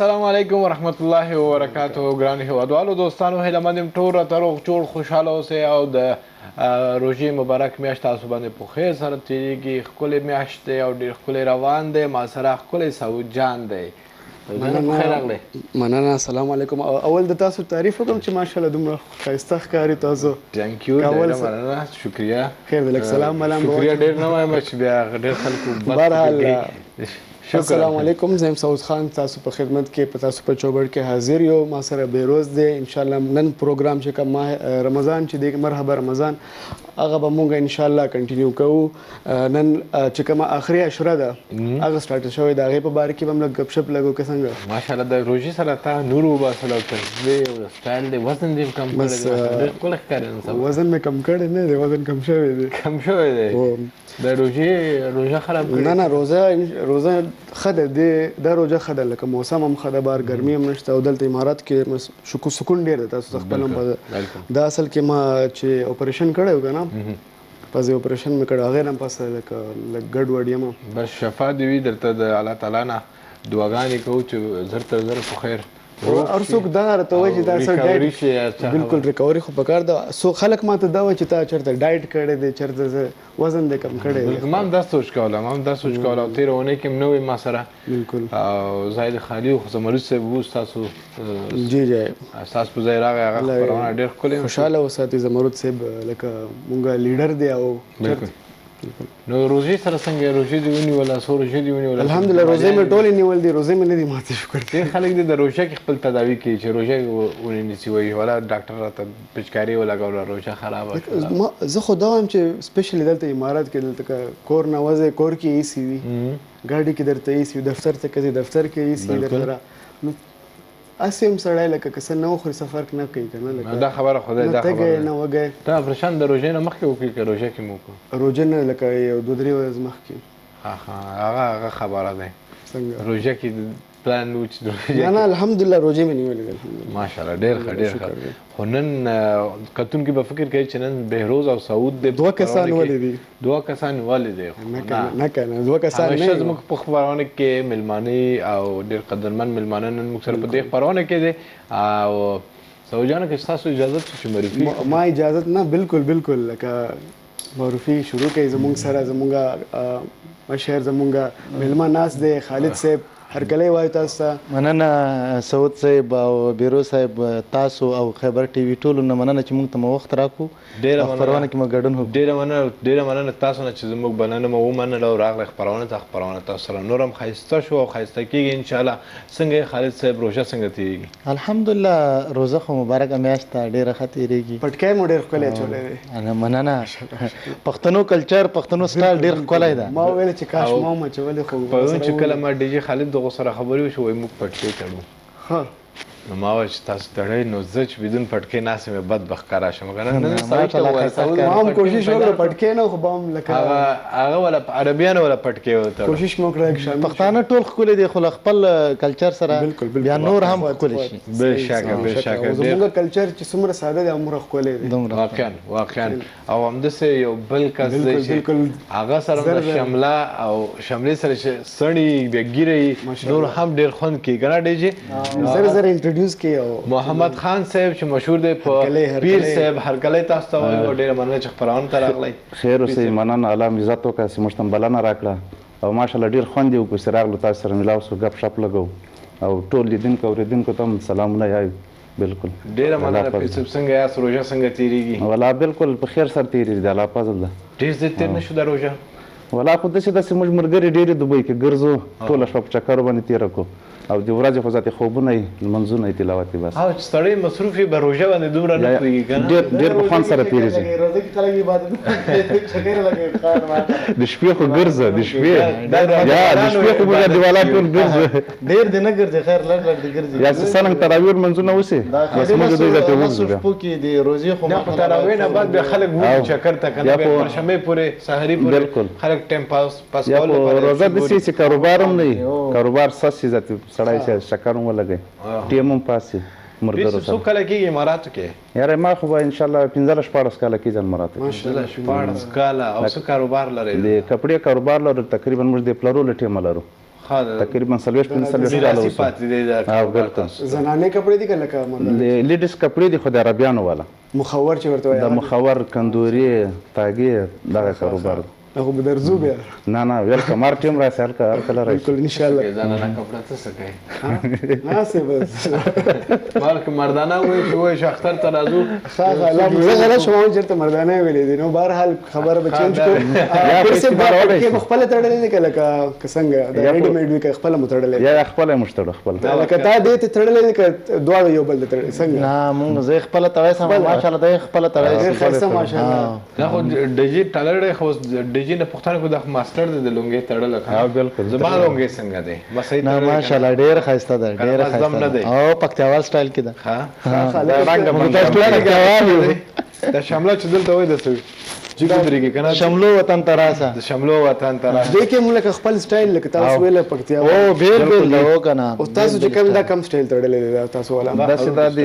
السلام علیکم ورحمت الله وبرکاته. ګران هیوادوالو دوستانو، هیله مند یم ټول راته روغ جوړ خوشحاله اوسئ او د روژې مبارک میاشت تاسو باندې په خیر سره تېرېږي. ښکلې میاشت دی او ډېر ښکلی روان دی. ما سره ښکلی سعود جان دی. مننه. السلام علیکم. اول د تاسو تعریف وکم چې ماشاءالله دومره ښایسته ښکاري تاسو. Thank you، ډېره مننه، شکریه. خیر دی، لږ سلام ملام. شکریه ډېر نه وایم چې بیا ډېر خلکو. بهرحال، السلام علیکم، زه یم سعود خان، تاسو په خدمت کې، په تاسو په چوبړ کې حاضر یو. ما سره بیروز دی. ان شاء الله نن پروګرام چې کوم ماه رمضان چې دی، مرحبا رمضان، هغه به مونږ ان شاء الله continue کوو. نن چې کومه اخري عشره ده، هغه start شوې ده، هغې په باره کې به هم لږ ګپ شپ لګو که څنګه؟ ماشاءالله، د روژې سره تا نور وباسل او تسبیح او style دی، وزن دې کم کړی دی، ډېر ښکلی ښکارې نن سبا. وزن مې کم کړی نه دی، وزن کم شوی دی. کم شوی دی؟ د روژې، روژه خراب کړې؟ نه نه، روزه ښه ده. دا روژه ښه ده، لکه موسم هم ښه ده، بار ګرمي هم نشته او دلته امارات کې سکون ډېر دی. تاسو ته خپل هم دا اصل کې ما چې اپریشن کړی و که نه، پزې اپریشن مې کړی، هغې نه پس لکه لږ ګډ وډ یم. بس شفا دې وي درته، د الله تعالی نه دعاګانې کوو چې زر تر زره په خیر. هر څوک دا راته وایي چې دا څه diet. بالکل، recovery خو پکار ده. څو خلک ماته دا وایي چې تا چېرته diet کړی دی، چېرته وزن دې کم کړی دی. ما هم دا سوچ کوله، ما هم دا سوچ کوله او تېره اونۍ کې هم نه وې ما سره. او ځای د خالي خو زمرد صاحب وو ستاسو. جی جی. ستاسو په ځای راغی، هغه خپرونه ډېر ښکلې. خوشحاله وساتي زمرد صاحب، لکه مونږ لیډر دی او بالکل. نو روژې سره څنګه، روژې دې ونیوله؟ څو روژې دې ونیوله؟ الحمدلله، روژې مې ټولې نیول دي، روژې مې نه دي ماتې، شکر. ډېر خلک دې د روژه کې خپل تداوي کوي چې روژه ونې نیسي، وایي ولا ډاکټر راته پچکاري ولګوله، روژه خرابه شوله. زه خو دا وایم چې specially دلته امارات کې، دلته که کور نه وځې، کور کې AC وي، ګاډي کې درته AC وي، دفتر ته که ځې، دفتر کې AC درته. نو هسې هم سړی لکه که څه نه وخوري، څه فرق نه کوي که نه. لکه دا خبره خو دی، دا خبره تږی نه وږی. تا اپریشن د روژې نه مخکې وکړي که روژه کې مو وکړو؟ روژه نه، لکه یو دوه درې ورځې مخکې. ښه ښه، هغه خبره دی. څنګه روژه کې پلان و چې روژه؟ نه نه، الحمدلله، روژې مې نیولې دي، الحمدلله. ماشاءالله، ډېر ښه، ډېر ښه. خو نن کتونکي به فکر کوي چې نن بهروز او سعود دی، دوه کسان ولې دي؟ دوه کسان ولې دي؟ نه نه که نه، دوه کسان نه. همیشه زموږ په خپرونه کې مېلمانه او ډېر قدرمن مېلمانه نن موږ سره په دې خپرونه کې دي. او سعود جانه، که ستاسو اجازت چې معرفي. ما اجازت نه، بالکل بالکل، لکه معرفي شروع کړئ. زموږ سره زموږ مشر، زموږ مېلمه ناست دی، خالد صاحب. هرکلی وایو تاسو ته. مننه سعود صاحب او بیرو صاحب، تاسو او خیبر ټي وي ټولو نه مننه چې موږ ته مو وخت راکړو، ډېره خپرونه کې مو ګډون وکړو. ډېره مننه، ډېره مننه تاسو نه چې زموږ بلنه مو ومنله او راغلی خپرونه ته. خپرونه تاسو سره نور هم ښایسته شو او ښایسته کېږي انشاءالله. څنګه یې خالد صاحب، روژه څنګه تېرېږي؟ الحمدلله، روزه خو مبارکه میاشت ده، ډېره ښه تېرېږي. پټکی مو ډېر ښکلی اچولی دی. مننه. پښتنو کلچر، پښتنو style ډېر ښکلی ده. ما وویل چې کاش ما هم اچولی. خو پرون چې کله ما ډي جي خالد دغو سره خبرې وشو، وایي موږ پټکی تړو. ښه. نو ما وویل چې تاسو تړئ، نو زه چې بدون پټکې ناست یم، بد به ښکاره شم که نه. نن سعود ته وویل، ما هم کوشش وکړ، پټکی نه خو به هم لکه هغه ولا عربیانو ولا پټکی وتړو. کوشش مو وکړه شامل. پښتانه ټول ښکلي دي، خو له خپل کلچر سره بیا نور هم ښکلي شي. بېشکه بېشکه. زموږ کلچر چې څومره ساده دی، هومره ښکلی دی. واقعا واقعا. او همداسې یو بل کس دی چې هغه سره د شمله او شملې سره چې سڼي بیا ږیره یي، نور هم ډېر خوند کوي که نه ډي جي؟ زر زر introduce کړي. او محمد خان صاحب چې مشهور دی په پیر صاحب، هرکلی تاسو ته وایو، ډېره مننه چې خپرونې ته راغلی. خیر اوسئ، مننه، الله مو عزت وکړه چې موږ ته بلنه راکړه او ماشاءالله ډېر خوند یې وکړو چې راغلو، تاسو سره ملاو شو، ګپ شپ لګو او ټول لیدونکو اورېدونکو ته هم سلامونه یایو. بالکل. ډېره مننه پیر صاحب. څنګه یاست؟ روژه څنګه تېرېږي؟ ولا بالکل په خیر سره تېرېږي، د الله فضل ده. ډېر زر تېر نه شو دا روژه؟ ولا خو داسې داسې موږ ملګري ډېرې دوبۍ کې ګرځو، ټوله شپه په چکرو باندې تېره کړو او د ورځې خو ذاتې خوبونه یې، لمونځونه یې، تلاوت یې بس. او چې سړی مصروف یې، به روژه باندې دومره نه پوهېږي که نه؟ ډېر ډېر په خوند سره تېرېږي. د شپې خو ګرځه، د شپې یا د شپې خو موږ دیوالان ټول ګرځو. ډېر دې نه ګرځي، خیر لږ لږ دې ګرځي. یا چې څرنګه تراویح لمونځونه وشي، بس موږ دوی ذاتې وګرځو. شپو کې د روژې خو نه، خو تراویح نه بعد بیا خلک وځي چکر ته که نه، بیا پنجشنبې پورې سحري پورې خلک time pass پاس کولو لپاره. روژه داسې چې کاروبار هم نه وي، کاروبار سست شي، ذاتې سړی چې چکر هم ولګوي، ټیم هم پاس شي ملګرو سره. څو کاله کېږي اماراتو کې؟ یاره ما خو به انشاءالله 15 16 کاله کېږي اماراتو کې. 15 16 کاله. او څه کاروبار لرئ؟ د کپړې کاروبار لرو، تقریبا موږ د پلرو له ټیمه لرو. تقریبا 40 45 کاله اوس پاتې دی دا. بالکل. زنانه کپڑے دي که لکه مردانه؟ لیډیز کپڑے دي، خو د عربیانو والا مخور چې ورته وایي، د مخور کندوري تاګي دغه کاروبار دی. هغه به درځو بیا. نه نه، ویلکم، هر ټیم راسي، هر کله راشي. بالکل، ان شاء الله. زنانه کپڑا څه څه کوي؟ نه څه بس مالک مردانه وایي چې وایي چې اختر ته راځو. ښه ښه، لا زه غلط شوم، چېرته مردانه ویلې دي. نو بهرحال خبره به چینج کړو. پیر صاحب، دا پټکی مو خپله تړلې دی که لکه که څنګه دا ریډي میډ وي که خپله مو تړلې؟ یا خپله موږ تړو، خپله. لکه تا دې ته تړلې دی که دواړو یو بل ته تړلې، څنګه؟ نه، مونږ زه خپله تړلی سم، ماشاءالله، دی خپله تړلی. ډېر ښایسته، ماشاءالله. دا خو ډیجی تړلی، خو ډیجی نه پوښتنه کو، دا خو ماستر دی د لونګۍ تړل. ها بالکل. زما لونګۍ څنګه دی؟ بس صحیح؟ نه، ماشاءالله، ډېر ښایسته ده، ډېر ښایسته ده، او پکتیاوال سټایل کې ده. ها، رنګ موږ تاسو ټول پکتیاوال یو. دا شمله چې دلته وای د څه جګ درېږي کنه. شملو وطن ته راسه، د شملو وطن ته راسه. دې کې موږ لکه خپل سټایل، لکه تاسو ویل پکتیا او بیل بیل دی کنه. او تاسو چې کوم دا کوم سټایل تړلې دی دا تاسو ولا؟ داسې دا د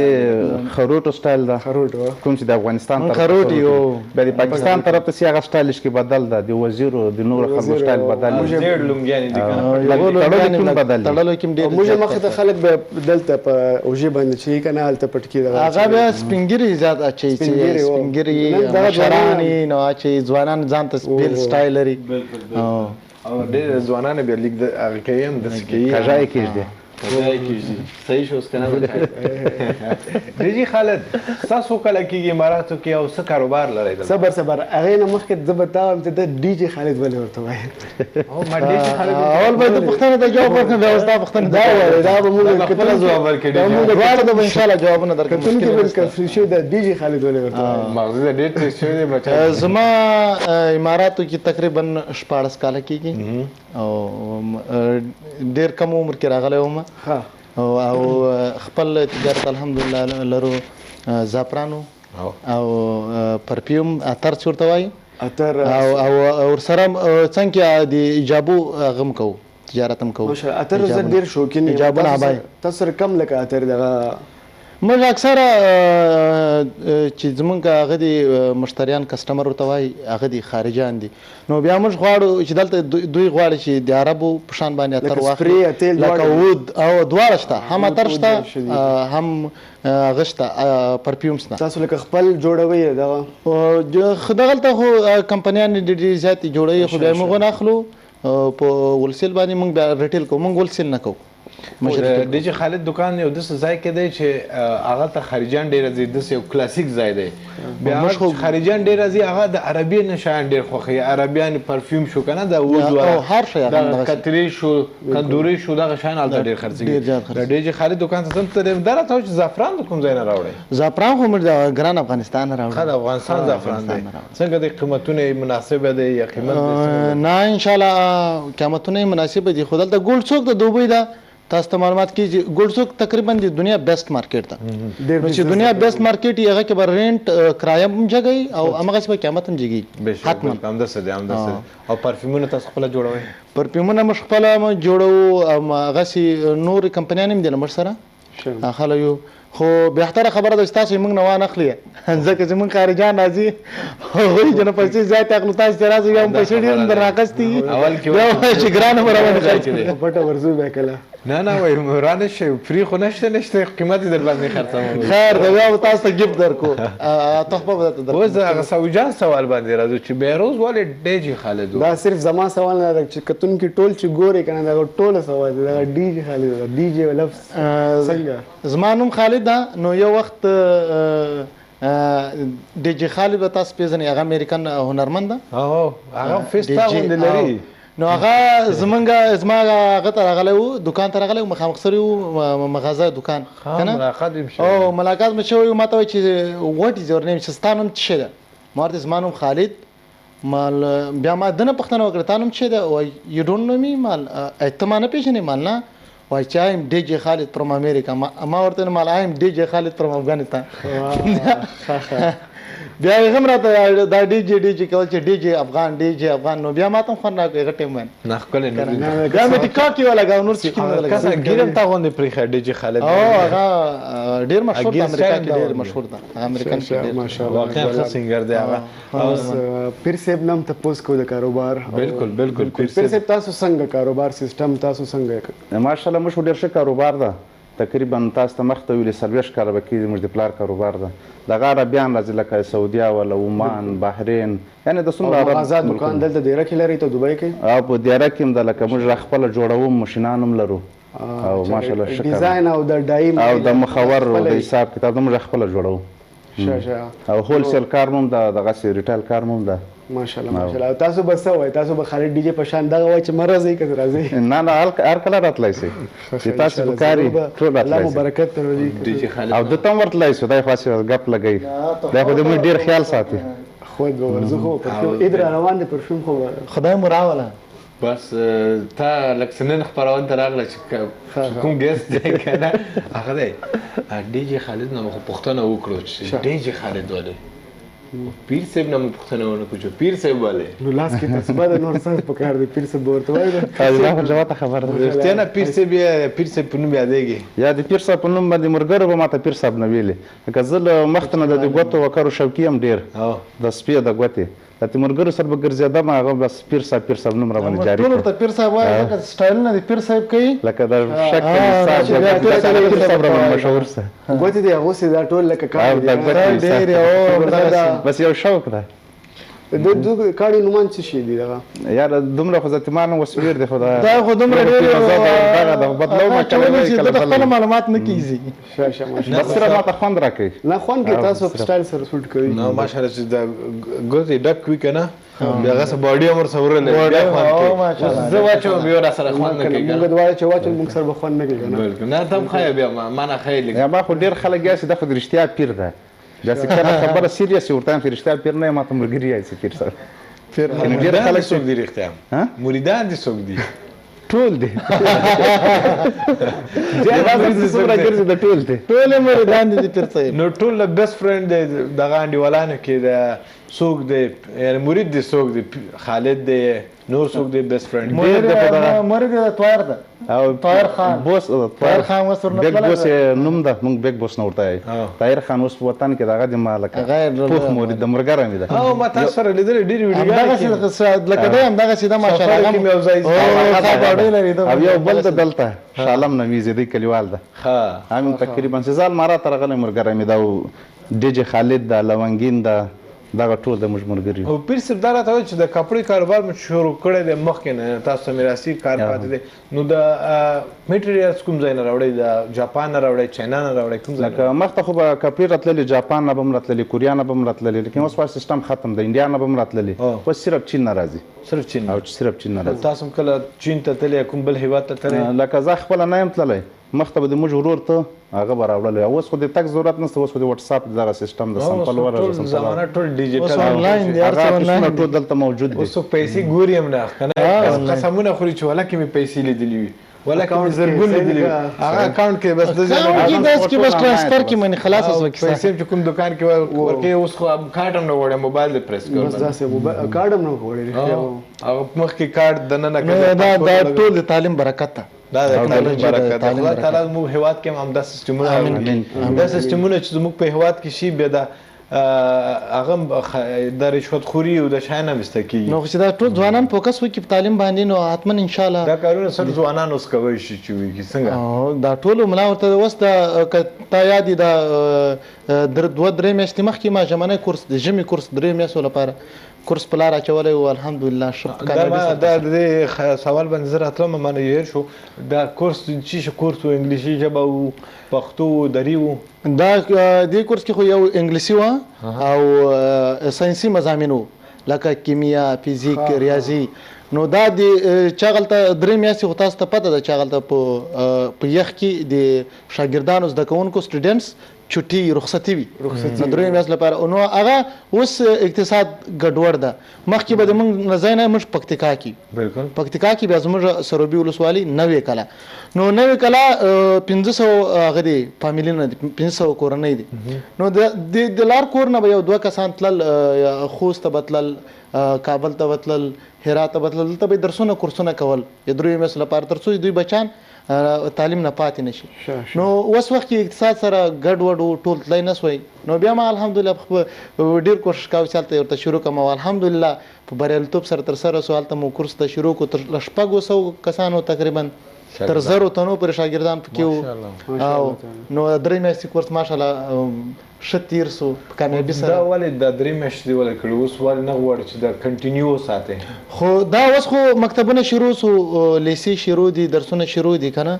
خروټو سټایل ده، خروټو کوم چې د افغانستان طرف خروټ یو، بیا د پاکستان طرف ته هغه سټایل کې بدل ده، د وزیرو د نورو خلکو سټایل بدل دی. زیړ لونګیانې دي کنه، تړلو کې بدل. تړلو کې ډېر موږ مخه ته خلک به دلته په اوجه باندې چې کنه هلته پټکی ده، هغه بیا سپینګری زیات اچي، چې سپینګری مشرانی نو چې ځوانان ځان ته بیل سټایل لري. بالکل، او ډېر ځوانان بیا لیک هغه کوي هم داسې کوي، کژای کېږدي، کژای کېږدي. صحیح شو اوس که نه؟ ډیجی خالد، تاسو کله کېږي اماراتو کې او څه کاروبار لرئ؟ صبر صبر، هغې نه مخکې زه به تا وایم چې د ډي جي خالد ولې ورته وایې؟ ما ډي جي خالد اول به د پوښتنې ته جواب ورکړم، بیا ستا پوښتنې دا وایې. دا به موږ خپله ځواب ورکړي، موږ دواړه ته به انشاءالله جوابونه درکړم. کتونکي به کنفیوز شي، دا ډي جي خالد ولې ورته وایې؟ مغزه ډېر تېز شوی دی بچا. زما اماراتو کې تقریبا 16 کاله کېږي، او ډېر کم عمر کې راغلی وم، او خپل تجارت الحمدلله لرو، زعفرانو او پرفیوم، عطر چې ورته وایي، عطر، او ورسره څنګه د ایجابو هغه هم کوو، تجارت هم کوو. عطر زه ډېر شوقین یم. ایجابونه عبای تاسو سره کم لکه عطر دغه؟ موږ اکثره چې زمونږ هغه دي مشتریان، کسټمر ورته وایي، هغه دي خارجیان دي، نو بیا موږ غواړو چې دلته دوی غواړي چې د عربو په شان باندې عطر واخلي، لکه عود او دواړه شته، هم عطر شته هم هغه شته، پرفیوم شته. تاسو لکه خپل جوړوئ دغه؟ دغلته خو کمپنیانې ډېرې زیاتې جوړوي، خو بیا موږ نه اخلو په هولسیل باندې، موږ بیا ریټیل کوو، موږ هولسیل نه کوو. ډي جي خالد دکان یو داسې ځای کې دی چې هغه ته خارجیان ډېر راځي، داسې یو کلاسیک ځای دی. بیا خارجیان ډېر راځي، هغه د عربي نه شیان ډېر خوښوي، عربیان پرفیوم شو کنه، د عود هر شی، کترې شو، کندورې شو، دغه شیان هلته ډېر خرڅېږي. د ډي جي خالد دکان ته ځم ته دا راته وایه چې زعفران د کوم ځای نه راوړی؟ زعفران خو موږ د ګران افغانستان نه راوړو. ښه، د افغانستان زعفران دی. څنګه دی، قیمتونه یې مناسبه دی یا قیمت؟ نه، انشاءالله قیمتونه یې مناسبه دي، خو دلته ګولډ څوک د دوبۍ ده، تاسو ته معلومات کیږي، ګولډ سوک تقریبا د دنیا بیسټ مارکیټ ده، نو چې دنیا بیسټ مارکیټ یې، هغه کې به رینټ کرایه هم جګوي او همغسې به قیمت هم جګوي حتما. همداسې دی، همداسې دی. او پرفیومونه تاسو خپله جوړوئ؟ پرفیومونه موږ خپله جوړوو، هغسې نورې کمپنیانې هم دي له موږ سره خلک یو، خو بهتره خبره ده چې تاسو یې موږ نه وانخلي، ځکه چې موږ خارجان راځي، هغوی چې نو پیسې زیاتې اخلو، تاسو چې راځئ بیا هم پیسې ډېرې هم درنه اخیستي، بیا وایي چې ګرانه مو راباندې خرڅ کړي. پټه ورځو بیا کله. نه نه، وایي را نه شي، فري خو نشته، نشته، قیمت یې در باندې خرڅوم. خیر دی، بیا به تاسو ته ګفټ درکو، تحفه به درته درکو. اوس هغه سوجان سوال باندې راځو چې بهروز ولې ډي جي خالد؟ دا صرف زما سوال نه ده، چې کتونکي ټول چې ګوري که نه، دغه ټوله سوال دی، دغه ډي جي خالد، ډي جي لفظ څنګه؟ زما نوم خالد ده، نو یو وخت ډي جي خالد به تاسو پېژنئ، هغه امریکن هنرمند ده، هغه فیس تا غوندې لري، نو هغه زمونږ زما هغه ته راغلی و، دکان ته راغلی و، مخامخ سره و مغازه دکان کنه، ملاقات یې شوی، او ملاقات مې شوی و، ما ته وایي چې what is your name، چې ستا نوم څه شی ده؟ ما ورته زما نوم خالد. مال بیا ما دنه پوښتنه وکړه، تا نوم څه ده؟ وایي you don't know me، مال ته ما نه پېژنې؟ مال نه. وایي چې I am DJ Khaled from America. ما ورته مال I am DJ Khaled from Afghanistan. بیا یې هم راته دا ډي جي ډي جي کول چې ډي جي افغان ډي جي افغان، نو بیا ماته هم خوند راکړ هغه ټایم باندې. نه ښکلی نوم دی. بیا مې ټیک ټاک کې ولګاوه، نور څه کې مې کسه ولګاوه. ګیر هم تا غوندې پرېښی ډي جي خالد. او هغه ډېر مشهور دی ګیر امریکا سټایل کې، دا ډېر ورته. مشهور دی هغه امریکن کې ډېر. ماشاءالله واقعا ښه سنګر دی هغه. اوس پیر صاحب نم تپوس کو د کاروبار. بالکل بالکل. پیر پیر صاحب تاسو څنګه کاروبار سیستم تاسو څنګه؟ ماشاءالله موږ خو ډېر ښه کاروبار ده، تقریبا تاسو ته مخته ویلي 40 کاله به کېږي موږ د پلار کاروبار ده. دغه عربیان راځي لکه سعودیا والا، عمان، بحرین، یعنې د څومره عرب مغازه دکان دلته دیره کې لري ته دوبۍ کې؟ او په دیره کې هم ده، لکه موږ را خپله جوړوو، ماشینان هم لرو او ماشاءالله ښه کار ډیزاین او د ډای او د مخور او د حساب کتاب د موږ خپله جوړوو. ښه ښه. او هول سیل کار مو هم ده، دغسې ریټیل کار مو هم ده. ماشاءالله ماشاءالله. او تاسو به څه وایئ؟ تاسو به خالد ډي جي په شان دغه وایئ چې مه راځئ که راځئ؟ نه نه، هر کله راتلای شئ چې تاسو په کار یې ټول الله راتلای مو شئ. برکت درولي. ډي جي خالد او ده ته هم ورتلای شو، دی خو هسې ګپ لګوي، دی خو د موږ ډېر خیال ساتي. خود به ورځو، خو پرفیوم عید را روان دی، پرفیوم خو خدای مو راوله. بس تا لکه څه نن خپرونې ته راغله چې کوم ګیسټ دی که نه هغه دی ډي جي خالد نه مو خو پوښتنه وکړو چې ډي جي خالد ولې، پیر صاحب نه مو پوښتنه ونه کړو چې پیر صاحب ولې. نو لاس کې تسبه ده، نور څه پکار دی؟ پیر صاحب به ورته وایي. دا خو جواته خبره ده. رښتیا نه پیر صاحب یې پیر صاحب په نوم یادېږي. یا د پیر صاحب په نوم باندې ملګرو به ماته پیر صاحب نه ویلي، لکه زه له مخته نه د دې ګوتو وکرو شوقي یم ډېر، د سپې د ګوتې د دې ملګرو سره به ګرځېدم، هغه بس پیر صاحب پیر صاحب نوم را باندې جاري ټول کړ. ورته پیر صاحب وایي، لکه سټایلونه د پیر صاحب کوي، لکه د شکل حساب چې بیا پیر صاحب پیر صاحب را باندې مشهور سه. ګوتې دې اغوستې دا ټول لکه کاڼي او دي. دا ګوتې ډېر یو بس یو شوق ده. د دوی کاڼي نومان څه شي دي دغه؟ یاره دومره خو ذاتي ما نه اوس ویر دی، خو دا دا خو دومره ډېر دغه د بدلو ما کله وی چې کله د خپل بل. معلومات نه کیږي. ښه ښه ماشاءالله. بس صرف ماته خوند راکوي. نه خوند کې تاسو په سټایل سره سوټ کوي. نه ماشاءالله چې دا ګوتې ډک وي که نه بیا هغه څه باډي هم ورسره ورلري، بیا خوند او کوي. ماشاءالله. زه واچوم بیا راسره خوند نه کوي. موږ دواړه چې واچوم موږ سره به خوند نه کوي که نه؟ بالکل نه، ته هم ښه یې بیا ما نه ښه یې لږ. یا ما خو ډېر خلک یې دا خو د رښتیا پیر ده، داسې کله خبره سیریس ورته وایم چې رښتیا پیر نه یم، ماته ملګري یې چې پیر صاحب. پیر یعنې ډېر مریدان خلک دې څوک دي رښتیا؟ ها؟ مریدان دې څوک دي؟ ټول دي. یوازې څومره ګرځي د ټول دي. ټول مریدان دي پیر صاحب. نو ټول له بیسټ فرند دی دغه انډیوالانو کې د څوک دی، یعنې مرید دی څوک دی؟ خالد دی، نور څوک دی بیسټ فرند؟ ډېر دی خو دغه مرید د طاهر ده، او طاهر خان. بوس، طاهر خان اوس ورنه بیګ تللی بوس دی. یې نوم ده، موږ بیګ بوس نه ورته وایو. طاهر خان اوس په وطن کې دغه دی ما لکه هغه یې پوخ مرید د ملګری مې ده. او ما تاسو سره لیدلې ډېرې ویډیوګانې همدغسې لکه دی همدغسې ده ماشاءالله. سفر کې مې یو ځای ښه باډۍ لري ده. او یو بل ده دلته شالم نومېږي، دی کلیوال ده. ښه. هم تقریبا چې زه المارا ته راغلی ملګری مې ده، او ډي جي خالد ده، لونګین ده، دغه ټول د موږ ملګري. او پیر صاحب دا راته وایي چې د کپړې کاروبار مو شروع کړی دی مخکې نه، تاسو ته میراثي کار پاتې دی، نو د میټریالز کوم ځای نه راوړئ؟ د جاپان نه راوړئ، چاینا نه راوړئ، کوم ځای نه؟ لکه مخته خو به کپړې راتللې، جاپان نه به هم راتللې، کوریا نه به هم راتللې، لیکن اوس خو سیستم ختم دی، انډیا نه به هم راتللې، اوس صرف چین نه راځي. صرف چین او صرف چین نه راځي. تاسو هم کله چین ته تللی، کوم بل هیواد ته تللی؟ لکه زه خپله نه یم تللی، مخته به د موږ ورور ته هغه به راوړلی. اوس خو د تګ ضرورت نشته، اوس خو د واتساپ دغه سیستم د سمپل ورغله، ټول سمپل زمانه ټول ډیجیټل اوس آنلاین دی، هر هغه څه آنلاین آفیسونه ټول دلته موجود دي. اوس څوک پیسې ګوري هم نه که نه، قسمونه خوري چې ولا کې مې پیسې لیدلې وي، ولا کې مې زرګون لیدلې وي، هغه اکاونټ کې بس د اکاونټ کې داس کې بس ټرانسفر کې منې خلاص شوه کیسه. پیسې چې کوم دکان کې ورکوي، اوس خو کارت هم نه غواړي، موبایل دې پرېس کړ. بس داسې موبایل کارت هم نه غواړي رښتیا. هغه مخکې کارت دننه نو دا ټول د تعلیم برکت ده. دا د تعلیم برکت ده. تعلیم خدای تعالی زموږ هیواد کې هم همدا سیستمونه راوړي، دا سیستمونه چې زموږ په هیواد کې شي بیا دا هغه د رشوت خوري او د شیان هم ایسته کېږي. نو چې دا ټول ځوانان فوکس وکړي په تعلیم باندې، نو حتما ان شاء الله دا کارونه صرف ځوانان اوس کوی شي چې وکړي. څنګه دا ټول ملا ورته اوس دا که تا یاد دا 2-3 میاشتې مخکې ما ژمنی کورس، د ژمي کورس 3 میاشتو لپاره کورس په لار اچولی و، الحمدلله ښه په کامیابي سره. دا د دې سوال باندې زه راتلم، ما نه هېر شو. دا کورس چې شي کورس و، انګلیسي ژبه و، پښتو و، دري و؟ دا دې کورس کې خو یو انګلیسي وه او ساینسي مضامین وو لکه کیمیا، فزیک، ریاضي. نو دا د چې هغلته 3 میاشتې خو تاسو ته پته ده چې هغلته په یخ کې د شاګردانو زده کوونکو سټوډنټس چټي رخصتي وي نو درې میاشتو لپاره. نو هغه اوس اقتصاد ګډوډ ده. مخکې به د موږ نه ځای نه موږ پکتیکا کې، بالکل پکتیکا کې بیا زموږ سروبي ولسوالي نوې کلا، نو نوې کلا 500 هغه دي فامیلونه دي، 500 کورنۍ دي. نو د لار کور نه به یو دوه کسان تلل، خوست ته به تلل، کابل ته به تلل، هرات ته به تلل، دلته به یې درسونه کورسونه کول د دریو میاشتو لپاره، تر څو دوی بچیان تعلیم نه پاتې نه شي. نو اوس وخت کې اقتصاد سره ګډ وډ و، ټول تللی نه سوی. نو بیا ما الحمدلله ډېر کوشش کاوه چې هلته یې ورته شروع کړم او الحمدلله په بریالیتوب سره ترسره سو. هلته مو کورس ته شروع کړو، تر له 600 کسانو تقریبا تر 1000 تنو پورې شاګردان پکې وو. او نو 3 میاشتې کورس ماشاءالله ښه تېر سو په کامیابي سره. دا ولې دا 3 میاشتې ولې کړې؟ اوس ولې نه غواړي چې دا continue وساتې؟ خو دا اوس خو مکتبونه شروع سو، لیسې شروع دي، درسونه شروع دي که نه.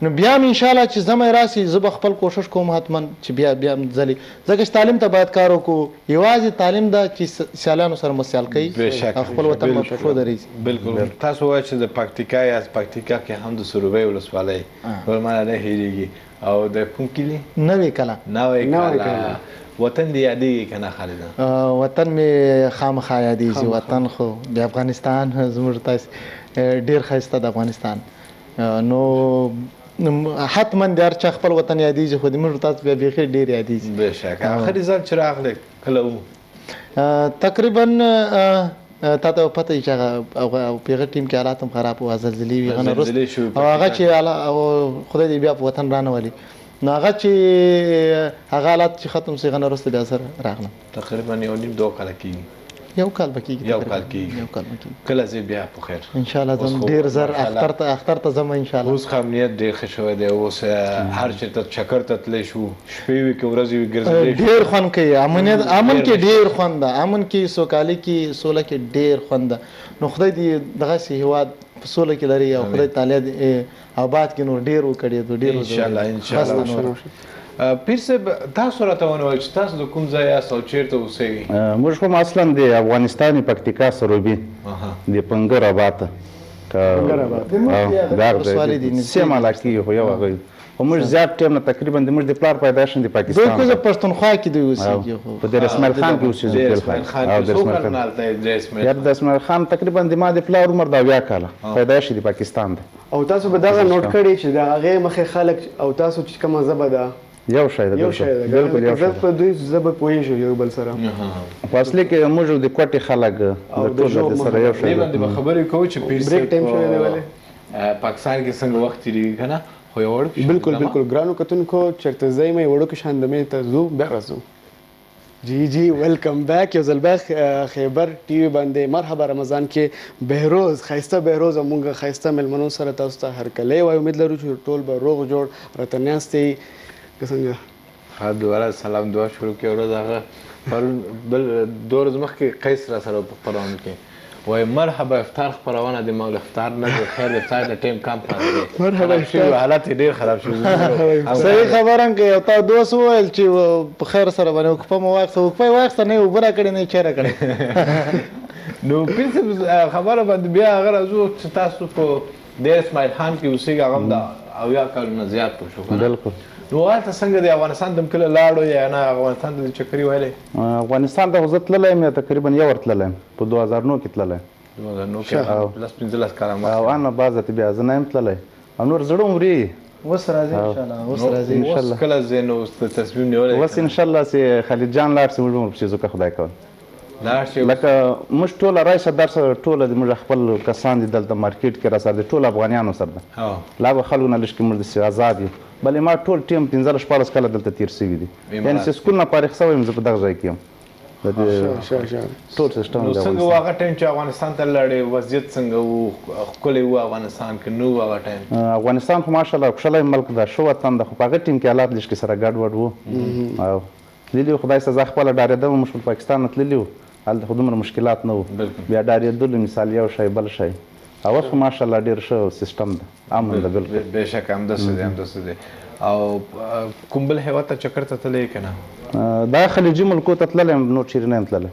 نو بیا هم انشاءالله چې زمی راسي زه به خپل کوشش کوم حتما چې بیا بیا هم ځلې، ځکه چې تعلیم ته باید کار وکړو. یوازې تعلیم ده چې سیالانو سره مو سیال کوي او خپل وطن به پښو درېږي. بالکل. تاسو وایئ چې د پکتیکا یا پکتیکا کې هم د سروبي ولسوالۍ بل ما نه هېرېږي. او د کوم کلي؟ نوې کلا. نوې کلا. وطن دې یادېږي که نه خالد؟ وطن مې خامخا یادېږي. وطن خو د افغانستان زموږ تاسو ډېر ښایسته د افغانستان. نو حتما د هر چا خپل وطن یادېږي، خو د موږ تاسو بیا بیخي ډېر یادېږي. بېشکه. آخري ځل چې راغلې کله و؟ تقریبا تا ته پته وي چې هغه په هغه ټیم کې حالات هم خراب وو، زلزلې وي، هغه او هغه چې خدای دې بیا په وطن رانه ولي. نو هغه چې هغه حالات چې ختم سو، هغه نه وروسته بیا زه راغلم. تقریبا 1.5-2 کاله کېږي. یو کال به کېږي. یو کال کېږي. یو کال به کېږي. کله ځې بیا په خیر؟ انشاءالله ځم ډېر زر، اختر ته ځم انشاءالله. اوس خو امنیت ډېر ښه شوی دی، اوس هر چېرته چکر ته تللی شو، شپې وي که ورځې وي ګرځېدلی شو. ډېر خوند کوي امنیت، امن کې ډېر خوند ده، امن کې سوکالي کې سوله کې ډېر خوند ده. نو خدای دې دغسې هېواد په سوله کې لري او خدای تعالی دې آباد کړي. نور ډېر وکړي، ډېر انشاءالله انشاءالله. پیر صاحب تاسو راته ونه ویل چې تاسو د کوم ځای یاست او چېرته اوسئ؟ موږ هم اصلا د افغانستان پکتیکا سروبي د پنګر آباد سیمه علاقې خو یو هغه خو موږ زیات ټایم نه تقریبا د موږ د پلار پیدایش د پاکستان دوی کوزه پښتونخوا کې دوی اوسېږي. په دیر اسماعیل خان کې اوسېږي. دیر اسماعیل خان کې څو کلونه هلته دیر اسماعیل خان؟ دیر اسماعیل خان تقریبا د ما د پلار عمر د 70 کاله، پیدایش د پاکستان دی. او تاسو به دغه نوټ کړی چې د هغې مخې خلک او تاسو چې کومه ژبه ده یو شی ده. یو شی ده، بالکل یو شی ده. په دوی ژبه پوهېږو یو بل سره. په اصلي کې موږ د کوټې خلک د ټول سره یو شی ده. دې باندې به خبرې کوو چې پیر صاحب break time شوی دی ولې پاکستان کې څنګه وخت تېرېږي که نه. خو یو وړوکی بالکل بالکل. ګرانو کتونکو چېرته ځئ مه، یو وړوکی شان دمې ته ځو بیا راځو. جی جی welcome back. یو ځل بیا خیبر ټي وي باندې مرحبا رمضان کې بهروز، ښایسته بهروز او موږ ښایسته مېلمنو سره تاسو ته هرکلی وایو. امید لرو چې ټول به روغ جوړ راته ناست یئ که څنګه؟ ښه دوباره سلام دعا شروع کړې. ورځ هغه پرون بل 2 ورځې مخکې قیس را سره په خپرونه کې وایي مرحبا افطار خپرونه د مول افطار نه دی، خیر افطار د ټایم کم پاتې دی. مرحبا افطار حالت یې ډېر خراب شو. صحیح خبره هم کوي. او تا دوست وویل چې په خیر سره باندې وقفه مو واخیسته، وقفه یې واخیسته، نه یې اوبه راکړې نه یې چای راکړې. نو پیر صاحب خبره باندې بیا هغه راځو چې تاسو په دیر اسماعیل خان کې اوسېږئ، هغه هم د 70 کالو نه زیات پوه شو. بالکل. نو هلته څنګه دی افغانستان ته هم کله لاړو یا نه؟ افغانستان ته د چکري ویلی؟ افغانستان ته خو زه تللی یم، تقریبا یو ور تللی یم، په 2009 کې تللی یم. 2009 کې 10-15 کاله مخکې. او انا بعض ته بیا زه نه یم تللی او نور زړه هم وري. اوس راځي انشاءالله، اوس راځي انشاءالله. اوس کله ځې؟ نو اوس تصمیم نیولی؟ اوس انشاءالله چې خالد جان لاړ شي موږ به ورپسې ځو که خدای کول. لاړ شي. لکه موږ ټوله رایشه در سره ټوله د موږ خپل کسان دي دلته مارکیټ کې را سره دي، ټول افغانیانو سره ده. لا به خلکو نه لږ کې موږ داسې ازاد یو. بلې ما ټول ټیم 15-16 کاله دلته تېر شوي دي، یعنې چې سکول نه فارغ شوی یم زه په دغه ځای کې یم. ټول سیسټم نو څنګه و هغه ټایم چې افغانستان ته لاړې، وضعیت څنګه و؟ ښکلی و افغانستان که نه و هغه ټایم؟ افغانستان خو ماشاءالله ښکلی ملک ده، ښه وطن ده، خو په هغه ټیم کې حالات لږ کې سره ګډ وډ وو. او تللي وو، خدای سزا خپله ډارېدم، موږ خو پاکستان نه تللي وو، هلته خو دومره مشکلات نه وو، بیا ډارېدلو مثال یو شی بل شی. او اوس خو ماشاءالله ډېر ښه سیسټم ده، امن ده. بالکل بېشکه همداسې دی، همداسې دی. او کوم بل هېواد ته چکر ته تللی که نه؟ دا خلیجي ملکو ته تللی یم، نور چېرې نه یم تللی.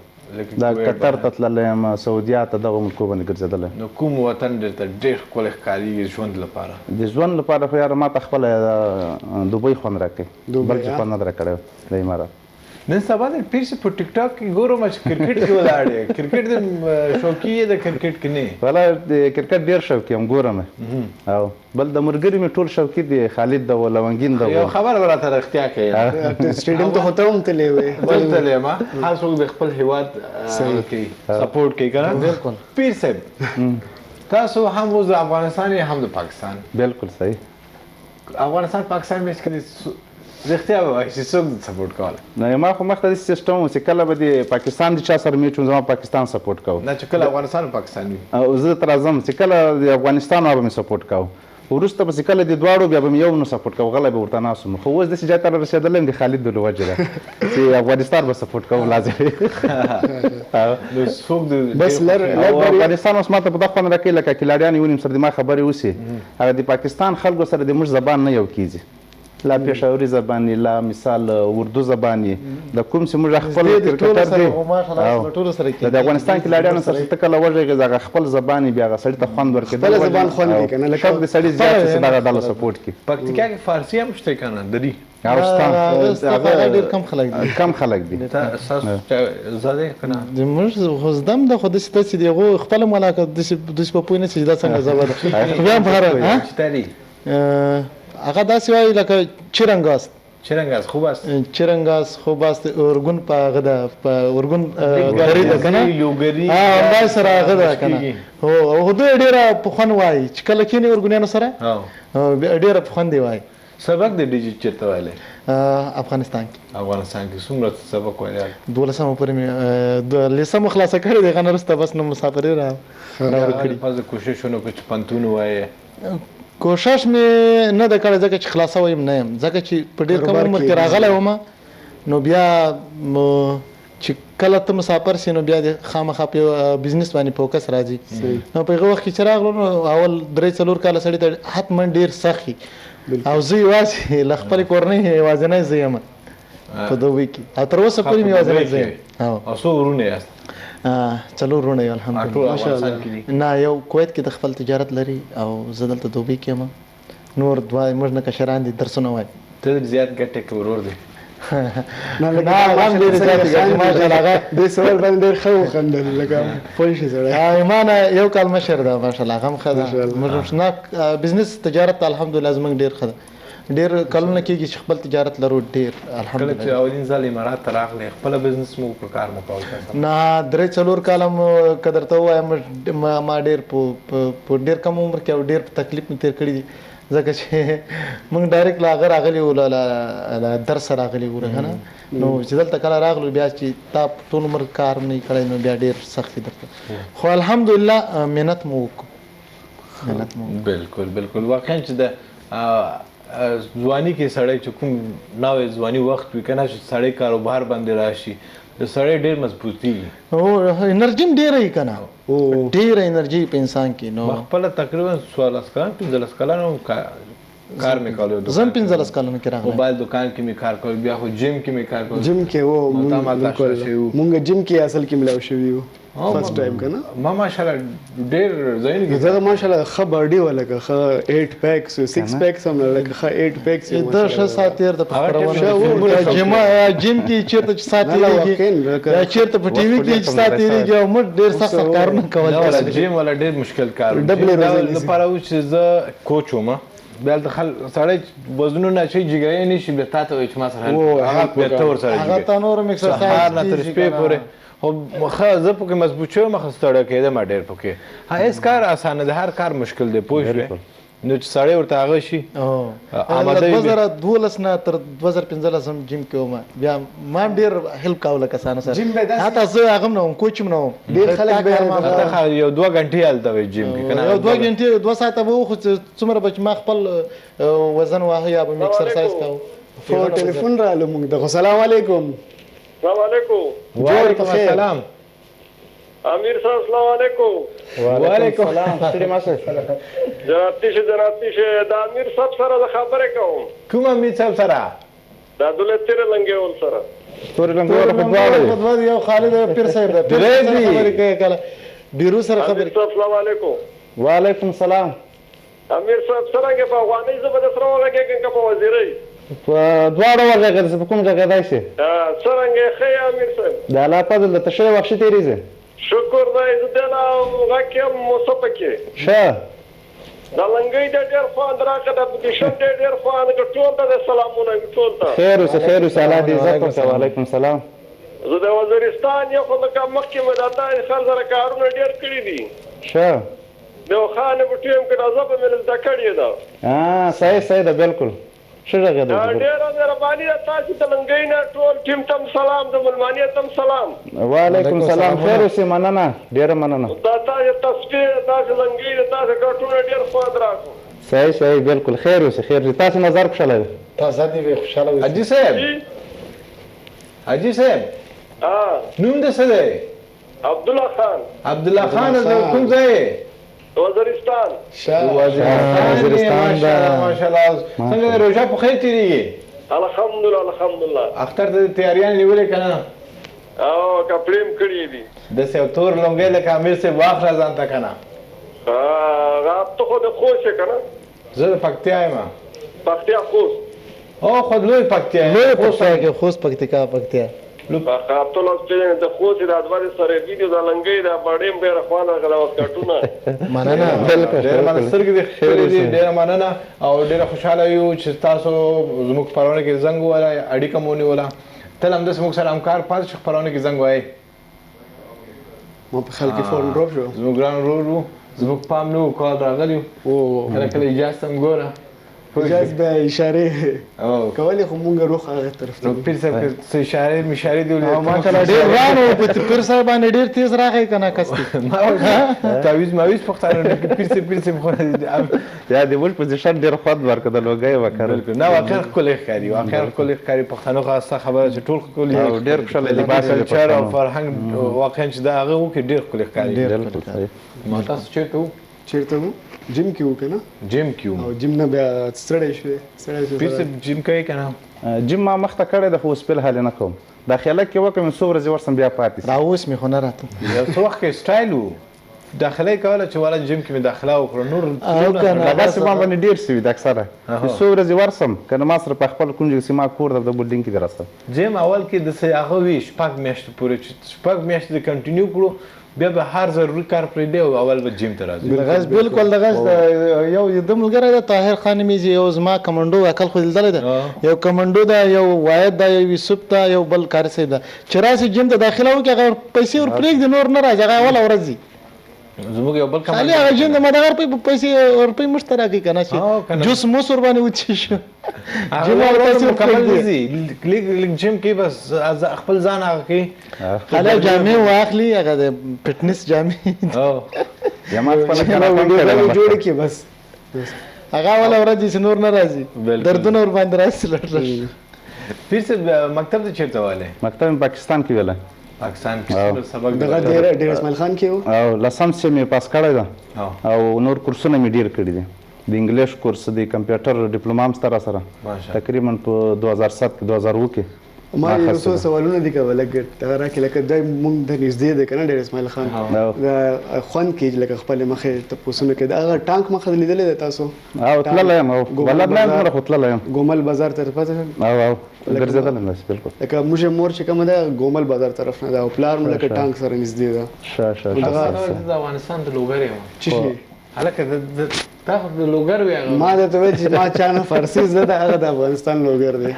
دا قطر ته تللی یم، سعودیا ته، دغو ملکو باندې ګرځېدلی. نو کوم وطن درته ډېر ښکلی ښکارېږي ژوند لپاره؟ د ژوند لپاره خو یاره ما ته خپله دوبۍ خوند راکوي، بل چې خوند نه دی راکړی د امارات. نن سبا د پیر صاحب په ټیک ټاک کې ګورم چې کرکټ کې ولاړ یې، کرکټ د شوقي یې د کرکټ کې نه؟ والا د کرکټ ډېر شوقي یم، ګورم. او بل د ملګري مې ټول شوقي دي، خالد ده و، لونګین ده و. یو خبره به راته رښتیا کوې. سټېډیم ته خو ته هم تللی وې. بل تللی یم، هر څوک د خپل هېواد کوي سپورټ کوي که نه؟ بالکل. پیر صاحب تاسو هم اوس د افغانستان یې هم د پاکستان. بالکل صحیح. افغانستان پاکستان میچ کې رښتیا به وایي چې څوک سپورټ کولی؟ نه ما خو مخته داسې سیسټم و چې کله به د پاکستان د چا سره میچ و، زما پاکستان سپورټ کوو. نه چې کله افغانستان او پاکستان وي. او زه درته راځم چې کله د افغانستان به مې سپورټ کوو، وروسته به چې کله د دواړو بیا به مې یو نه سپورټ کوو، غلی به ورته ناست وم. خو اوس داسې ځای ته را رسېدلی یم د خالد له وجې ده چې افغانستان به سپورټ کوم لازم. نو څوک د بس لر افغانستان اوس ما ته په دا خوند راکوي لکه کلاړیان یې ونیم سره د ما خبرې وسي، هغه د پاکستان خلکو سره د موږ زبان نه یو کېږي، لا پېښوري زبان یې، لا مثال اردو زبان یې، د کوم چې موږ خپل کرکټر دی د افغانستان کلاړیانو سره چې ته کله وغږېږې هغه خپل زبان یې بیا هغه سړي ته خوند ورکوي. خپله زبان خوند کوي که نه، لکه شوق د سړي زیات شي چې دغه ډله سپورټ کړي. پکتیکا کې فارسي هم شته که نه؟ دري هغه ډېر کم خلک دي. کم خلک دي. ستاسو زده دی که نه؟ زموږ خو زده هم ده، خو داسې داسې د هغو خپله ملاکه داسې په پوه نه شي چې دا څنګه ژبه ده. خو بیا هم په هر چطوری؟ هغه داسې وایي لکه چرنګ است. چرنګ است، خوب است. چرنګ است، خوب است. ارګون په هغه ده، په ارګون دري ده که نه؟ لوګري همداسې سره هغه ده که نه؟ هو، دوی ډېره په خوند وایي چې کله کښېني ارګونیانو سره ډېره په خوند یې وایي. سبق د ډیجیټ چېرته ویلی؟ افغانستان کې. افغانستان کې څومره سبق ویلی؟ دولسمه پورې مې لیسه مو خلاصه کړې ده، هغه نه وروسته بس نو مسافري را ورکړي. پس کوشش ونه کړو چې پوهنتون ووایې؟ کوشش مې نه ده کړی ځکه چې خلاصه ویم نه یم، ځکه چې په ډېر کم عمر کې راغلی وم، نو بیا چې کله ته مسافر سې نو بیا دې خامخا په یو بزنس باندې فوکس راځي. نو په هغه وخت کې چې راغلو نو اول 3-4 کاله سړي ته حتما ډېر سخت وي، او زه یوازې له خپلې کورنۍ یوازینی زه یم په دوبۍ کې، او تر اوسه پورې مې یوازینی زه یم. او څو وروڼه یاست؟ 4 وروڼه یو الحمدلله. نه، یو کویت کې د خپل تجارت لري او زه دلته دوبۍ کې یم، نور دوه موږ نه کشران دي درسونه وایي. ته زیات ګټې که ورور دی؟ نه، نه، هغه هم ډېرې زیاتې ګټې، ماشاءالله. هغه دې سوال باندې ډېر ښه وخندل، لکه پوه شي سړی. ما نه یو کال مشر ده ماشاءالله، هغه هم ښه ده. موږ نه بزنس تجارت الحمدلله زموږ ډېر ښه ده، ډېر کلونه کېږي چې خپل تجارت لرو، ډېر الحمدلله. کله چې اولین ځل امارات ته راغلې خپله بزنس مو وکړ، کار مو کول؟ نه، 3-4 کاله مو که درته ووایم ما ډېر په ډېر کم عمر کې او ډېر په تکلیف مې تېر کړي دي، ځکه چې موږ ډایرکټ له هغه راغلي وو، له درسه راغلي وو که نه، نو چې دلته کله راغلو بیا چې تا ټول عمر کار نه کړی نو بیا ډېر سخت وي درته، خو الحمدلله محنت مو وکړو، محنت مو وکړو. بالکل بالکل، واقعا چې د ځواني کې سړی چې کوم نوې ځواني وخت وي که نه، چې سړی کاروبار باندې راشي د سړی ډېر مضبوطېږي. هو، انرژي هم ډېره وي که نه، ډېره انرژي په انسان کې. نو ما خپله تقریبا 14 کلن 15 کلن وم کار مې کولو. زه هم 15 کلن کې راغلی. موبایل دکان کې مې کار کولو، بیا خو جیم کې مې کار کولو. جیم کې و، مونږ جیم کې اصل کې ملاو شوي یو فرست ټایم که نه. ما ماشاءالله ډېر ځایونه کې زه ماشاءالله ښه باډي وه، لکه ښه 8 پیکس 6 پیکس هم نه، لکه ښه 8 پیکس یې ده، ښه ساعت تېر ده په خپرونه. جیم کې چېرته چې ساعت تېرېږي، یا چېرته په ټي وي کې چې ساعت تېرېږي، او موږ ډېر سخت سخت کارونه کول. جیم والا ډېر مشکل کار و. لپاره و چې زه کوچ وم، بیا هلته سړی وزنونه اچوي، جګړې نه شي، بیا تا ته وایي چې ما سره هغه بیا ته ورسره هغه ته نور هم اکسرسایز سهار نه تر شپې پورې. خو ښه زه پکې مضبوط شوی یم، ښه ستړی کېدم ډېر پکې. هېڅ کار اسانه دی، هر کار مشکل دی، پوه شوې؟ نو چې سړی ورته هغه شي آماده وي. 2012 نه تر 2015 هم جیم کې وم، بیا ما هم ډېر هیلپ کاوه له کسانو سره، حتی زه هغه هم نه وم، کوچ هم نه وم. ډېر خلک به ته یو 2 غنټې هلته وې جیم کې که نه؟ یو 2 غنټې 2 ساعته به و، خو څومره به چې ما خپل وزن واهه یا به مې اکسرسایز کاوه. خو ټلیفون رالو موږ ته. خو سلام علیکم. السلام علیکم. وعلیکم السلام. امیر صاحب السلام علیکم. وعلیکم السلام. ستړي مه شئ. جناب تیشه، جناب تیشه، د امیر صاحب سره زه خبرې کوم. کوم امیر صاحب سره؟ دا دله تیرې لنګې ول سره. تورې لنګې ول خو دواړه دي. خو یو خالد یو پیر صاحب ده. پیر صاحب سره خبرې کوي کله بیرو سره خبرې. امیر صاحب سلام علیکم. وعلیکم سلام. امیر صاحب څرنګه په افغانۍ ژبه د سره وغږېږم که په وزیرۍ؟ په دواړو وغږېږه چې په کوم غږېدای شي. څرنګه ښه یې امیر صاحب؟ د الله فضل ده، ته ښه یې وخت ښه تېرېږي. شکر دی، زه دې لا غږ کې یم موسپه کې. ښه. دا لنګۍ دې ډېر خوند راکړ، دا پوزیشن دې ډېر خوند کړ، ټول ته دې سلامونه وي ټول ته. خیر اوسې، خیر اوسې، الله دې عزت ورکړه. وعلیکم سلام. زه د وزیرستان یم، خو لکه مخکې مې دا تا خر سره کارونه ډېر کړي دي. ښه. د اوښانو په ټیم کې دا ژبه مې زده کړې ده. صحیح صحیح ده، بالکل ښه غږېدل. ډېره مهرباني ده تاسې د لنګۍ نه، ټول ټیم ته هم سلام، د ملمانې ته هم سلام. وعلیکم سلام، خیر اوسې، مننه، ډېره مننه. دا تاسې تسبیح، تاسې لنګۍ، تاسې ګټونه ډېر خوند راکړو. صحیح صحیح، بالکل، خیر اوسې، خیر اوسې، تاسې نظر کښلی دی. تازه دې وي، خوشحاله اوسې. حاجي صاحب، حاجي صاحب، نوم دې څه دی؟ عبدالله خان. عبدالله خان د کوم ځای یې؟ وزیرستان. وزیرستان، ماشاءالله ماشاءالله. څنګه دی روژه په خیر تېرېږي؟ الحمدلله الحمدلله. اختر ته دې تیاریان نیولې که نه؟ او کپړې مې کړې دي. داسې یو تور لونګۍ لکه امیر صاحب واخله ځان ته که نه؟ هغه ته خو د خوست یې که نه؟ زه د پکتیا یم. پکتیا خوست. او خو لوی پکتیا یم. لوی پکتیا کې خوست، پکتیکا، پکتیا. عبدالله پېژنې د خوست دا دوه دې سره دي، دا لنګۍ دا بړې هم ډېره خوند راکړه، دا واسکټونه. مننه. ډېره مننه، سترګې دې ښکلې دي، ډېره مننه او ډېره خوشحاله یو چې تاسو زموږ خپرونه کې زنګ ووهله، اړیکه مو ونیوله. تل همداسې موږ سره همکار پاتې شي، خپرونه کې زنګ وایئ. ما په خیال کې فون ډراپ شو. زموږ ګران ورور و، زموږ پام نه و، کال راغلی و، کله کله اجاز ته هم ګوره. اجاز به اشارې کولې، خو مونږ روح هغه طرف ته. نو پیر صاحب که څه اشارې مشارې دي ولې؟ ماشاءالله ډېر وران و، په پیر صاحب باندې ډېر تیز راغی که نه کس دی. ما تعویذ ماویز پښتانه پیر صاحب، پیر صاحب خو یا د موږ پوزیشن ډېر خوند ورکړ، د لوګۍ وکړ. بالکل، نه واقعا ښکلی ښکاري، واقعا ښکلی ښکاري. پښتنو خاصه خبره چې ټول ښکلي دي، ډېر ښکلی لباس دی کلچر او فرهنګ واقعا چې دا هغه وکړي ډېر ښکلی ښکاري. ډېر. ما تاسو چېرته وو؟ چېرته وو؟ جیم کې وو که نه؟ جیم کې وو. او جیم نه بیا ستړی شوې، ستړی شوې. پیر صاحب جیم کوې که نه؟ جیم ما مخته کړی دی، خو اوس فلحال یې نه کوم. داخله کې وکړم، څو ورځې ورسم بیا پاتې شم. دا اوس مې خو نه راته. یو څه وخت کې سټایل و، داخله یې کوله چې والا جیم کې مې داخله وکړه، نور که نه داسې ما باندې ډېر شوي دي اکثره، چې څو ورځې ورسم که نه ما سره په خپل کونج کې ما کور ده، د بلډینګ کې دی راسره. جیم اول کې داسې هغه وي شپږ میاشتې پورې، چې شپږ میاشتې دې کنټینیو کړو، بیا به هر ضروري کار پرېږدي او اول به جیم ته راځي. دغه بالکل دغه یو د ملګری ده طاهر خان نومېږي، یو زما کمنډو عقل خو لیدلی ده، یو کمنډو ده، یو واید ده، یو یوسف ده، یو بل کاري صاحب ده، چې راسي جیم ته داخله وکړي هغه پیسې ور پرېږدي، نور نه راځي، هغه اوله ورځ ځي. زموږ یو بل خالي هغه جیم ته ما دغه پیسې روپۍ موږ ته راکړي که نه، چې جوس موس ور باندې وڅښي شو. جیم هغه پیسې مکمل نه ځي، لږ لږ جیم کې بس خپل ځان هغه کوي. خالي جامې واخلي، هغه د فټنس جامې. یا ما خپله کراټه هم کړې ده. جوړې کړي بس. هغه اوله ورځ چې نور نه راځي، دردونه ور باندې راسي لږ لږ. پیر صاحب مکتب ته چېرته والې؟ مکتب مې پاکستان کې ویلی. پاکستان کې څومره سبق دغه ډېر اسماعیل خان کې و؟ او لسم سیم مې پاس کړی ده، او نور کورسونه مې ډېر کړي دي. د انګلیش کورس، د کمپیوټر ډیپلوما هم شته راسره، تقریبا په 2007 کې 2007 کې. ما یو څو سوالونه دي که لږ دغه راکړې، لکه دی مونږ ته نږدې دی که نه ډېر اسماعیل خان، د خوند کې لکه خپلې مخې تپوسونه کوي. هغه ټانک مخه لیدلی دی تاسو؟ او تللی یم، او بلد نه یم دومره، خو تللی یم. ګومل بازار ته پته؟ او او ګرځېدلی یم داسې بالکل. لکه موږ مور چې کومه ده ګومل بازار طرف نه ده، او پلار مو لکه ټانک سره نږدې ده. ښه ښه ښه. زه د افغانستان د لوګر یم. څه شي؟ هلکه تا خو د لوګر وې هغه. ما درته ویل چې ما چا نه فارسي زده ده، هغه د افغانستان لوګر دی.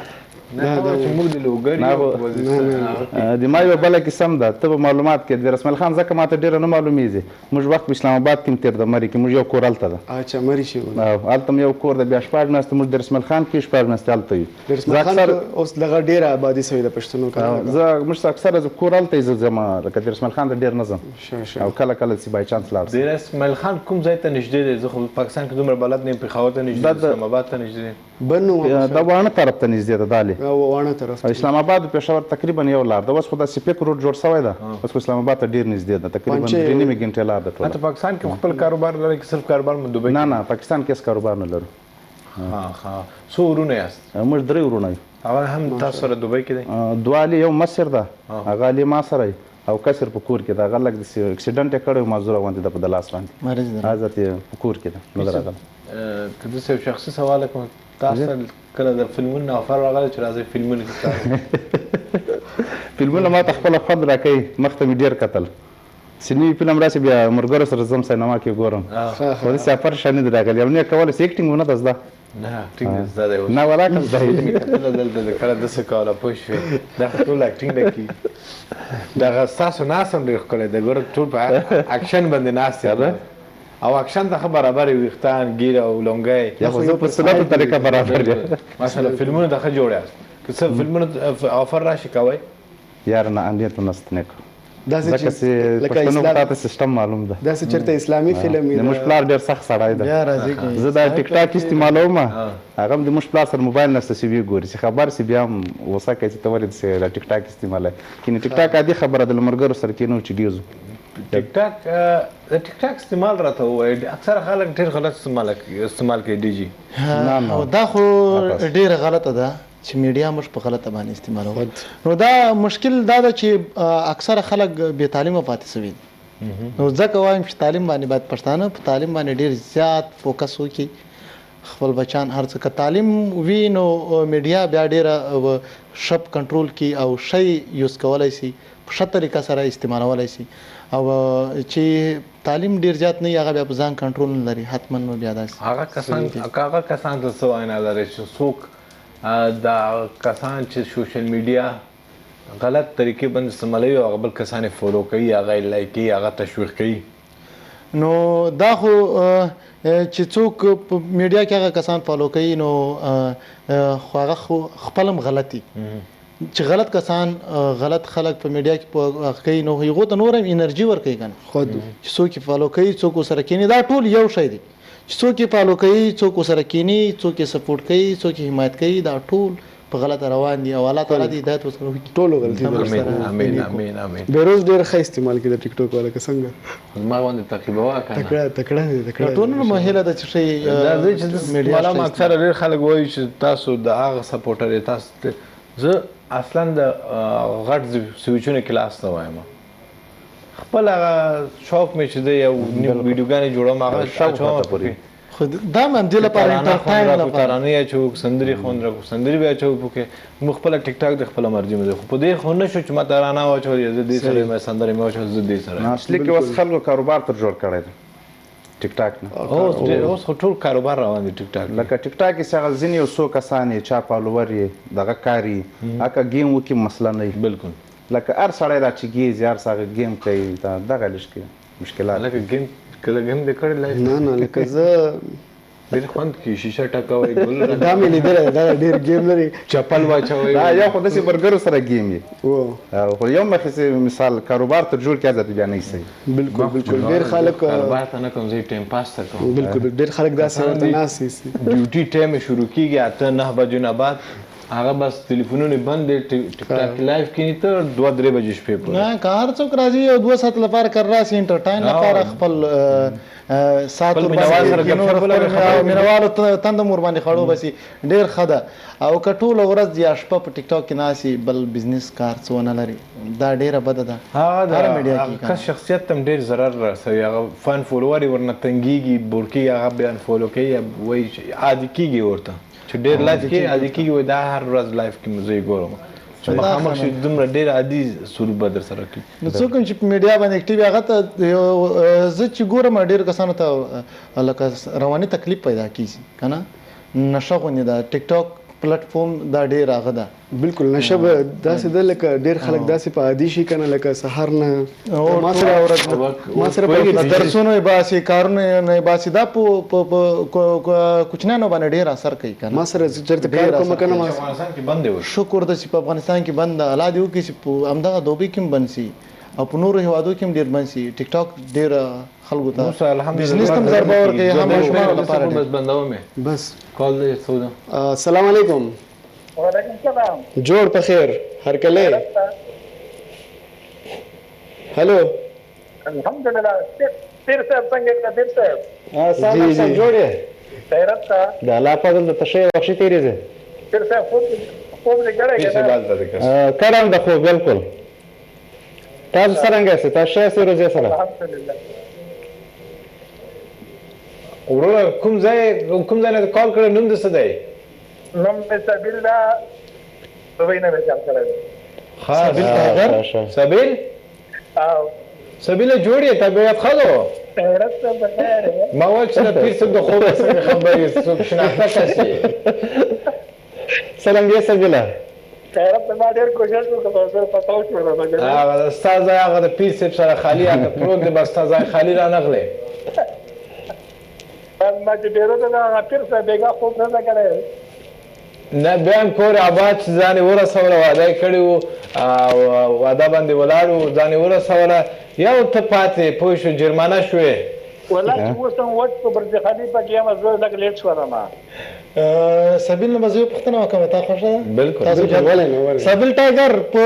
نه چې موږ د لوګر یو. د ما یوه بله کیسه هم ده، ته به معلومات کې. د رسمل خان ځکه ما ته ډېره نه معلومېږي، موږ وخت په اسلام آباد کې هم تېر ده، مري کې موږ یو کور هلته ده. اچھا مري شي. هلته هم یو کور ده، بیا شپږ میاشتې موږ د رسمل خان کې شپږ میاشتې هلته یو. د رسمل خان اوس دغه ډېره آبادي سوې ده پښتنو که نه؟ زه موږ اکثره زه کور هلته زه ځم، لکه د رسمل خان ته ډېر نه ځم، او کله کله چې بای چانس لاړ شم. د رسمل خان کوم ځای ته نږدې دی؟ زه خو پاکستان کې دومره بلد نه یم، پېښور ته نږدې، اسلام آباد ته نږدې دی. بنو د واڼه طرف ته نږدې ده، دالې واڼه طرف ته. اسلام آباد او پېښور تقریبا یو لار ده. اوس خو دا سیپیک روډ جوړ شوی ده، اوس خو اسلام آباد ته ډېر نږدې ده، تقریبا 3.5 ګنټې لار ده ټوله. ته پاکستان کې خپل کاروبار لرې که صرف کاروبار مو دوبۍ؟ نه نه، پاکستان کې هېڅ کاروبار نه لرو. ها ها، څو ورونه یاست؟ موږ درې ورونه یو. هغه هم تاسو سره دوبۍ کې دی؟ دوه علي، یو مصر ده، هغه علي ما سره او کسر په کور کې ده. هغه لږ داسې اکسیډنټ یې کړی و، معذوره غوندې ده په د لاس باندې، مریض ده، حضرت یې په کور کې ده، نه ده راغلی. که داسې یو شخصي سوال وکړم، تاسو کله د فلمونو افر راغلی چې راځئ فلمونو کې کار؟ فلمونه ما ته خپله خوند راکوي، مخته مې ډېر کتل. چې نوي فلم راشي بیا ملګرو سره ځم سینما کې ګورم، خو داسې افر ښه نه دی راغلی. او نه یې کولی شي، اکټینګ مو نه ده زده. نه، اکټینګ دې زده دی اوس؟ نه ولاکه زده یې. کتله دلته د کله داسې کوله پوه شوې، دا خو ټول اکټینګ نه کېږي. دغه ستاسو ناست هم ډېر ښکلی دی، ګوره ټول په اکشن باندې ناست یې او اکشن ته ښه برابر یې، ویښتان، ږیره او لونګی. یا خو زه په سنتو طریقه برابر یم. ماشاءالله فلمونو ته ښه جوړ یاست. که څه فلمونو افر راشي کوئ؟ یاره نه، اندې ته نشته نه کوم، داسې ځکه چې پښتنو خو تاته سیستم معلوم ده. داسې چېرته اسلامي فلم وي؟ د موږ پلار ډېر سخت سړی ده، زه دا ټیک ټاک استعمالوم، هغه هم د موږ پلار سره موبایل نشته چې ویې ګوري، چې خبر شي بیا هم غوسه کوي چې ته ولې داسې دا ټیک ټاک استعمالوې. کینې ټیک ټاک عادي خبره ده، له ملګرو سره کښېنو چې ګېزو. ټیک ټاک، د ټیک ټاک استعمال راته ووایه، اکثره خلک ډېر غلط استعمال کوي. ډي جي نه، دا خو ډېره غلطه ده چې میډیا موږ په غلطه باندې استعمالوو. نو دا مشکل دا ده چې اکثره خلک بې تعلیمه پاتې شوي دي. نو ځکه وایم چې تعلیم باندې باید پښتانه په تعلیم باندې ډېر زیات فوکس وکړي، خپل بچان هر څه. که تعلیم وي نو میډیا بیا ډېره ښه په کنټرول کې او ښه یې یوز کولی شي، په ښه طریقه سره استعمالولی شي. او چې تعلیم ډېر زیات نه وي هغه بیا په ځان کنټرول نه لري، حتما نو بیا داسې. هغه کسان ته څه وینا لري چې څوک دا کسان چې سوشل میډیا غلط طریقې باندې استعمالوي او هغه بل کسان یې فالو کوي، هغه یې لایک کوي، هغه تشویق کوي؟ نو دا خو چې څوک په میډیا کې هغه کسان فالو کوي نو خو هغه خو خپل هم غلط دي، چې غلط کسان غلط خلک په میډیا کې کوي نو هغو ته نور هم انرژي ورکوي که نه، چې څوک یې فالو کوي، څوک ورسره کښېني، دا ټول یو شی دی. چې څوک یې فالو کوي، څوک ورسره کښېني، څوک یې سپورټ کوي، څوک یې حمایت کوي، دا ټول په غلطه روان دي او الله تعالی دې هدایت ورسره وکړي. ټولو غلطي ده. امین امین امین امین. بهروز ډېر ښه استعمال کوي د ټیک ټاک والا، که څنګه؟ زما غوندې تعقیبوه که نه؟ تکړه تکړه دی، تکړه. ټولو نه هیله ده چې ښه دا زه چې استعمالوم، اکثره ډېر خلک وایي چې تاسو د هغه سپورټر یې، تاسو زه اصلا د غټ سویچونو کې لاس نه وایم، خپل هغه شوق مې چې دی یو ویډیوګانې جوړوم هغه اچوم پکې. خو دا هم همدې لپاره انټرټاین لپاره ترانې اچوو، سندرې خوند راکړو، سندرې به اچوو پکې. موږ خپله ټیک ټاک د خپله مرضي مو دی، خو په دې خو نه شو چې ما ترانه واچول یا زه دې سره یم، سندرې مې واچول زه دې سره یم. اصلي کې اوس خلکو کاروبار تر جوړ کړی دی ټیک ټاک نه. اوس خو ټول کاروبار روان دی ټیک ټاک. لکه ټیک ټاک کې چې هغه ځینې یو څو کسان یې چا فالوور یې دغه کار یې هکه ګیم وکړي مسله نه وي. بالکل. لکه هر سړی را چې ګیځي هر څه هغه ګیم کوي، دا دغه لږ کې مشکلات. لکه ګیم کله ګیم دې کړی لایف؟ نه نه، لکه زه ډېر خوند کوي، شیشه ټکوي، ګل دا مې لیدلی، دا ډېر ګیم لري، چپل واچوي. دا یو خو داسې برګرو سره ګیم وي، خو یو مخې چې مثال کاروبار ته جوړ کړي هلته بیا نه ایسوي. بالکل بالکل، ډېر خلک کاروبار ته نه کوم، زه ټایم پاس ته کوم. بالکل، ډېر خلک داسې ورته ناست وي. ډیوټي ټایم یې شروع کېږي 8-9 بجو نه بعد، هغه بس تلیفونونه بند دي، ټیک ټاک لایف کینی ته 2-3 بجې شپې پورې. نه، که هر څوک راځي یو 2 ساعت لپاره که راسي انټرټاین لپاره خپل ساعت ورباندې مینهوالو تنده مو ورباندې خړو بسي، ډېر ښه ده. او که ټوله ورځ یا شپه په ټیک ټاک کې ناست بل بزنس کار څه ونه لري، دا ډېره بده ده. هغه کس شخصیت ته هم ډېر ضرر رسوي، هغه فان فولور یې ورنه تنګېږي، بور کېږي، هغه بیا انفولو کوي، وایي عادي کېږي ورته چې ډېر لایف کې عادي کېږي، وایي دا هر ورځ لایف کې زه یې ګورم، چې مخامخ شي دومره ډېر عادي سلوک به در سره کوي. نو څوک هم چې په میډیا باندې اکټیو وي هغه ته زه چې ګورم ډېرو کسانو ته لکه رواني تکلیف پیدا کېږي که نه، نشه غوندې ده. ټیک ټاک پلیټفارم دا ډېر هغه ده. بالکل، نشه به داسې ده لکه ډېر خلک داسې په عادي شي که نه، لکه سهار نه ما سره درسونو یې باسي، کارونو یې باسي، دا په کوچنیانو باندې ډېر اثر کوي که نه. ما سره چېرته کار کوم که نه، افغانستان کې بند دی اوس. شکر ده چې په افغانستان کې بند ده، الله دې وکړي چې په همدغه دوبۍ کې هم بند شي او په نورو هېوادو کې هم ډېر بند شي. ټیک ټاک ډېر خلکو ته بزنس ته هم ضربه ورکوي، هم ماشومانو لپاره. بس بندوم یې. بس کال دی څو ده. السلام علیکم. وعلیکم السلام. جوړ په خیر، هرکلی. هلو. الحمدلله. پیر صاحب څنګه یې؟ پیر صاحب سلام، جوړ یې؟ خیرت ته. د الله فضل د ته ښه یې وحشي تیریږي. پیر صاحب خوب خوب دې کړی پیر که صاحب نه؟ هلته دی که. کړم د خوب بلکل. تاسو څرنګه یاست؟ تاسو ښه یاست روزې سره؟ الحمدلله. وروره کوم ځای کوم ځای نه کال کړی نوم دې څه دی؟ نوم مې سبیل ده، دوبۍ نه مې کال کړی دی. ښه سبیل ټایګر؟ سبیل؟ او سبیله جوړ یې طبیعت ښه ده؟ خیرت ته په خیر یې. ما ویل چې د پیر صاحب د خوبه څنګه خبر یې څوک شناخته کس یې. څرنګه یې سبیله؟ خیرت ته ما ډېر کوشش وکړ خو زه پته وشوله مګر هغه ستا ځای هغه د پیر صاحب سره خالي هلته پروت دی بس ستا ځای خالي رانغلی. بس ما چې بیرون ته هغه پیر صاحب بېګا خوب نه ده کړی. نه بیا هم کور آباد چې ځان یې ورسوله واده یې کړی وو او واده باندې ولاړ وو ځان یې ورسوله یو ته پاتې پوه شو جرمانه شوې. ولا چې اوس هم وچ په برج خلیفه کې یم زه لږ لیټ شولم. سبیل نه به زه یو پوښتنه وکړم تا خوښه ده؟ بالکل. تاسو ولې نه ولې سبیل ټایګر په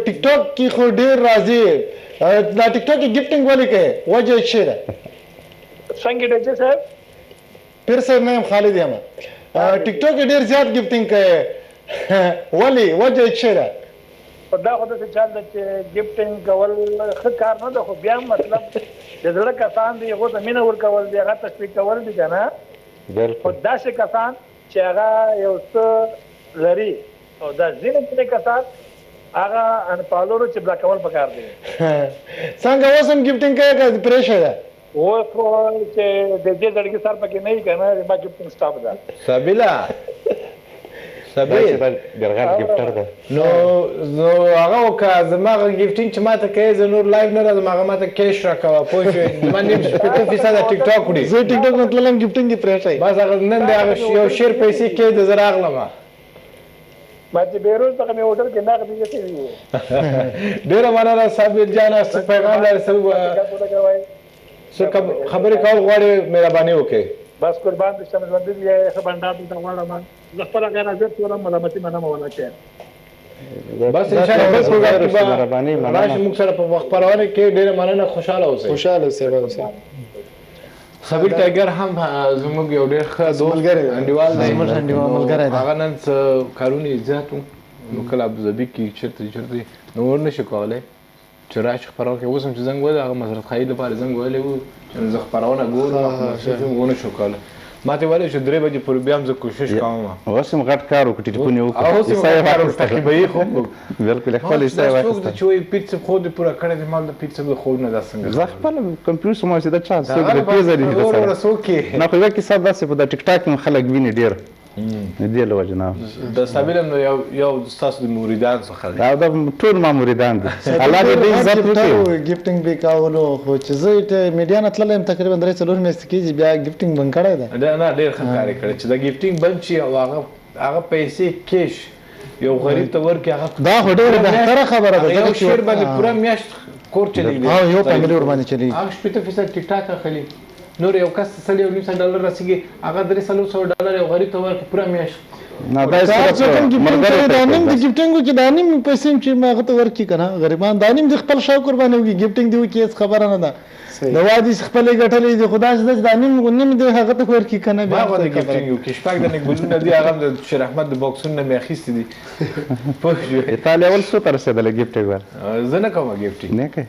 ټیک ټاک کې خو ډیر راځي دا ټیک ټاک کې ګفټینګ ولې کوې وجه یې څه ده؟ څنګه ډیجی صاحب؟ پیر صاحب نه یم خالد یم ټیک ټاک کې ډیر زیات ګفټینګ کوي ولې وجه یې څه ده؟ خو دا خو داسې چل ده چې ګفټینګ کول ښه کار نه ده خو بیا هم مطلب د زړه کسان دي هغو ته مینه ورکول دي هغه تشویق کول دي که نه خو داسې کسان چې هغه یو څه لري او دا ځینې ځینې کسان هغه انفالورو چې بلاک کول پکار دي. څنګه اوس هم ګفټینګ کوي که پرېښی ده؟ اوس خو چې د دې زړګي سر پکې نه وي که نه زما ګفټینګ سټاپ ده. سبیله سبیل ډېر غټ ګفټر ده. نو نو هغه وکړه زما هغه ګفټینګ چې ماته کوې زه نور لایو نه راځم هغه ماته کیش راکوه پوه شوې زما نیم 60 فیصده ټیک ټاک وړي. زه ټیک ټاک نه تللم ګفټینګ یې پرېښی. بس هغه نن د هغه یو شیر پیسې کېږده زه راغلم. ما چې بیروز څخه مې هوټل کې نغدې ایښې وي. ډېره مننه صابر جانه څه پیغام لرې څه خبرې کول غواړې مهرباني وکړئ. بس قربان دې شم ژوندي دې یې ښه بنډار درته غواړم زه خپله غیر حاضر شولم ملامتي منم ولا چې بس ان شاء الله بل پروګرام کې به راشي موږ سره په خپرونه کې. ډېره مننه خوشحاله اوسئ. خوشحاله اوسئ اوسئ. سبیل ټایګر هم زموږ یو ډېر ښه دوست انډیوال دی، زموږ انډیوال ملګری دی. هغه نن څه کارونه یې زیات وو نو کله ابوظبي کې چېرته چېرته نو ور نه شي کولی چې راشي خپرونه کې. اوس هم چې زنګ وهلی هغه مسرت خایي لپاره زنګ وهلی وو چې زه خپرونه ګورم ونه شو کولی. ما ته ویل چې 3 بجې پورې بیا هم زه کوشش کوم. اوس هم غټ کار وکړ ټلیفون یې وکړ. اوس هم غټ کار وکړ تعقیبوي خو بالکل خپل حصه یې واخیسته. څوک چې وایي پیر صاحب خوب دې پوره کړی دی، مال د پیر صاحب د خوب نه دا څنګه زه خپله کمپیوټر شوم چې دا چا څوک د پیزه دي وروره څوک یې؟ نه خو یوه کیسه داسې په دا ټیک ټاک کې خلک ویني ډېر دې له وجې نه. د صابر هم یو یو ستاسو د مریدان څخه دی. دا ټول ما مریدان دي. الله دې دې عزت وکړي. ګفټینګ به کولو خو چې زه میډیا نه تللی یم تقریبا 3-4 میاشتې کېږي بیا ګفټینګ بند کړی دی. نه ډېر ښه کار یې کړی چې دا ګفټینګ بند شي او هغه هغه پیسې کیش یو غریب ته ورکړي. هغه دا خو ډېره بهتره خبره ده. یو شعر باندې پوره میاشت کور چلېږي او یو فامیلي ورباندې چلېږي. هغه 60% ټیک ټاک اخلي نور یو کس ته 1.5 ډالر رسیږي هغه 300-400 ډالر یو غریب ته ورکړي پوره میاشت. نه دا ملګری دا نیم د ګفټینګ وکړي دا نیم پیسې چې ما هغه ته ورکړي که نه غریبان دا نیم د خپل شوق ورباندې وکړي ګفټینګ دې وکړي هېڅ خبره نه ده. د وادي خپلې ګټلې دي خو داسې ده چې دا نیم نیم دې هغه ته ورکړي که نه بیا ما غوندې ګفټینګ وکړي. 6 دانې ګلونه دي هغه هم د شیر احمد د باکسونو نه مې اخیستي دي. پوه شوې؟ تا لیول څو ته رسېدلی ګفټینګ ور؟ زه نه کوم ګفټینګ. نه کوې؟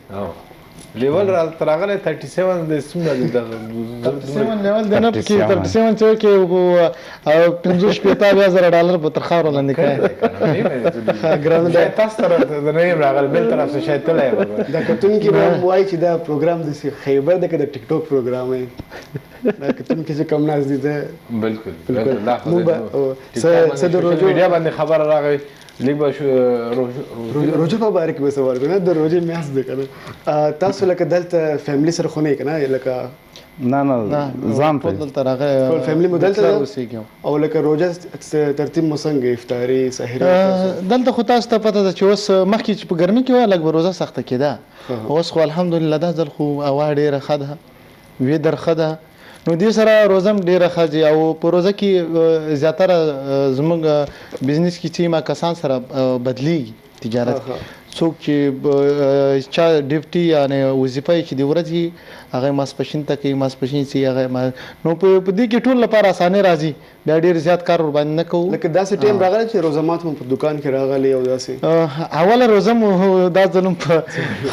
لیول راغلی 37 د څومره دی دغه 37 لیول دی نه پکې 37 چې وکړي او 65 زره ډالر به تر خاورو لاندې کړي. ګرانه ده تاسو ته نه یم راغلی بل طرف څه شاید تللی یم. دا کتونکي به هم وایي چې دا پروګرام داسې خیبر دی که د ټیک ټاک پروګرام دی. دا کتونکي چې کوم ناست دي ده بالکل بالکل دا خو موږ به څه د روژو میډیا باندې خبره راغی لږ به روژه په باره کې به سوال کوو. د روژې میاشت ده که نه تاسو لکه دلته فیملی سره خو نه یې که نه لکه؟ نه نه ځان ته دلته راغلی ټول فیملی مو دلته ده او لکه روژه ترتیب مو څنګه افطاري سحري؟ دلته خو تاسو ته پته ده چې اوس مخکې چې په ګرمي کې وه لږ به روژه سخته کېده اوس خو الحمدلله دا ځل خو هوا ډېره ښه ده ویدر ښه ده نو دې سره روزه هم ډېره ښه ځي. او په روزه کې زیاتره زموږ بزنس کې چې ما کسان سره بدلیږي تجارت کې څوک چې چا ډیوټي یعنی وظیفه یې چې د ورځې هغه ماسپښین ته کوي، ماسپښین چې هغه نو په دې کې ټول لپاره اساني راځي، بیا ډیر زیات کار ورباندې نه کوو. لکه داسې ټایم راغلی چې روزه مات مو په دکان کې راغلی او داسې؟ اوله روزه مو دا ځل هم په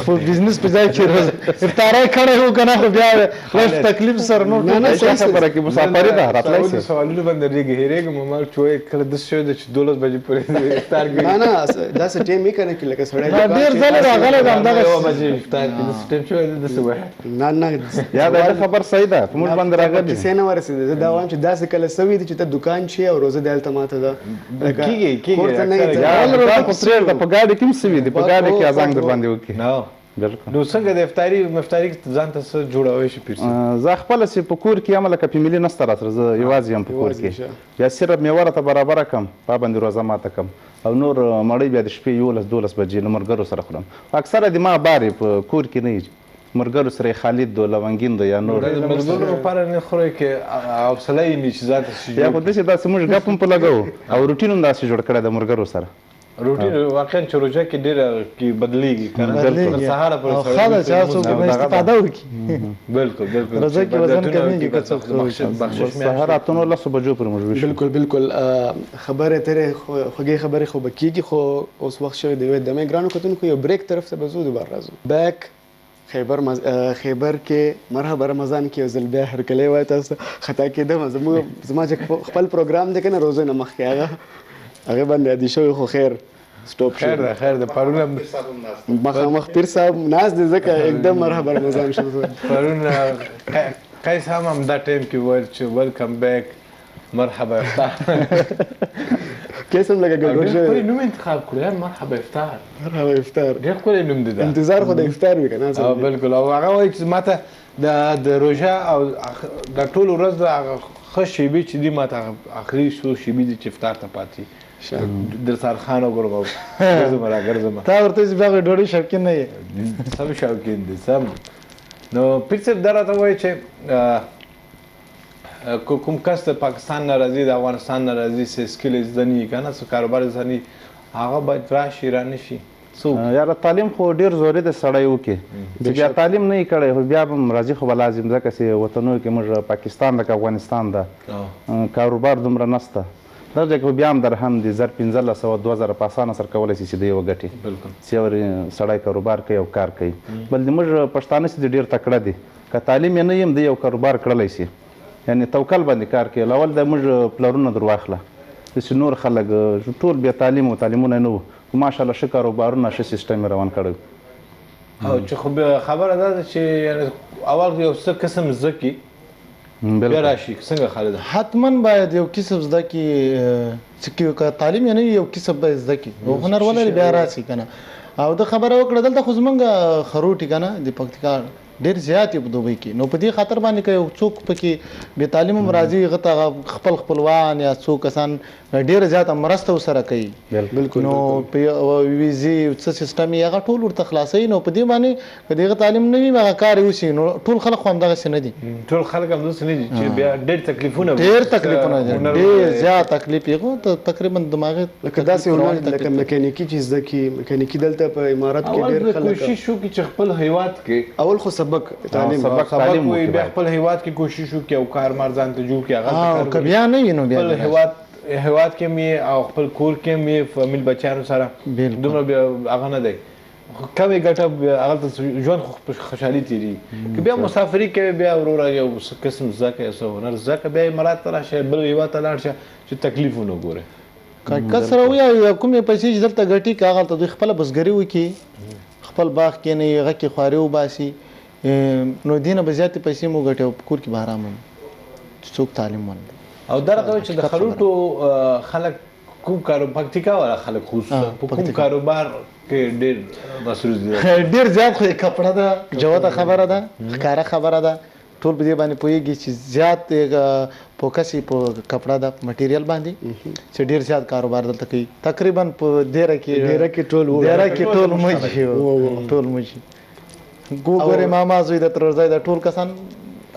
خپل بزنس په ځای کې روزه افطاري کړی وو که نه، خو بیا لږ تکلیف سره نور نه نه صحیح خبره کې مسافري ده راتلای شي. سوالونه باندې ریږي هېرېږم ما چې وایي کله داسې شوی ده چې 12 بجې پورې افطار کوي. نه نه داسې ټایم یې که نه کې لکه سړی ډېر ځله راغلی ده همدغه 1 بجې افطار کې داسې ټایم شوی ده داسې وایي. نه نه یا دا خبر صحیح ده، په موږ باندې راغلی کیسې نه ورسېده. زه دا وایم چې داسې کله سوي دي چې ته دکان شي او روزه دې هلته ماته ده، کېږي کېږي کور ته نه یې په ګاډي کې هم سوي دي، په ګاډي کې ازانګ در باندې وکړي. بالکل. نو څنګه د افطاري مفطاري ځان ته څه جوړوی شي پیر صاحب؟ زه خپله چې په کور کې یم لکه فیملي نشته راسره، زه یوازې یم په کور کې، بیا صرف مېوه راته برابره کړم، په باندې روزه ماته کړم او نور مړۍ بیا د شپې 11 12 بجې له ملګرو سره خورم. اکثره د ما بار یې په کور کې نه وي، ملګرو سره یې خالد دو، لونګین دو یا نور. د ملګرو لپاره نه خورئ که حوصله یې نه چې ځان ته څه یا خو داسې داسې موږ ګپ هم په لګوو او روټین هم داسې جوړ کړی د ملګرو سره. روټین واقعا چې روژه کې ډېره کې بدلېږي که نه، تر سهاره پورې سړی ښه ده چې هر څوک به استفاده وکړي. بالکل بالکل، روژه کې وزن کمېږي که څوک سهار 8 9 بجو پورې موږ ویښ. بالکل بالکل، خبرې اترې خوږې خبرې خو به کېږي، خو اوس وخت شوی د یوې دمې. ګرانو کتونکو یو بریک طرف ته به ځو، دوباره راځو. بیک خیبر خیبر کې مرحبا رمضان کې یو ځل بیا هرکلی وایي تاسو ته. خطا کېدم، زما چې خپل پروګرام دی که نه روزه نه مخکې هغه باندې عادي شوی، خو خیر سټاپ شو. خیر ده خیر ده. پرون مخامخ پیر صاحب ناست دی ځکه एकदम مرحبا رمضان شو. پرون قیس هم همدا ټایم کې وویل چې ویلکم بیک مرحبا افطار. کیس هم لکه ګډوډ شوی. ډېر ښکلی نوم انتخاب کړو یار، مرحبا افطار. مرحبا افطار ډېر ښکلی نوم دی دا. انتظار خو د افطار وي که نه؟ بالکل. او هغه وایي چې ما ته د روژه او د ټولو ورځ د هغه ښه شېبې چې دي ما ته اخري څو شېبې دي چې افطار ته پاتې دسترخوان وګورم او ګرځم راګرځم. تا ورته چې بیا ډوډۍ شوقین نه یې؟ سم شوقین دی سم. نو پیر صاحب دا راته وایي چې کوم کس د پاکستان نه راځي، د افغانستان نه راځي، څه سکیل یې زده نه وي که نه، څه کاروبار یې زده نه وي، هغه باید راشي را نه شي؟ څوک؟ یاره تعلیم خو ډېر ضروري دی سړی وکړي، چې بیا تعلیم نه یې کړی خو بیا به هم راځي، خو به لازم ځکه چې وطنو کې موږ پاکستان لکه افغانستان ده کاروبار دومره نشته، دغه ځای کې خو بیا هم درهم دي 1500 2000 په اسانه سره کولی شي چې دی وګټي، چې یو سړی کاروبار کوي او کار کوي. بل د موږ پښتانه چې دي ډېر تکړه دي، که تعلیم یې نه وي هم دی یو کاروبار کړلی شي، یعنې توکل باندې کار کوي. اول د موږ پلرونه در واخله، داسې نور خلک ټول بې تعلیم و، تعلیمونه نه وو، خو ماشاءالله ښه کاروبارونه ښه سیستم یې روان کړی. او چې خو خبره دا ده چې اول یو څه قسم زده کړي بیا راشي. څنګه خالد؟ حتما باید یو کسب زده کړي، چې که تعلیم یې نه وي یو کسب باید زده کړي او هنر ولري بیا راشي که نه. او ده خبره وکړه دلته خو زمونږ خروټي که نه د پکتیکا ډېر زیات یې په دوبۍ کې، نو په دې خاطر باندې که یو څوک پکې بې تعلیم هم راځي هغه ته خپل خپلوان یا څو کسان ډېره زیاته مرسته ورسره کوي. نو په ویزې څه سیستم یې هغه ټول ورته خلاصوي. نو په دې باندې که د هغه تعلیم نه وي هغه کار یې وشي. نو ټول خلک خو همدغسې نه دي، ټول خلک همداسې نه دي چې بیا ډېر تکلیفونه، ډېر تکلیفونه دي، ډېر زیات تکلیف یې خو تقریبا دماغي لکه داسې هنر لکه میکانیکي چې زده کړي، میکانیکي دلته په امارت کې ډېر خلک کوشش وکړي چې خپل هیواد کې اول خو سبق تعلیم سبق وي، بیا خپل هیواد کې کوشش وکړي او کار مار ځان ته جوړ کړي. هغه که بیا نه وي نو بیا خپل هیواد کې مې او خپل کور کې مې فامیل بچیانو سره دومره بیا هغه نه دی، کمې ګټه هغه ته ژوند خو په خوشحالي تېرېږي. که بیا مسافري کوي بیا وروره یو څه قسم زده کړه، یو څه هنر زده کړه، بیا امارات ته راشه، بل هیواد ته لاړ شه چې تکلیف ونه ګورې. که کس راوي یا کومې پیسې چې دلته ګټي که هغلته دوی خپله بزګري وکړي، خپل باغ کښېنوي، هغه کې خواري وباسي، نو دې نه به زیاتې پیسې مو ګټي او په کور کې به ارامه وي چې څوک تعلیم ونه لري. او دا راته وایي چې د خروټو خلک کوم کارو پکتیکا والا خلک خصوصا په کوم کاروبار کې ډېر مصروف دي؟ ډېر زیات خو یې کپړه ده، جوته خبره ده، ښکاره خبره ده، ټول په دې باندې پوهېږي چې زیات فوکس یې په کپړه ده، په مټیریل باندې چې ډېر زیات کاروبار دلته کوي. تقریبا په دیره کې ټول دیره کې ټول موږ ټول موږ ګورې ماما زوی د ترور ځای د ټول کسان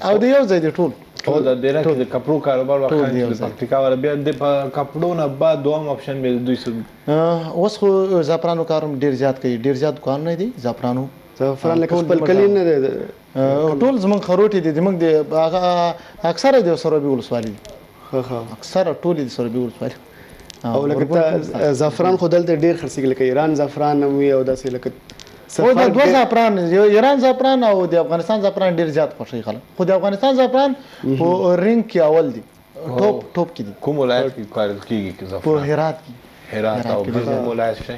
او د یو ځای دی ټول. ټول د دیره کې د کپړو کاروبار وکړ چې د پکتیکا ولا بیا د کپړو نه بعد دوام آپشن به دوی څه. اوس خو زعفرانو کار هم ډیر زیات کوي، ډیر زیات دکانونه دي زعفرانو. زعفران لکه خپل کلی نه دی، ټول زمونږ خروټي دي، زمونږ د هغه اکثره د سروبي ولسوالي دي. اکثره ټول د سروبي ولسوالي. او لکه زعفران خو دلته ډیر خرڅېږي، لکه ایران زعفران هم وي او داسې لکه او دا دوه زعفران، ایران زعفران او د افغانستان زعفران ډیر زیات خوښوي خلک، خو د افغانستان زعفران په رینګ کې اول دي، ټوپ ټوپ کې دي. کوم ولایت کې کارل کېږي زعفران؟ په هرات کې. هرات او بل کوم ولایت شته؟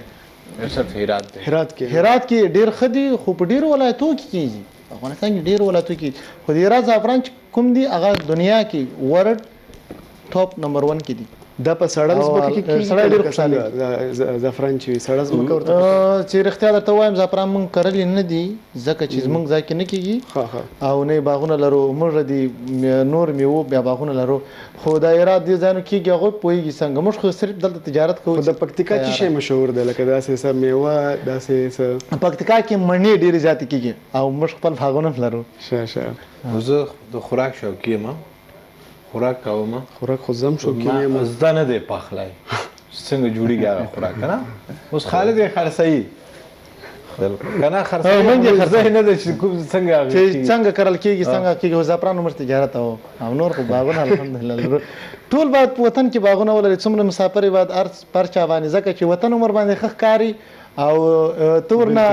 صرف هرات دی. هرات کې، هرات کې ډیر ښه دي، خو په ډیرو ولایتو کې کېږي، افغانستان کې ډیرو ولایتو کې، خو د هرات زعفران چې کوم دي هغه دنیا کې ورلډ ټاپ نمبر 1 کې دي. دا په سړه ځمکه کې کېږي؟ سړی ډېر خوشحاله زعفران چې وي سړه ځمکه ورته چې رښتیا درته ووایم زعفران موږ کرلي نه دي، ځکه چې زموږ ځای کې نه کېږي او نه یې باغونه لرو. موږ د نور میوو بیا باغونه لرو، خو د هرات دې ځایونو کېږي، هغوی پوهېږي څنګه. موږ خو صرف دلته تجارت کوو. خو د پکتیکا څه شی مشهور دی؟ لکه داسې څه میوه، داسې څه؟ پکتیکا کې مڼې ډېرې زیاتې کېږي او موږ خپل باغونه هم لرو. ښه ښه. زه د خوراک شوقي یم، خوراک کوم. خوراک خو زم شوقي نه یم. زده نه دی پخلی څنګه جوړېږي هغه خوراک که نه؟ اوس خالد یې خرڅوي که نه؟ خرڅوي موږ یې خرڅوي نه دی چې کوم څنګه چې څنګه کرل کېږي څنګه کېږي. خو زعفرانو موږ تجارت او نور خو باغونه الحمدلله لرو. ټول باید په وطن کې باغونه ولري، څومره مسافر یې باید هر پر چا باندې، ځکه چې وطن عمر باندې ښه ښکاري او ته ورنه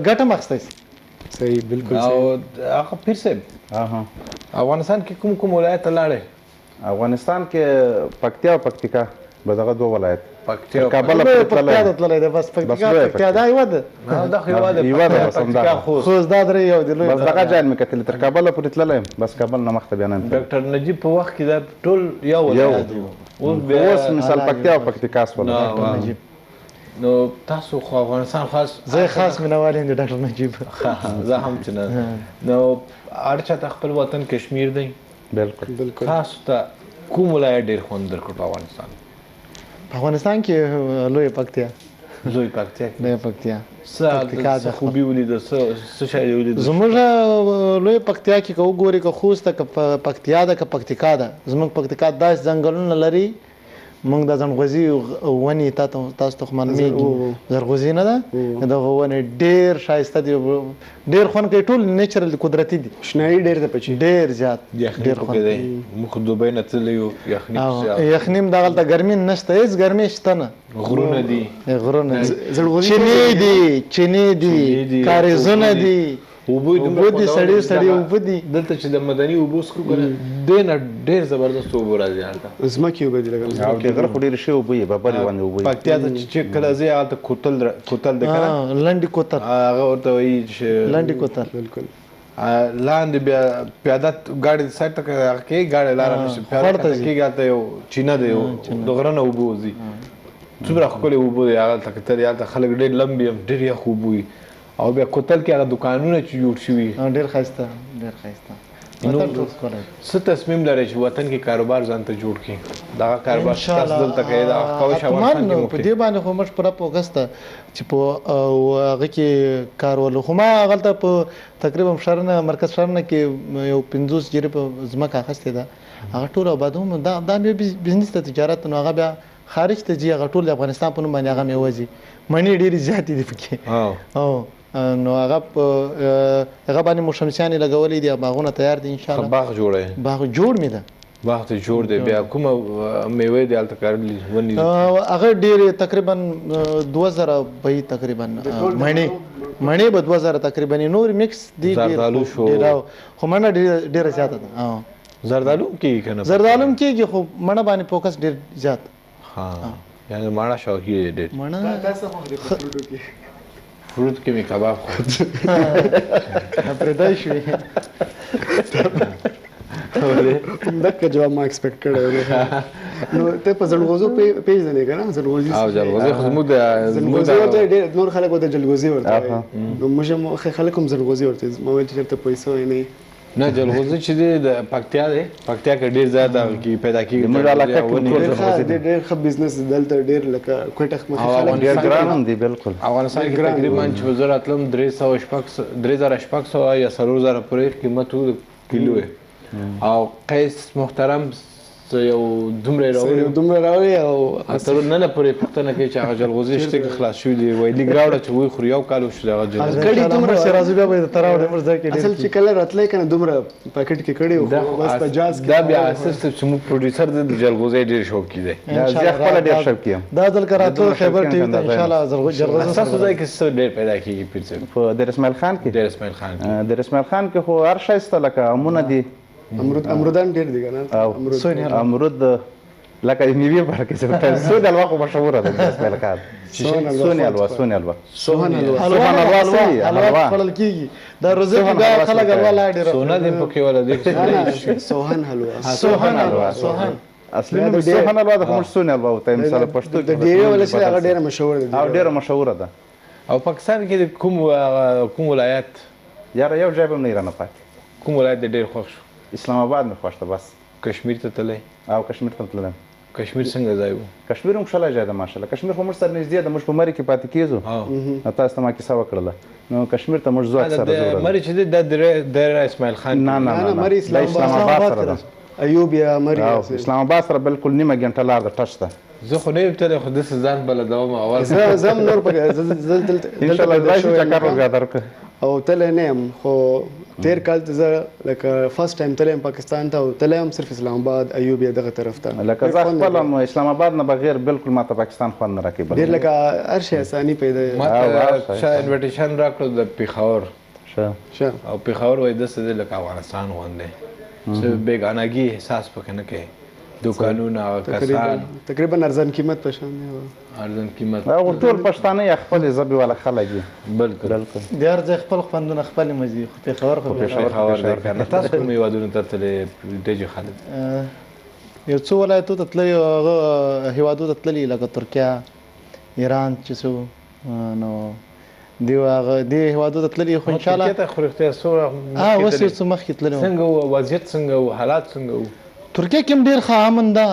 ګټه هم اخیستی سي. صحیح، بالکل صحیح. او هغه پیر صاحب، افغانستان کې کوم کوم ولایت ته لاړې؟ افغانستان کې پکتیا او پکتیکا، بس دغه دوه ولایت. پکتیا کابل پورې تللی دی، تللی دی بس. پکتیکا پکتیا دا یوه ده، دا خو یوه ده، یوه ده بس همدغه. خوست دا درې یو دی لوی. بس دغه ځای مې کتلی، تر کابله پورې تللی یم، بس کابل نه مخته بیا نه یم. ډاکټر نجیب په وخت کې دا ټول یو ولایت دی. اوس مثال پکتیا او پکتیکا سوله. ډاکټر نجیب نو تاسو خو افغانستان خاص، زه خاص مینوال یم د ډاکټر نجیب. زه هم چې نه. نو هر چا ته خپل وطن کشمیر دی. بالکل بالکل. تاسو ته کوم ولایت ډېر خوند درکړ په افغانستان؟ په افغانستان کې لویه پکتیا. لوی پکتیا کې؟ لویه پکتیا. څه خوبي ولیده، څه شی یې ولیده؟ زموږ لویه پکتیا کې که وګورې، که خوست ده، که پکتیا ده، که پکتیکا ده، زموږ پکتیکا داسې ځنګلونه لري. موږ د زنغوزي ونې تاسو ته خو معلومېږي، زرغوزي نه ده، دغه ونې ډېر ښایسته دي، ډېر خوند کوي، ټول نیچرل دي، قدرتي دي. شنایي ډېر ده پکې؟ ډېر زیات، ډېر خوند دی. موږ خو دوبۍ نه تللي یو، یخني پسې. یخني هم دغلته ګرمي نشته، هېڅ ګرمي شته نه. غرونه دي، غرونه دي، چینې دي، چینې دي، کاریزونه دي، اوبه اوبه دي، سړې سړې اوبه دي. دلته چې د مدني اوبو څښو که نه، دې نه ډېر زبردست اوبه راځي هلته. ځمکې اوبه دي لکه. او د غره خو ډېرې ښې اوبه یې، ببرې باندې اوبه یې. پکتیا ته چې کله ځې هلته کوتل کوتل دی که نه؟ لنډې کوتل، هغه ورته وایي چې لنډې کوتل. بالکل. لاندې بیا پیاده ګاډي سایډ ته هغه کې ګاډی لاره نشي، پیاده خوړ ته ځي. کېږي، هلته یو چینه دی، یو د غره نه اوبه وځي، څومره ښکلې اوبه دی هغلته کتلې. هلته خلک ډېر لمبي هم، ډېر یخ اوبه وي. او بیا کوتل کې هغه دکانونه چې جوړ شوي، ډېر ښایسته، ډېر ښایسته. وطن ټول ښکلی. څه تصمیم لرئ چې وطن کې کاروبار ځان ته جوړ کړي؟ دغه کاروبار چې تاسو دلته کوئ، دغه کوئ چې افغانستان کې مو په دې باندې خو موږ پوره فوکس ده چې په هغه کې کار ولرو. خو ما هغلته په تقریبا ښارنه، مرکز ښارنه کې یو 50 جریبه ځمکه اخیستې ده، هغه ټول آبادوم. دا مې بزنس ته تجارت، نو هغه بیا خارج ته ځي، هغه ټول د افغانستان په نوم باندې هغه مېوه ځي، مڼې ډېرې زیاتې دي پکې. نو هغه په هغه باندې مو شمسیانې لګولې دي، باغونه تیار دي انشاءالله. باغ جوړی؟ باغ جوړ مې ده، باغ ته جوړ دی. بیا کومه میوه دی هلته کرلې ونې؟ هغه ډېرې تقریبا 2000 به تقریبا مڼې، مڼې به 2000 تقریبا، نور مکس دي، زردالو شو، خو مڼه ډېره زیاته ده. زردالو هم کېږي که نه؟ زردالو هم کېږي، خو مڼه باندې فوکس ډېر زیات. ها، یعنې مڼه شوقي دی ډېر. مڼه تاسو خوښ دی په فروټو کې؟ فروټ کې مې کباب خوښ. پرېدای شوې. دغه جواب ما ایکسپیکټ کړی و. نو ته په زنغوزو پېژنې که نه؟ زنغوزي او جلغوزي خو زموږ د زنغوزي ورته ډېر نور خلک ورته جلغوزي ورته وایي، نو موږ هم ښه خلک هم زنغوزي ورته وایي. ما ویل چې چېرته پیسو یې نه. نه، جلغوزي چې دی د پکتیا دی، پکتیا کې ډېر زیات دغه کې پیدا کېږي. زموږ علاقه کې ټول جلغوزي دي. ډېر ښه بزنس دلته، ډېر لکه کوټه مخې خلک ډېر ګران هم دي. بالکل. افغانستان کې تقریبا چې به زه راتلم 3600 یا 4000 پورې قیمت و کیلو یې. او قیس محترم یو دومره راوړي، دومره راوړي، او تر ننه پورې پوښتنه کوي چې هغه جلغوزي شته که خلاص شوي دي. وایي لږ راوړه چې ویې خورو، یو کال وشو هغه جلغوزي کړي دومره چې راځو بیا به یې درته راوړي. موږ ځای کې ډېر اصل چې کله راتلی که نه دومره پاکټ کې کړي وو، بس په جاز کې. دا بیا اصل چې موږ پروډیوسر دی د جلغوزي ډېر شوقي دی. زه خپله ډېر شوقي یم. دا ځل که راتلو خیبر ټي وي ته انشاءالله جلغوزي. ستاسو ځای کې څه ډېر پیدا کېږي پیر صاحب؟ په دیر اسماعیل خان کې؟ دیر اسماعیل خان کې، دیر اسماعیل خان کې خو هر شی شته، لکه امونه دي، امرودان ډېر دي که نه؟ امرود لکه د میوې په اړه کې سوني حلوا خو مشهوره ده د اسماعیل خان. سوني حلوا، سوني حلوا، سوهن حلوا، سوهن حلوا، حلوا خوړل کېږي دا روزه کې بیا خلک حلوا لا ډېره. سونه دې پکې ولا دې؟ سوهن حلوا، سوهن حلوا، سوهن اصلي نوم سوهن حلوا ده، خو موږ سوني حلوا ورته مثلا پښتو کې د ډېرې ولا چې هغه ډېره مشهوره ده او ډېره مشهوره ده. او پاکستان کې کوم کوم ولایت؟ یاره یو ځای به هم نه رانه پاتې. کوم ولایت دې ډېر خوښ شو؟ اسلام آباد مې خوښ ده بس. کشمیر ته تللی؟ او کشمیر ته تللی. کشمیر څنګه ځای و؟ کشمیر هم ښکلی ځای ده ماشاءالله. کشمیر خو موږ سره نږدې ده، موږ په مري کې پاتې کېږو. تاسو ته ما کیسه وکړله. نو کشمیر ته موږ ځو اکثره ځو. مري چې دی دا ډېره اسماعیل خان؟ نه نه نه، مري اسلام آباد سره ده. ایوب یا مري اسلام آباد سره بالکل نیمه ګنټه لار ده، ټچ ده. زه خو نه یم تللی، خو داسې ځان بلدوم اول. زه هم نور پکې دلته انشاءالله راشي چکر ورته درکړه. او تللی نه یم، خو تیر کال ته زه لکه فرست ټایم تللی یم پاکستان ته، او تللی یم صرف اسلام آباد، ایوب یا دغه طرف ته. لکه زه خپله هم اسلام آباد نه بغیر بالکل ما ته پاکستان خوند نه راکوي. ډېر لکه هر شی اساني پیدا. ما ته چا invitation راکړو د پېښور، او پېښور وایي داسې دی لکه افغانستان غوندې، څه بېګانګي احساس پکې نه کوي. دوکانونه، کسان تقریبا ارزان قیمت په شان دی. ارزان قیمت هغه ټول پښتانه یا خپلې ژبې والا خلک دي. بالکل بالکل، د هر ځای خپل خوندونه خپلې مزې، خو پېښور خو پېښور دی که نه. تاسو کوم هېوادونو ته تللی ډیجي خالد؟ یو څو ولایتو ته تللی، هغه هېوادو ته تللی لکه ترکیه، ایران چې څو، نو دیو هغه دې هېوادو ته تللی. خو انشاءالله ترکیې ته خو رښتیا څو اوس یو څه مخکې تللی. څنګه و وضعیت، څنګه و حالات، څنګه و؟ ترکیه کې هم ډېر ښه امن ده،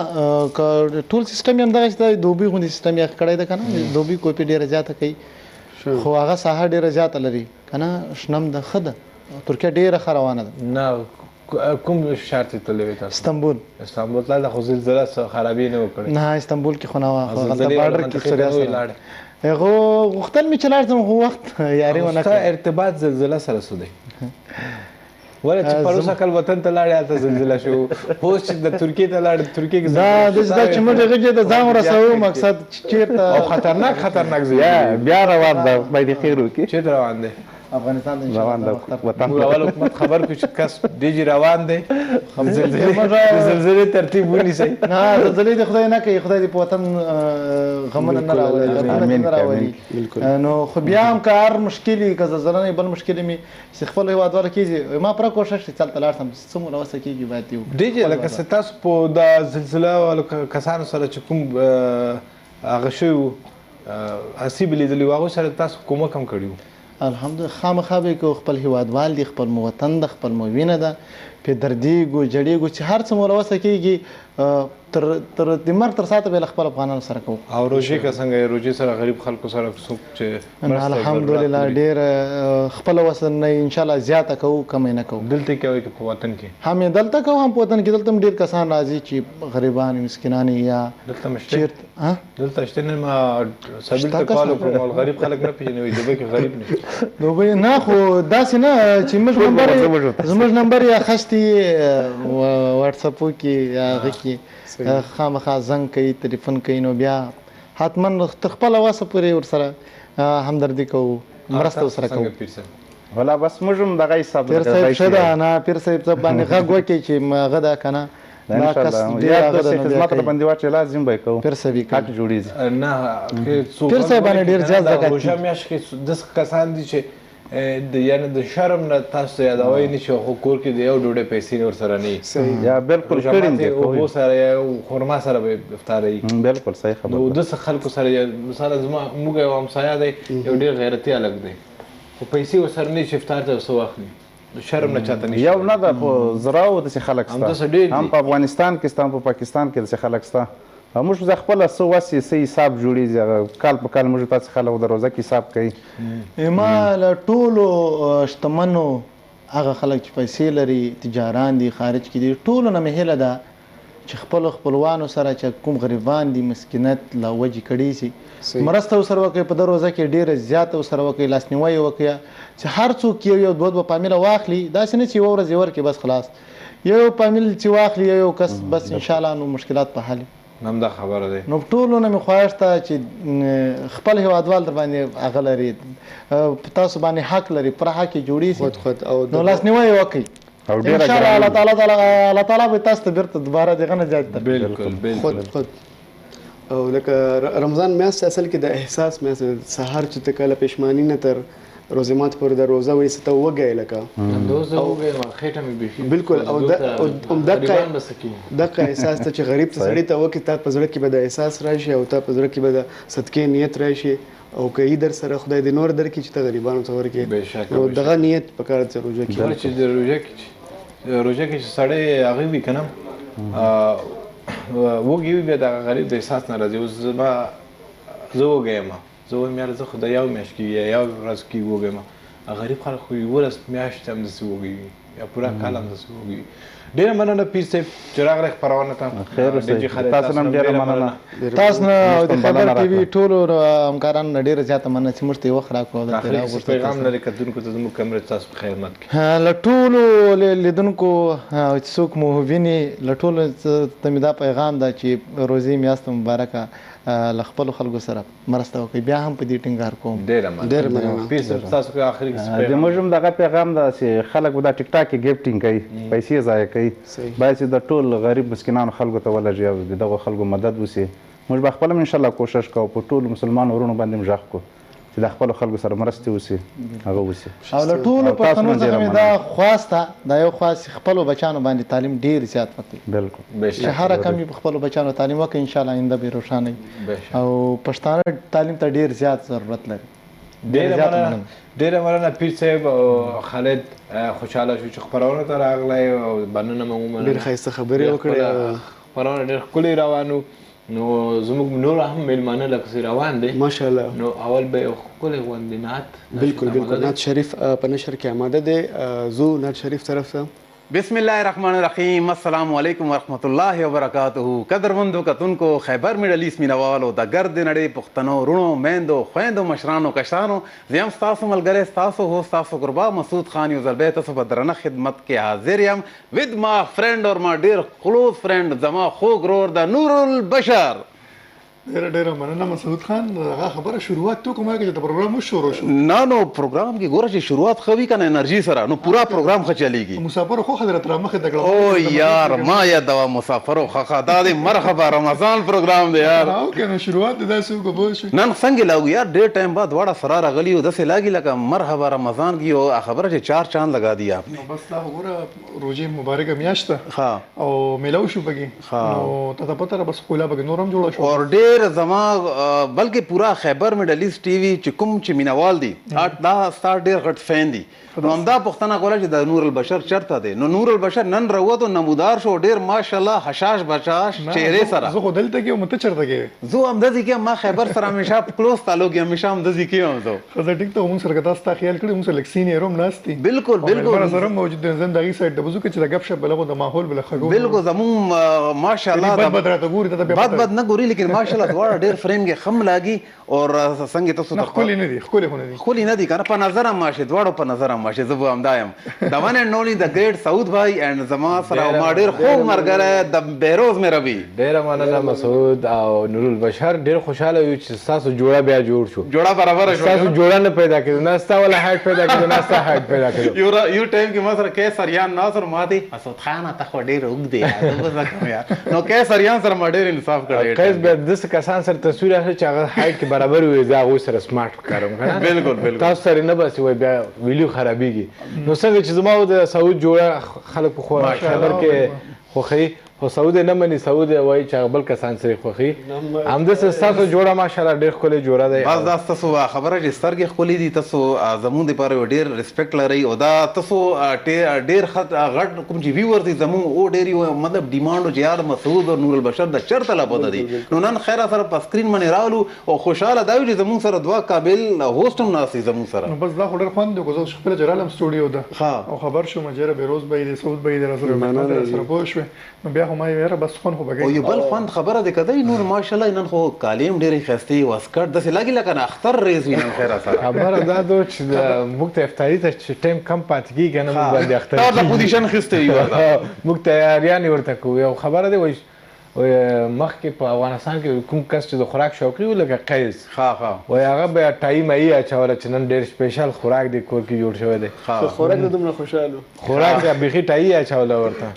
که ټول سیستم یې همدغسې دی، دوبۍ غوندې سیستم یې کړی ده که نه، دوبۍ کوپي ډېره زیاته کوي، خو هغه ساحه ډېره زیاته لري که نه، شنم ده، ښه ده. ترکیه ډېره ښه روانه ده. نه کوم ښار ته تللی وې تاسو؟ استانبول. استانبول تللی، خو زلزله څه خرابي نه وه کړې؟ نه استانبول کې خو نه وه، خو هلته بارډر کې سوریا سره هغه غوښتل مې چې لاړ شم، خو وخت یاري ونه کړه. ستا ارتباط زلزله سره څه دی؟ ولې چې پروسه کال وطن ته لاړې هلته زلزله شو، اوس چې د ترکیې ته لاړې ترکیې کې زلزله دا چې موږ هغه ته ځان ورسوو، مقصد چې چېرته او خطرناک خطرناک ځای بیا روان ده، خدای دې خیر وکړي. چېرته روان دی؟ افغانستان ته روان ده وطن. موږ اول حکومت خبر کړو چې کس ډیجي روان دی، زلزلې ترتیب ونیسئ. نه زلزلې دې خدای نه کوي، خدای دې په وطن غمونه نه راولي، دردونه نه راولي. نو خو بیا هم که هر مشکل وي، که زلزله نه بل مشکل مې چې خپل هېوادوال کېږي، ما پوره کوښښ چې هلته لاړ شم، چې څومره وسه کېږي باید یې وکړو. ډیجي لکه ستاسو په دا زلزله والو کسانو سره چې کوم هغه شوي وو، حسیب لیدلي وو، هغوی سره تاسو کومک هم کړي وو؟ الحمدلله خامخا به یې کوو، خپل هېوادوال دي، خپل مو وطن ده، خپل مو وینه ده، پرې دردېږو جړېږو، چې هر څه مو له وسه کېږي تر تر د مرګ تر ساعته به له خپل افغانانو سره کوو. او روژې که څنګه یې، روژې سره غریب خلکو سره څوک چې الحمدلله ډېر خپله وسه نه انشاءالله زیاته کوو، کمه یې نه کوو. دلته کوئ که په وطن کې؟ هم یې دلته کوو هم په وطن کې. دلته هم ډېر کسان راځي چې غریبان مسکینان یا دلته هم شته؟ دلته شته؟ نه ما سبیل ته کال وکړم، غریب خلک نه پېژني، وایي دوبۍ کې غریب نشته. دوبۍ نه، خو داسې نه چې موږ نمبر زموږ نمبر یې اخیستی واټساپو کې یا هغه کې خامخا زنګ کوي، تلیفون کوي، نو بیا حتما تر خپله وسه پورې ورسره همدردي کوو، مرسته ورسره کوو. ولا بس موږ هم دغه حساب پیر صاحب ښه ده، نه پیر صاحب ته باندې غږ وکړي چې هغه ده که نه، دا کس ډېر هغه ده، خدمت راباندې واچوي، لازم به یې کوو، پیر صاحب یې حق جوړېږي. نه پیر صاحب باندې ډېر زیات زکات روژه میاشت کې داسې کسان دي چې یعنی د شرم نه تاسو یادوي نه چې خو کور کې د یو ډوډۍ پیسې نه ورسره نه وي، یا بالکل کړي دي، اوبو سره یا خرما سره به افطاروي. بالکل صحیح خبره. نو داسې خلکو سره مثلا زما موږ یو همسایه دی، یو ډېر غیرتي هلک دی، خو پیسې ورسره نه چې افطار ته څه واخلي، شرم نه چاته نشته. یو نه ده خو زراو داسې خلک شته، هم په افغانستان کې شته، هم په پاکستان کې داسې خلک شته. موږ زه خپله څه وسې څه حساب جوړېږي، هغه کال په کال موږ تاسې خلک د روزه کې حساب کوي. ما له ټولو شتمنو هغه خلک چې پیسې لري، تجاران دي، خارج کې دي، ټولو نه مې هیله ده چې خپلو خپلوانو سره چې کوم غریبان دي، مسکینت له وجې کړي سي، مرسته ورسره وکړي. په دروازه کې ډېره زیاته ورسره وکړي، لاسنیوی یې وکړي چې هر څوک یو یو دوه دوه فامیله واخلي، داسې نه چې یوه ورځ یې ورکړي بس خلاص، یو یو فامیل چې واخلي یو یو کس بس ان شاء الله نو مشکلات په حل. همدا خبره ده. نو ټولو نه مې خواهش ده چې خپل هیوادوال در باندې هغه لري، په تاسو باندې حق لري، پر حق یې جوړېږي، نو لاسنیوی یې وکړئ. او ډیره ان شاء الله الله تعالی به تاسو ته بیرته دوباره دغه نه زیات درکړي. بالکل بالکل. خود او لکه رمضان میاشت اصل کې د احساس میاشت، سهار چې ته کله پښماني نه تر روزه مات پورې د روزه ونیسې ته وږی لکه وږی خېټه مې بیخي بالکل. او دقه احساس ته چې غریب ته سړي ته وکړي، تا په زړه کې به د احساس راشي او تا په زړه کې به د صدقې نیت راشي، او که یې در سره خدای دې نور درکړي چې ته غریبانو ته ورکړې. نو دغه نیت پکار دی روژه کې. چې د روژه کې چې سړی هغه وي که نه وږی وي، بیا دغه غریب د احساس نه راځي. اوس زه وږی یم، زه وایم یاره زه خو د یو میاشت کې یا یو ورځ کې وږی یم، غریب خلک خو یولس میاشتې همداسې وږي وي یا پوره کال همداسې وږي وي. ډېره مننه پیر صاحب چې راغلی خپرونه ته. خیر اوسئ، تاسو نه هم ډېره مننه. تاسو نه او د خیبر ټي وي ټولو همکارانو نه ډېره زیاته مننه چې موږ ته یې وخت راکړو او دلته یې راوغوښتل. پیغام لرې کتونکو ته زموږ کمرې تاسو په خدمت کې. له ټولو لیدونکو چې څوک مو ویني، له ټولو ته مې دا پیغام ده چې روزې میاشت مبارکه له خپلو خلکو سره مرسته وکړئ. بیا هم په دې ټینګار کوم. ډېره مننه. پیر صاحب تاسو که آخري د موږ هم دغه پیغام ده چې خلک به دا ټیک ټاک کې ګیفټینګ کوي، پیسې ضایع کوي، باید چې د ټول غریب مسکینانو خلکو ته ولږي او د دغو خلکو مدد وشي. موږ به خپله هم انشاءالله کوشش کوو، په ټولو مسلمانو وروڼو باندې هم غږ کوو چې د خپلو خلکو سره مرستې وشي، هغه وشي. او له ټولو پښتنو څخه مې دا خواست ده، دا یو خواست چې خپلو بچیانو باندې تعلیم ډېر زیات وکړئ. بالکل. چې هر رقم یې په خپلو بچیانو تعلیم وکړي ان شاءالله آینده به یې روښانه وي. او پښتانه تعلیم ته ډېر زیات ضرورت لري. ډېره مننه پیر صاحب او خالد، خوشحاله شو چې خپرونه ته راغلی او مننه مو ومنله. ډېر ښایسته خبرې وکړې، خپرونه ډېر ښکلې روان وو. نو زموږ نور هم مېلمانه لکه روان دي ماشاءالله. نو اول به یو ښکلی غوندې نعت. بالکل بالکل، نعت شریف په نشر کې آماده دی، ځو نعت شریف طرف ته. بسم الله الرحمن الرحیم. السلام علیکم ورحمت الله وبرکاته. قدرمندو کتونکو، خیبر میډل ایست مینوالو، د ګرد نړۍ پښتنو وروڼو، میندو، خویندو، مشرانو، کشرانو، زه یم ستاسو ملګری، ستاسو هو، ستاسو قربا مسعود خان یو ځل بیا تاسو په درنه خدمت کې حاضر یم with ما فرند اور ما ډیر کلوز فرند، زما خوږ ورور د نورالبشر. ډېره ډېره مننه مسعود خان. هغه خبره شروعات تو کومه کې چې پروګرام شروع شو. نه نو پروګرام کې ګوره چې شروعات ښه وي که نه انرژي سره، نو پورا پروګرام ښه چلېږي. مسافرو خوښه درته رامخې ته کړه. او یار ما یادوه مسافرو ښه دا دی مرحبا رمضان پروګرام دی یار. او که نه شروعات دې داسې وکړو پوه شو. نن څنګه لاګو یار، ډېر ټایم بعد دواړه سره راغلي یو، داسې لاګي لکه مرحبا رمضان کې یو خبره چې چار چاند لګا دی آپ نے. بس دا وګوره روژې مبارکه میاشت ده او میلاو شو پکې، نو تا ته پته ده بس ښکلا پکې نور هم جوړه شوه. اور ډېر زما بلکې پورا خیبر میډل ایست ټي وي چې کوم چې مینوال دي دا ستا ډېر غټ فین دي، نو همدا پوښتنه کوله چې د نور البشر چېرته دی. نو نور البشر نن راووتو، نمودار شو، ډېر ماشاءالله حشاش بشاش چهرې سره. زه خو دلته کې وم، ته چېرته کې وې؟ زه همداسې کې یم، ما خیبر سره همیشه کلوز تعلق یم، همیشه همداسې کې یم زه. ښه زه ټیک ته موږ سره که تاسو تا خیال کړی، موږ سره لږ سینیر هم ناست دي. بالکل بالکل، مېلمانه سره هم موجود دي، زه هم د هغې سایډ ته به ځو که چې د ګپ شپ به لږ د ماحول به لږ ښه ګورو. بالکل، زموږ ماشاءالله بد بد راته ګوري، ته بیا بد بد نه ګوري، لیکن ماشاءالله دواړه ډېر فریم کې خم لاګي. اور څنګه تاسو ته ښکلي نه دي، ښکلي خو نه دي، ښکلي نه دي که نه، په نظر هم ماشي، دواړو په نظر هم ماشي. زه به همدا یم د ون اینډ اونلي د ګریټ سعود بھائی اینډ زما سره ما ډېر خوږ ملګری د بهروز مهربي. ډېره مننه مسعود او نورالبشر، ډېر خوشحاله یو چې ستاسو جوړه بیا جوړ شو، جوړه برابره شوه، ستاسو جوړه نه پیدا کېده، نه ستا والا هایټ پیدا کېده، نه ستا هایټ پیدا کېده. یو ټایم کې ما سره قیس اریان ناصر ما دی مسعود خانه ته خو ډېر اوږد دی یار، زه به څه کوم یار. نو قیس اریان سره ما ډېر انصاف کړی. قیس بیا داسې کسان سره تصویر اخلي چې هغه هایټ کې برابر وي، زه هغوی سره سمارټ ښکارم که نه. بالکل بالکل، تاسو سره نه باسي، وایي بیا ویلیو خرابېږي. نو څنګه چې زما د سعود جوړه خلک په خیبر کې خوښوي، خو سعود یې نه مني، سعود یې وایي چې هغه بل کسان سره خوښي. همداسې ستاسو جوړه ماشاءالله ډېر ښکلی جوړه دی. بس دا ستاسو خبره چې سترګې ښکلې دي، تاسو زمونږ دپاره یو ډېر ریسپیکټ لرئ او دا تاسو ډېر ښه غټ کوم چې ویور دي زمونږ او ډېر یو مطلب ډیمانډ و چې یار مسعود او نور البشر دا چېرته لا پته دي. نو نن خیر سره په سکرین باندې راغلو او خوشحاله دا یو چې زمونږ سره دوه قابل هوسټ هم ناست دي زمونږ سره. نو بس دا خو ډېر خوند دی، خو زه خپله چې رالم سټوډیو ته او خبر شوم چې یاره بهروز به یې دی، سعود به یې دی راسره، مېلمه دی راسره، پوه شوې؟ نو بیا خو ما یې یاره بس خوند خو به او کوي. یو بل خوند خبره دی که دی نور ماشاءالله نن خو کالي هم ډېرې ښایستې واسکټ داسې لګي لکه نه اختر ریز وي نن خیر سره. خبره دا ده چې موږ ته افطاري ته چې ټایم کم پاتې کېږي که نه موږ باندې اختر تا ته پوزیشن خیستی وي ورته. موږ تیاریانې ورته کوو. یو خبره دی وایي مخکې په افغانستان کې کوم کس چې د خوراک شوقي و لکه قیس، وایي هغه به ټایي مایي اچوله چې نن ډېر سپیشل خوراک دی کور کې جوړ شوی دی. خوراک ته دومره خوشحال و، خوراک ته بیخي ټایي اچوله ورته.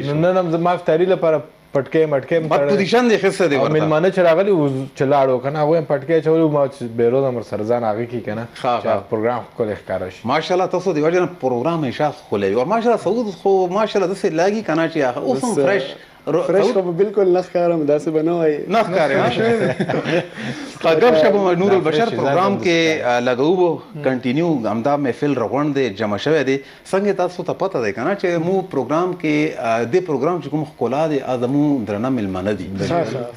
نو نن هم زما افطاري لپاره پټکی مټکی هم بد پوزیشن دی خسته دی ورته. مېلمانه چې راغلي وو چې لاړو که نه هغوی هم پټکی اچولی وو، ما چې بهروز هم ورسره ځان هغه کړي که نه چې هغه پروګرام ښکلی ښکاره شي. ماشاءالله تاسو د وجې نه پروګرام همیشه ښکلی وي. او ماشاءالله سعود خو ماشاءالله داسې لاګي که نه چې هغه اوس هم فرش فرش خو به بالکل نه ښکارم، داسې به نه وایي. نه ښکارې غب شپ نور البشر پروګرام کې لګوو به کنټینیو همدا محفل روان دی، جمع شوی دی. څنګه تاسو ته پته دی که نه چې مو پروګرام کې دې پروګرام چې کوم ښکلا دی هغه زموږ درنه مېلمانه دي،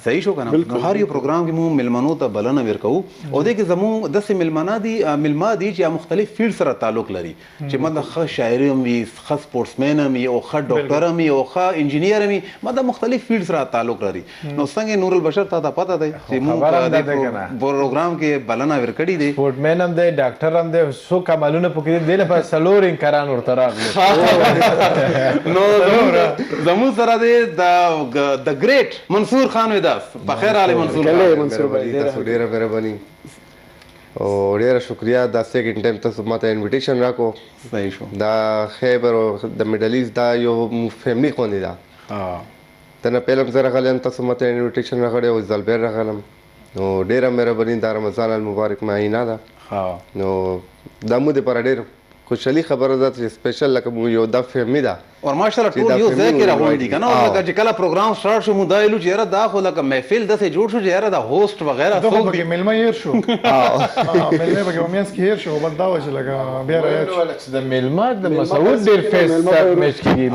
صحیح شو که نه؟ نو هر یو پروګرام کې مو مېلمنو ته بلنه ورکوو او دې کې زموږ داسې مېلمانه دي مېلما دي چې مختلف فیلډ سره تعلق لري، چې مطلب ښه شاعر هم وي، ښه سپورټسمین هم وي، او ښه ډاکټر هم وي، او ښه انجینیر هم وي، مطلب مختلف فیلډ سره تعلق لري. نو څنګه نور البشر تا ته پته دی چې موږ په دې پروګرام کې بلنه ورکړې دی، سپورټمین هم دی، ډاکټر هم دی، څو کمالونه پکې دي، دې لپاره څلور انکاران ورته راغلل. نو زموږ سره دی د ګریټ منصور خان ویداس. په خیر راغلی منصور خان. تاسو ډېره مهرباني او ډېره شکریه. دا سیکنډ ټایم تاسو ماته انویټیشن راکو. صحیح شو. دا خیبر او د میډل ایست دا یو فیملی غوندې ده. ته نه پیل هم زه راغلی یم، تاسو ماته انویټیشن راغلی او ځل بیا راغلم. نو ډېره مهرباني. دا رمضان المبارک معینه ده، نو دا مو دپاره ډېر خوشحالي خبره ده چې سپیشل لکه مو یو دا فیملی ده. اور ماشاءالله ټول یو ځای کې راغونډ دي که نه؟ لکه چې کله پروګرام سټارټ شو مو دا ویلو چې یاره دا خو لکه محفل داسې جوړ شو چې یاره دا هوسټ وغیره څوک دي. پکې مېلمه هېر شو، مېلمه پکې په منځ کې هېر شو، بس دا وه چې لکه بیا را یاد شو چې د مېلمه د مسعود ډېر فیس میچ کېږي.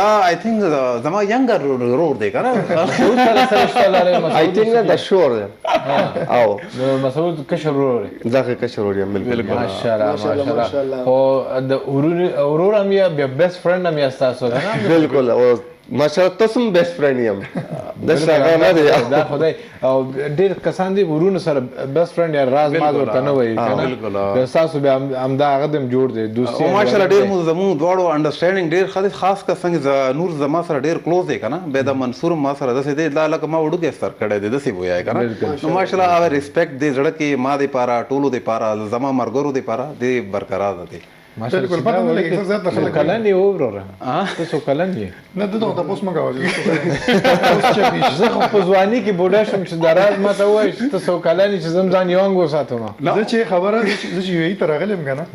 دا آی تھنک زما ینګر ورور دی که نه؟ مسعود سره څه رشته لرې؟ آی تھنک نه دا شور دی. او مسعود کشر ورور دی. دغه کشر ورور یم. بالکل ماشاءالله ماشاءالله. خو د ورور هم یا بیا بیسټ فرند هم یا ستاسو که نه؟ بالکل. او ماشاءالله تاسو هم بیسټ فرند یم، داسې هغه نه دی. دا خدای او ډېر کسان دي ورونو سره بیسټ فرند یا راز ماز ورته نه وایي که نه؟ بیا ستاسو بیا همدا هغه دم جوړ دی دوستي. او ماشاءالله ډېر مو زموږ دواړو انډرسټینډینګ ډېر ښه دی. خاص کر څنګه نور زما سره ډېر کلوز دی که نه، بیا دا منصور ما سره داسې دی، دا لکه ما وړوکی سر کړی دی داسې بویای که نه. نو ماشاءالله هغه ریسپیکټ دی زړه کې ما دپاره، ټولو دپاره، زما ملګرو دپاره دی برقرار دی. بالکل پته نه لګي زیات خلک. کلن یې وروره؟ ته څو کلن یې؟ نه ده ته تاسو مګه وایي. زه خو په ځواني کې بوډا شوم چې دا راز ماته ووایي چې ته څو کلن یې چې زه هم ځان یونګ وساتم. زه چې خبره زه چې یو ای ته راغلی یم که نه،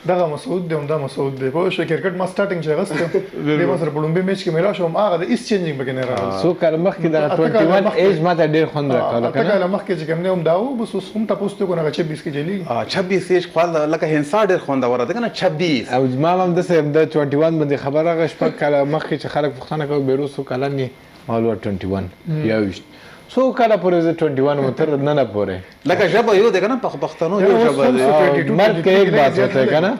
دغه مسعود دی همدا مسعود دی، پوه شوې؟ کرکټ ما سټارټینګ چې اخیستی دی ما سره په لومړي میچ کې میلاو شوم، هغه د هېڅ چینجینګ پکې نه راغلی. څو کاله مخکې دغه 21 ایج ماته ډېر خوند راکاوه. اته کاله مخکې چې کوم دی همدا و، بس اوس هم تپوس ته کو نه 26 کې چلېږي. 26 ایج خو لکه هنسا ډېر خوندوره ده که نه 26. او زما هم داسې همدا 21 باندې خبره راغله شپږ کاله مخکې چې خلک پوښتنه کوي بهروز څو کلن یې، ما ویل 21 21. څو کاله پورې زه 21 وم تر ننه پورې. لکه ژبه یو دی که نه، پښتنو یو ژبه دی. مرګ کې یک بات ہوتا ہے که نه،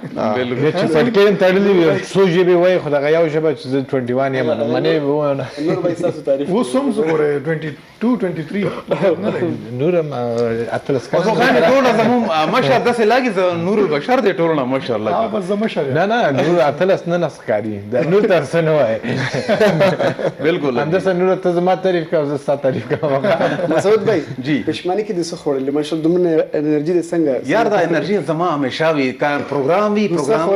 چې پټکې هم تړلې وي څو ژبې وایي، خو دغه یو ژبه چې زه 21 یم منې به ووایم. نور به ستاسو تعریف اوس هم څه ګورې 22 23 نه لګي. نور هم 18 کلن. اوس خان ټول زموږ مشر داسې لاګي نور البشر دی ټول نه مشر لګي. بس زه مشر یم. نه نه نور 18 نه ښکاري، نور تر څه نه وایي. بالکل همداسې نور ته زما تعریف کوه زه ستا تعریف کوم. مسعود بھائی جی پښمانه کې د څه خوړلې ماشاءالله دومره انرژي دې څنګه؟ یار دا انرژي زما همیشه وي، پروګرام وي پروګرام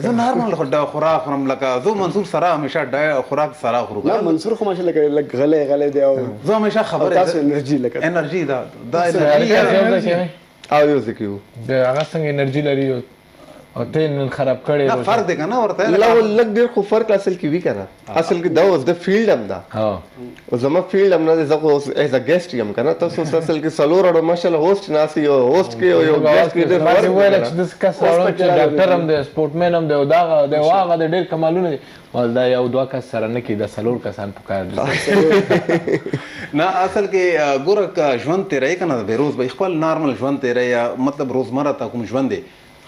زه نارمل خوراک خورم، لکه زه منصور سره همیشه خوراک سره خورم. نه منصور خو ماشاءالله لږ غلی غلی دی او زه همیشه خبرې تاسو انرژي لکه انرژي دا دا انرژي او یو ځای کې هغه څنګه انرژي لري؟ او ته نن خراب کړی. نه فرق دی کنه ورته لا لږ ډیر خو فرق اصل کې وی کنه. اصل کې دا اوس د فیلډ هم ده او زما فیلډ هم نه ده، زه خو اوس ایز ا ګیسټ یم کنه. تاسو اوس اصل کې څلور اړو ماشاءالله هوست ناست یو هوست کې او یو ګیسټ کې ډېر فرق ویل چې داسې کس راوړم چې ډاکټر هم دی، سپورټمن هم دی، او دغه دی او هغه دی، ډېر کمالونه دي. ول دا یو دوه کس سره نه کېږي، دا څلور کسان پکار دي. نه اصل کې ګوره که ژوند تېروې که نه بهروز بھائی، خپل نارمل ژوند تېروې یا مطلب روزمره ته کوم ژوند دی،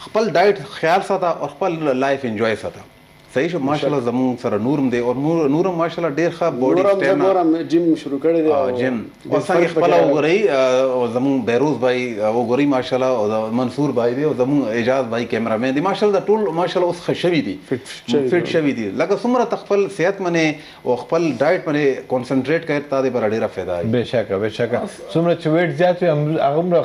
خپل ډایټ خیال ساته او خپل لایف انجوای ساته. صحیح شو. ماشاءالله زموږ سره نورم دی او نورم ماشاءالله ډیر ښه باډي نورم زه ګورم جیم شروع کړی دی او جیم او څنګه خپل وګورئ. او زموږ بهروز بھائی وګورئ ماشاءالله، او منصور بھائی دی، او زموږ اعجاز بھائی کیمرامین دی. ماشاءالله ټول ماشاءالله اوس ښه شوي دي، فټ شوي دي. لکه څومره ته خپل صحت باندې او خپل ډایټ باندې کانسنټریټ کوې تا دې پر ډیره فایده وي. بېشکه بېشکه، څومره چې ویټ زیات وي هغومره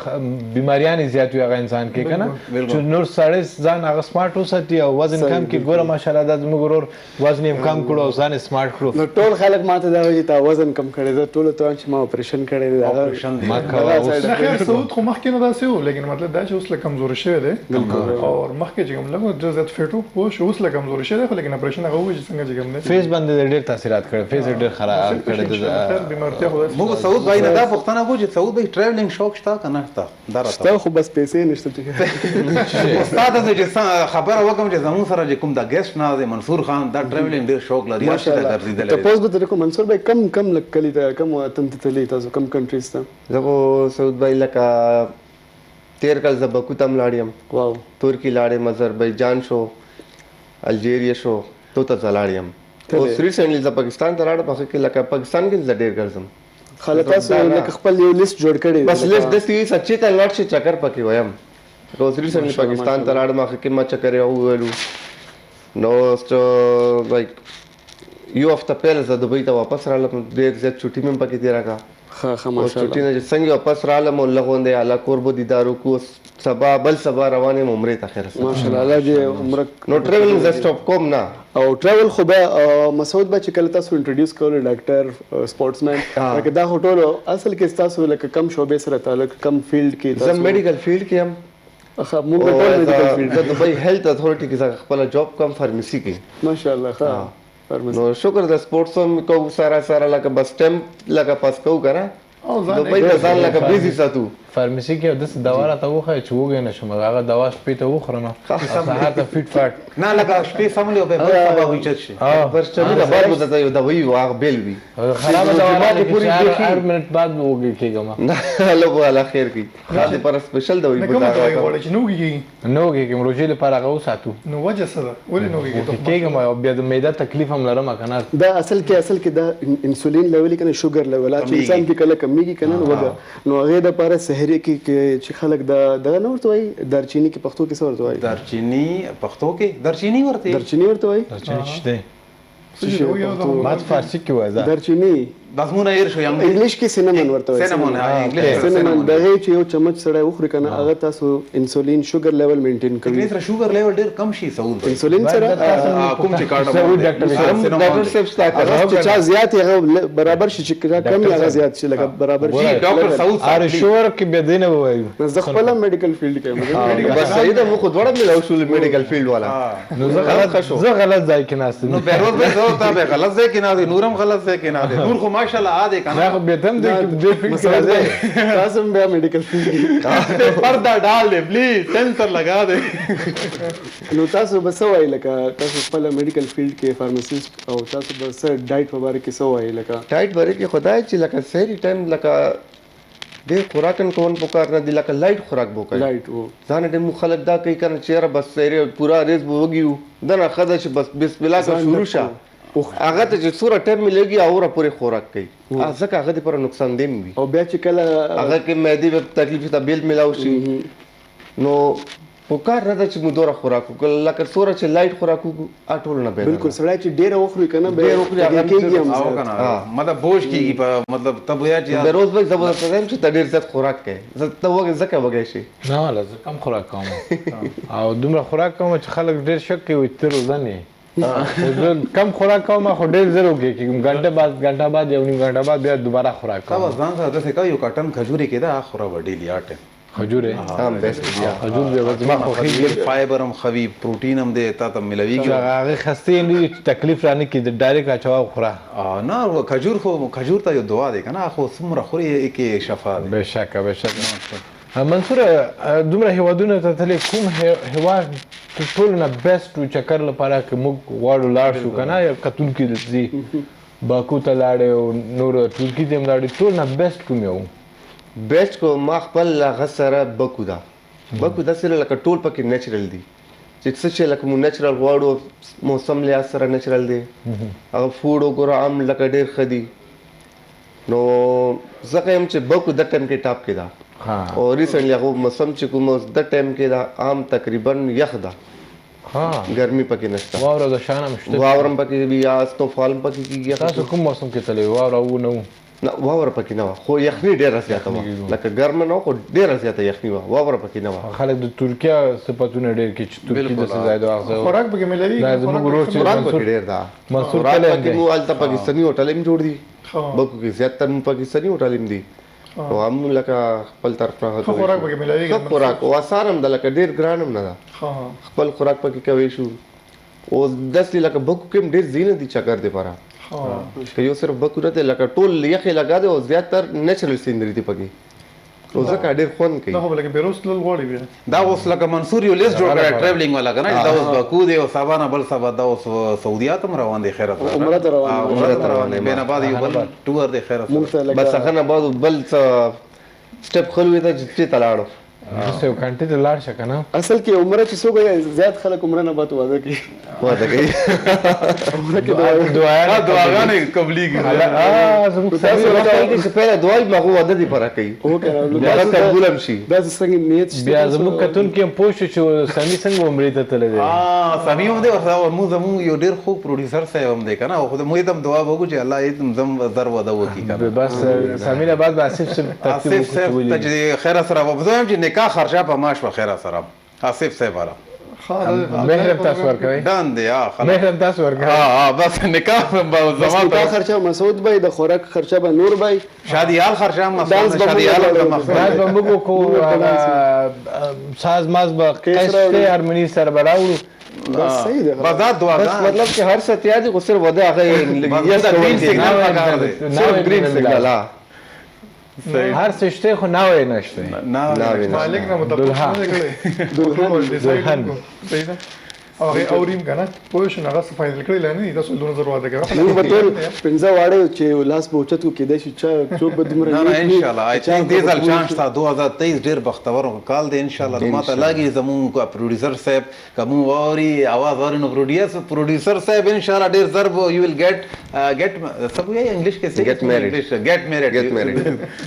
بیماریانې زیات وي هغه انسان کې که نه. چې نور سړی ځان هغه سمارټ وساتي او وزن کم کړي. ګوره ماشاءالله دا زموږ ورور وزن یې کم کړو او ځان یې سمارټ کړو. نو ټول خلک ماته دا وایي چې تا وزن کم کړی، زه ټولو ته وایم چې ما اپریشن کړی دی. اپریشن دی ما کوه اوس. نه خیر سعود خو مخکې نه داسې و، لیکن مطلب دا چې اوس لږ کمزوری شوی دی او مخکې چې کوم لږ ډېر زیات فټ و، پوه شو اوس لږ کمزوری شوی دی، خو لیکن اپریشن هغه ووایي چې څنګه چې کوم دی فیس باندې ډېر تاثیرات کړی، فیس یې ډېر خراب کړی. بیمارتیا خو موږ سعود بھائی نه دا پوښتنه کوو چې سعود بھائی ټریولینګ شوق شته که نه شته؟ دا راته شته خو بس پیسې نشته. چې استاد زه چې خبره وکړم چې زموږ سره چې کوم دا ګیسټ نه دی منصور خان، دا ټریولینګ ډیر شوق لري، هر څه ته ګرځېدلی دی. تپوس به ترې کوم منصور بھائی کم کم لږ کلي ته، کم وطن ته تللی تاسو، کم کنټریز ته؟ زه خو سعود بھائی لکه تېر کال زه بکو ته هم لاړ یم، واو، ترکي لاړ یم، اذربایجان شو، الجیریا شو، تو ته زه لاړ یم. اوس ریسنټلی زه پاکستان ته لاړم. هغه کې لکه پاکستان کې زه ډېر ګرځم. خلک تاسو لکه خپل یو لیست جوړ کړی بس لیست داسې وي چې ته لاړ شې چکر پکې وایم. اوس ریسنټلی پاکستان ته لاړم، هغه کې ما چکر یې وویلو. نو لایک یو هفته پهله زه دوبۍ ته واپس رالم، ډېر زیات چوټي مې هم پکې تېره کړه. ښه ښه ماشاءالله. چوټي نه چې څنګه واپس رالم او لږ غوندې الله کور به دیدار وکړو. سبا بل سبا روان یم عمرې ته. خیر ماشاءالله، الله دې عمره. نو ټریولینګ زه سټاپ کوم نه. او ټریول خو به مسعود به چې کله تاسو انټروډیوس کولو ډاکټر سپورټسمن، لکه دا خو ټول اصل کې ستاسو لکه کم شعبې سره تعلق، کم فیلډ کې؟ زه میډیکل فیلډ کې یم. ښه، موږ ټول میډیکل فیلډ. زه دوبۍ هیلث اتھارټي کې زه خپله جاب کوم فارمیسي کې. ماشاءالله، ښه. نو شکر د سپورټس هم کوو سره سره، لکه بس ټایم لکه پاس کوو که نه، دوبۍ ته ځان لکه بیزي ساتو. فارمیسي کې داسې دوا راته وښیه چې وږی نه شم، هغه دوا شپې ته وخورم سهار ته فټ فاټ. نه لکه شپې سم له به بل سبا وچت شي. برچمینه بعد به درته یو دوایي وي، هغه بېل وي. خرابه دوا چې هر منټ بعد وږی کېږم. نه الله به الله خیر کړي، دا دپاره سپیشل دوایي به کومه دوایي غواړې چې نه وږي کېږي؟ نه وږی کېږم، روژې لپاره هغه وساتو. نو وجه څه ده، ولې نه وږي کېږم؟ او بیا د معده تکلیف هم لرم که نه. دا اصل کې دا انسولین لیول که نه، شوګر لیول چې انسان کې کله کمیږي که نه، نو وږه نو هغې دپاره سحري کې چې خلک دا دغه نه ورته وایي، دارچیني کې پښتو کې څه ورته وایي؟ دارچیني پښتو کې دارچیني ورته، دارچیني ورته وایي. دارچیني څه دی؟ ما فارسي کې وایي دارچیني. بس مونږ هېر شو. انګلیش کې سینمن ورته وایي. سینمون، سینمون دغې چې یو چمچ سړی وخوري که نه، هغه تاسو انسولین شوګر لیول مینټین کوي. انګلیش سره شوګر لیول ډېر کم شي سعود بھائی. انسولین سره کوم چې کارډ ډاکټر صاحب ستا چې چا زیات هغه برابر شي، چې چا کم هغه زیات شي، لکه برابر شي. ډاکټر سعود ار شور کې بیا دی نه وایو. زه خپله میډیکل فیلډ کې یم. بس صحیح ده، موږ خو دواړه ملاو شولو میډیکل فیلډ والا. نو زه غلط ځای کې ناست یم. نو بهروز بھائی زه ته به غلط ځای کې ناست، نور هم غلط ځای کې ناست. نور خو ماشاءالله عادي کنه. نه خو بیا تم دې فیلډ کې راځي. تاسو هم بیا میډیکل فیلډ کې پرده ډال دې پلیز، سنسر لگا دې. نو تاسو به څه وایي لکه تاسو خپله میډیکل فیلډ کې فارماسیست، او تاسو به څه ډایټ په باره کې څه وایي؟ لکه ډایټ باره کې خدای چې لکه سحري ټایم لکه ډېر خوراک هم کول پکار نه دی، لکه لایټ خوراک به وکړي. لایټ و ځان ډېر مو خلک دا کوي که نه چې یاره بس سحري پوره ریز به وږي یو، دا نه ښه ده چې بس بسم الله که شروع شه، هغه ته چې څومره ټایم ملېږي هغومره پورې خوراک کوي، ځکه هغه دپاره نقصان دی وي. او بیا چې کله هغه کې معدې به تکلیف ته بېل میلاو شي. نو پکار نه ده چې موږ دومره خوراک وکړو، لکه څومره چې لایټ خوراک وکړو هغه ټولو نه بهتر. بالکل، سړی چې ډېره وخوري که نه ډېر وخوري هغه کېږي هم. او که نه مطلب بوج کېږي په مطلب ته بیا چې بهروز بھائی زه به درته وایم چې ته ډېر زیات خوراک کوې، زه ته وږی ځکه وږی شې. نه والا زه کم خوراک کوم او دومره خوراک کوم چې خلک ډېر شک کوي چې ته روزه نه یې. زه کم خوراک کوم خو ډېر زر وږی کېږم، ګنټه بعد یو نیم ګنټه بعد بیا دوباره خوراک کوم. ته ځان سره داسې کوه، یو کاټن کھجورې کېده هغه خوره به ډېلي هر ټایم. خجور هم بیسټ دی. خجور دی بس ما خوښیږي. فایبر هم ښه وي، پروټین هم دی، تا ته ملویږي. هغه خستې نه دي چې تکلیف رانه کړي، ډایرکټ اچوه او خوره. نه کھجور خو کھجور ته یو دعا دی کنه، خو څومره خوري کې شفا دی. بېشکه بېشکه. منصور دومره هیوادونو ته تللی، کوم هیواد تر ټولو نه بیسټ و چکر لپاره که موږ غواړو لاړ شو که نه، یا کتونکي ځي باکو ته لاړې او نور ترکي ته هم لاړې، ټول نه بیسټ کوم یو؟ بیسټ کو ما خپل هغه سره بکو ده. بکو داسې لکه ټول پکې نیچرل دي، چې څه چې لکه مونږ نیچرل غواړو، موسم لحاظ سره نیچرل دی، هغه فوډ وګوره هم لکه ډېر ښه دي. نو ځکه یم چې بکو د ټایم کې ټاپ کې ده، او ریسنټلی هغه موسم چې کوم اوس د ټایم کې ده عام تقریبا یخ ده، ګرمي پکې نشته، واوره د شان هم شته، واوره هم پکې وي، یا سنوفال هم پکې کېږي. تاسو کوم موسم کې تللی؟ واوره و نه و؟ نه واوره پکې نه وه، خو یخني ډېره زیاته وه، لکه ګرمه نه وه خو ډېره زیاته یخني وه، واوره پکې نه وه. خلک د ترکیه صفتونه ډېر کوي چې ترکیه داسې ځای دی، خوراک پکې ملوي، زموږ ورور چې خوراک پکې ډېر ده، منصور خوراک کلی پکې دی. مو هلته پاکستاني هوټل هم جوړ دي، بکو کې زیاتره مو پاکستاني هوټل هم دي، نو هم لکه خپل طرف نه ښه خوراک پکې ملاویږي، ښه خوراک او اسان هم ده، لکه ډېر ګران هم نه ده، خپل خوراک پکې کوی شو. او داسې لکه بکو کې هم ډېر ځایونه دي چکر دپاره، که یو صرف بکو نه دی، لکه ټول یخې لګا دی او زیاتر نیچرل سینري دي پکې، نو ځکه ډېر خوند کوي. دا خو به لکه بیروس تلل غواړي بیا. دا اوس لکه منصور یو لیست جوړ کړی ټریولینګ والا که نه، دا اوس باکو دی او سبا نه بل سبا دا اوس سعودیا ته هم روان دی، خیره سره عمره ته روان دی. عمره ته روان دی، بیا نه بعد یو بل ټور دی، خیره سره. بس هغه نه بعد بل څه سټپ ښه لوی ده چې ته لاړو، داسې یو کنټري ته لاړ شه که نه. اصل کې عمره چې څوک وایي زیات خلک عمره نه بعد واده کوي، واده کوي، عمره کې دعاګانې قبلېږي. زموږ تاسو لکه چې پهله دعا وي، هغه واده دې پوره کوي، هغه قبول هم شي. داسې څنګه نیت شته؟ بیا زموږ کتونکي هم پوه شو چې سمي څنګه عمرې ته تللی دی. سمي هم دی ورسره، موږ زموږ یو ډېر ښه پروډیوسر صاحب هم دی که نه، خو موږ یې ته هم دعا وکړو چې الله یې زم زر واده وکړي که نه. بس سمي نه بعد به آصف صاحب ترتیب آصف صاحب ته چې خیره سره زه وایم چې نکاح خرچه په ما شوه، خیره سره آصف صاحب والا مهر هم تاسو ورکوئ؟ ډن دی. مهر هم تاسو ورکوئ؟ بس نکاح زما نکاح خرچه مسعود بای، د خوراک خرچه به نور بای، شادي حال خرچه هم مسعود، شادي حال هم ډانس به موږ وکړو، ساز ماز به قیس شته، هارموني سره به راوړو. بس صحیح ده، بس دا دعاګان، مطلب چې هر څه تیار دي، خو صرف واده هغه یس ګرین سیګنل پکار دی، صرف ګرین سیګنل. هر څه شته خو ناوې نشته، مالک نه متفق نه کړی، دلهن صحیح ده. او هغه اوریم که نه پوه شو، هغه څه فاینل کړی لا نه دي، تاسو دومره زر واده کوي. موږ به ټول پنځه واړه چې لاس به اوچت کړو، کېدای شي چا څوک به دومره نه نه انشاءالله. آی تھنک دې ځل چانس شته، 2023 ډېر بختور کال دی انشاءالله. ما ته لګي زموږ پروډیوسر صاحب که موږ واوري اواز واوري، نو پروډیوسر صاحب انشاءالله ډېر زر به یو ویل ګیټ ګیټ څه وایي انګلیش کې، ګیټ میریډ، ګیټ میریډ، ګیټ میریډ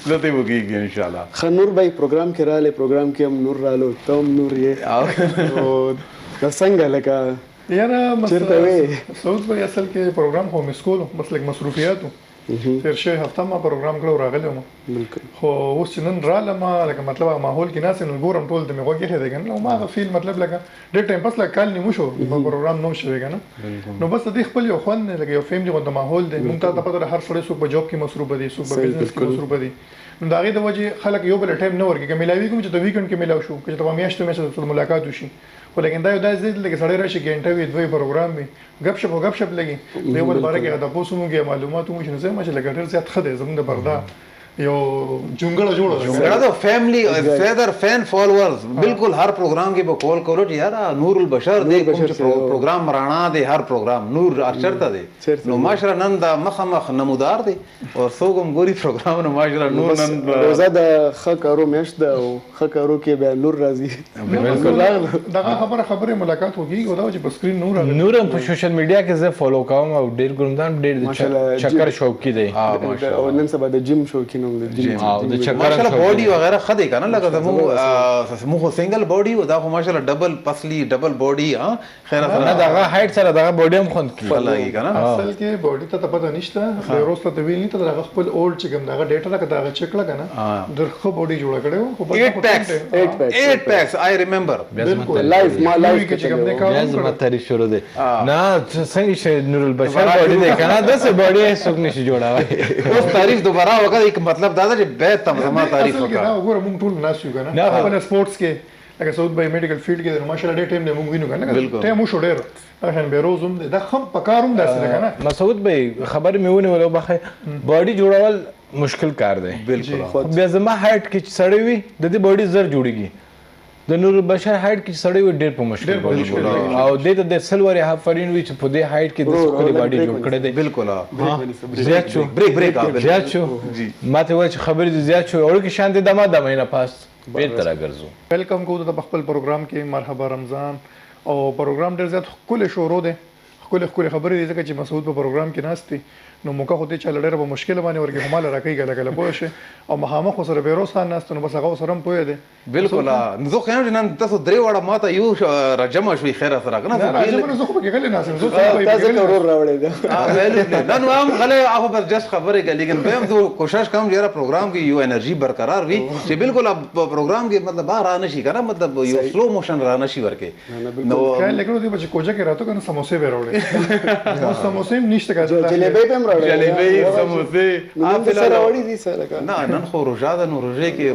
زه ته وکیږي انشاءالله. ښه نور بھائی پروګرام کې راغلی، پروګرام کې هم نور رالو، ته هم نور یې، دا څنګه لکه یاره چېرته وې؟ سعود بھائی اصل کې پروګرام خو مس کولو، بس لږ مصروفیات وو، تېر شوی هفته ما پروګرام کړو راغلی وم، خو اوس چې نن رالم لکه مطلب هغه ماحول کې ناست یم، نو ګورم ټول ته مې غوږ ایښی دی که نه، نو ما هغه فیل مطلب لکه ډېر ټایم پس لکه کال نیمو شو پروګرام نه شوی که نه، نو بس د دې خپل یو خوند دی، لکه یو فیملي غوندې ماحول دی. مونږ ته پته ده هر سړی څوک په جاب کې مصروف دی، څوک په بزنس کې مصروف دی، نو د هغې د وجې خلک یو بل ټایم نه ورکوي. که میلاویږي هم چې د ویکنډ کې میلاو شو، که چې په میاشتو میاشتو ملاقات وشي، خو لیکن دا یو داسې ځای دی لکه سړی راشي ګنټه وي، دوی پروګرام وي، ګپ شپ او ګپ شپ لګي، د یو بل باره کې هغه تپوس هم وکړي، معلومات هم وشي. نو زه یم چې لکه ډېر زیات ښه دی، زموږ د پرده یو جونګړه جوړه ده، جونګړه ده، فیملی فیدر فین فالوورز بالکل هر پروګرام کې به کول کولو چې یاره نور البشر دی، کوم چې پروګرام راڼا دی، هر پروګرام نور چرته دی، نو ماشاءالله نن دا مخامخ نمودار دی او څوک هم ګوري پروګرام، نو ماشاءالله نور نن روزه د ښه کارو میاشت ده او ښه کارو کې بیا نور راځي. بالکل دغه خبره خبرې ملاقات خو کېږي، خو دا چې په سکرین نور راغلی. نور هم په سوشل میډیا کې زه فالو کوم او ډېر ګورم، دا ډېر چکر شوقي دی او نن سبا د جیم شوقي نوم دی، ماشاءالله باډي وغیرہ ښه دی که نه، لکه زموږ خو سنګل باډي و، دا خو ماشاءالله ډبل پسلی ډبل باډي. خیر سره نه دغه هایټ سره دغه باډي هم خوند کوي لګي که نه. اصل کې باډي ته پته نشته، بیروس ته ویل نه ته هغه خپل اولډ چې کوم دغه ډیټا ده که دغه چک کړه که نه، ډېر ښه باډي جوړه کړې وه. خو 8 packs آی ریمبر لایف ما لایف کې چې کوم دی کار بیا زما تعریف شروع دی نه څنګه چې نور البشر باډي دی که نه، داسې باډي هېڅوک نشي جوړولی. اوس تعریف دوباره وکړه، مطلب دا ده چې بیت ته زما تعریف اصل کې وکړه. دا وګوره، مونږ ټول ناست یو کنه، خپل سپورتس کې لکه سعود بھائی میډیکل فیلډ کې، ماشاءالله ډېر ټایم دی مونږ وینو کنه، ټایم وشو ډېر. دا شان بیروز هم دی، دا خم پکار هم داسې ده کنه. مسعود بھائی، خبر مې ونیوله، وبخښئ، باډي جوړول مشکل کار دی. بالکل. بیا زما هایټ کې چې سړی وي، د دې باډي زر جوړیږي. د نور بشر هایټ کې چې سړی وي، ډېر په مشکل باډي جوړیږي. او دې ته د سل ورې آفرین وي چې په دې هایټ کې د ښکلې باډي جوړ کړی دی. بالکل. زیات شو. بریک بریک زیات شو. ما ته وایي چې خبرې دې زیات شو، وړوکی شان دې دمه دمه نه پاس بیرته راګرځو. ویلکم کوو ته په خپل پروګرام کې، مرحبا رمضان. او پروګرام ډېر زیات ښکلی شروع دی، ښکلې ښکلې خبرې دي، ځکه چې مسعود په پروګرام کې ناست دی، نو موقع خو دې چا له ډېره په مشکله باندې ورکوي، خو ما له راکوي کله کله، پوه شې؟ او مخامخ ورسره بیروز خان ناست، نو بس هغه ورسره هم پوه دی. بالکل. نو زه خو یم چې نن تاسو درې واړه ماته یو راجمع شوي، خیره سره کنه. نه راجمع نه، زه خو پکې غلی ناست یم، زه تا ځکه ورور راوړی دی. نه، نو هم غلی، هغه بس جست خبرې کوي، لیکن بیا هم زه کوشش کوم چې یاره پروګرام کې یو انرژي برقرار وي، چې بالکل پروګرام کې مطلب را نه شي کنه، مطلب یو سلو موشن را نه شي ورکې. نو خیال لګړو دی چې کوجه کې راتو کنه، سموسې به راوړې، نو سموسې هم نشته کنه. جلیبۍ به هم راوړې. جلیبۍ، سموسې. نن څه راوړي دي سره کنه؟ نه، نن خو روژه ده، نو روژې کې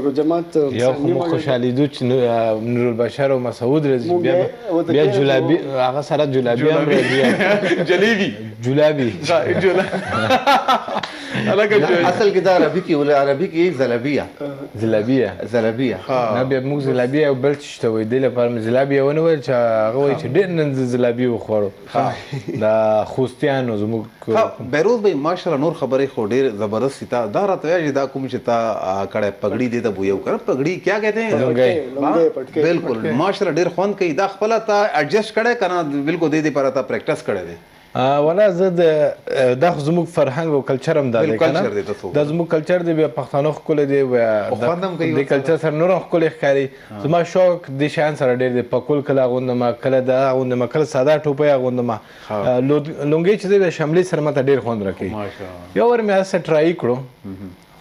روژه مات. یو خو مو خوشحالېدو چې نورالبشر او مسعود راځي، بیا بیا جلابي، هغه سره جلابي هم راځي. جلیبي. جلابي. اصل کې دا عربي کې، ولا عربي کې زلبیه. زلبیه. زلبیه. نه، بیا موږ زلبیه او بل څه ته وایي. دې لپاره مې زلبیه ونه ویل چې هغه وایي چې ډېر نن زلبیه وخوړو، دا خوستیانو زموږ. بیروز بھائی، ماشاءالله، نور خبرې خو ډېر زبردست. تا دا راته وایي چې دا کوم چې تا کړی پګړی دې ته بویو کړه، پګړی کیا کہتے ہیں؟ لونګۍ. لونګۍ، پټکی. بالکل، ماشاءالله ډېر خوند کوي. دا خپله تا اډجسټ کړی که نه؟ بالکل دې دې پر تا پریکټس کړی دی؟ ولا زه د دا خو زموږ فرهنګ او کلچر هم دا دی کنه، دا زموږ کلچر دی. بیا پښتانه ښکلی دی، بیا د کلچر سره نور هم ښکلی ښکاري. زما شوق د شیان سره ډېر دی. پکول کله اغوندم، کله دا اغوندم، کله ساده ټوپۍ اغوندم. لونګۍ چې دی بیا شملې سره ماته ډېر خوند راکوي. یو ور مې هسې ټرای کړو،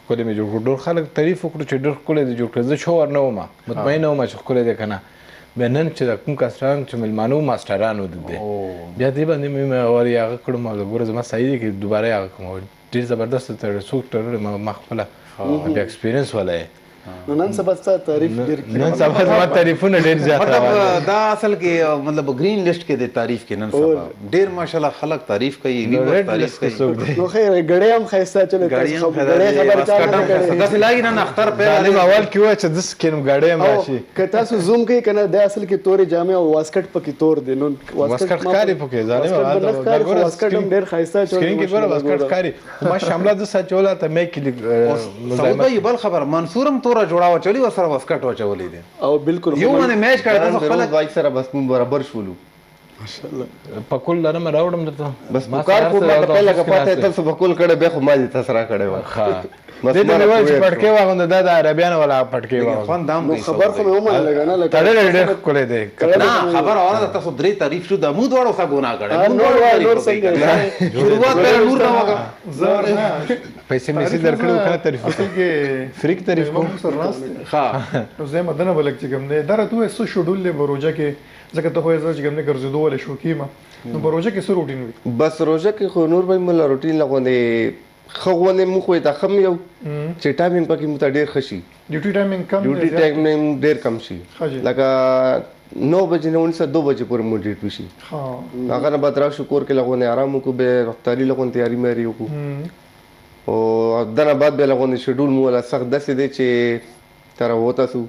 ښکلی مې جوړ کړو، ډېر خلک تعریف وکړو چې ډېر ښکلی دی جوړ کړی. زه شور نه وم، مطمئن نه وم چې ښکلی دی که نه. بیا نن چې د کوم کسان چې مېلمانه وو، ماسټرانو د دی، بیا دې باندې مې ور هغه کړو، ما ګوره زما صحیح دی که دوباره یې هغه کوم؟ ډېر زبردست تړلی، څوک تړلی؟ ما خپله بیا اکسپیرینس والا یې. نو نن سبا ستا تعریف ډېر کیږي. نن سبا زما تعریفونه ډېر زیات مطلب روان دي. دا اصل کې مطلب ګرین لیست کې د تعریف کې نن سبا ډېر ماشاءالله خلک تعریف کوي، ویورز ریډ تعریف لیست کې کوي. څوک دی؟ نو خیر، ګړی هم ښایسته چلې، ګړی هم ګړی خبر چا واسکټ نه هم ښایسته. کړی. داسې لاګي نن اختر پیل ظالم اول کې ووایه چې داسې کښېنم، ګړی هم او راشي. که تاسو زوم کوئ که نه، دا اصل کې تورې جامې او واسکټ پکې تور دی. نو واسکټ ښکاري پکې، ظالم. واسکټ به نه ښکاري، خو واسکټ هم ډېر ښایسته چلې. سکرین کې ګوره، واسکټ ښکاري، خو ما شمله داسې اچوله ته مې کې لیک. سعود بھائی، بل خبر، منصور هم توره جوړه واچولې، ورسره واسکټ واچولې دی. او بالکل. یو باندې میچ کړی تاسو خپله. بیروز بھائی سره بس مونږ برابر شولو. ماشاءالله. پکول لرم، راوړم درته. بس ما پکار سره خو ما ته هر څه پهله راوړم، که پته ناست. تاسو پکول کړی، بیا خو ما دې تاسو را کړی وه. ښه، بس دې ته ما مې وویل چې پوه پټکی واغونده، دا د عربیانو والا پټکی لیکن واغونده. خوند هم نو کوي. خبر خو مې ومنله که نه، لکه تړلی ډېر ښکلی دی. نه، خبر اوره، تاسو درې تعریف شو، د مو دواړو څه ګناه کړی؟ ها، مونږ نور دواړو وایه، تعریف نور وکړئ. څنګه؟ شروعات پهله نور نه وکړه. زه نه پیسې مې درکړې وو کنه؟ تعریف اصل کې فریق تعریف کوم. موږ سره ناست دی. ښه. نو زه مدنه بلک چې کوم دی، دا راته ووایه څه شیډول دی په روژه کې؟ ځکه ته خو یې زه چې کوم دی ګرځېدو ولې شوقي یم، نو په روژه کې څه روټین وي؟ بس روژه کې خو نور بھائی موږ روټین له غوندې ښه غوندې، موږ خو یې ته ښه یو چې ټایمینګ پکې موږ ته ډېر ښه شي. ډیوټي ټایمینګ کم دی؟ ډیوټي زیات؟ ټایمینګ ډېر کم شي. ښه جي. لکه 9 بجې نه ونیسه 2 بجې پورې مو ډیوټي شي. هغه نه بعد راشو کور کې، له غوندې آرام وکړو، بیا افطاري له غوندې تیاري میاري وکړو، او دنه بعد بیا له غوندې شیډول مو ولا سخت داسې دی چې تر وته سو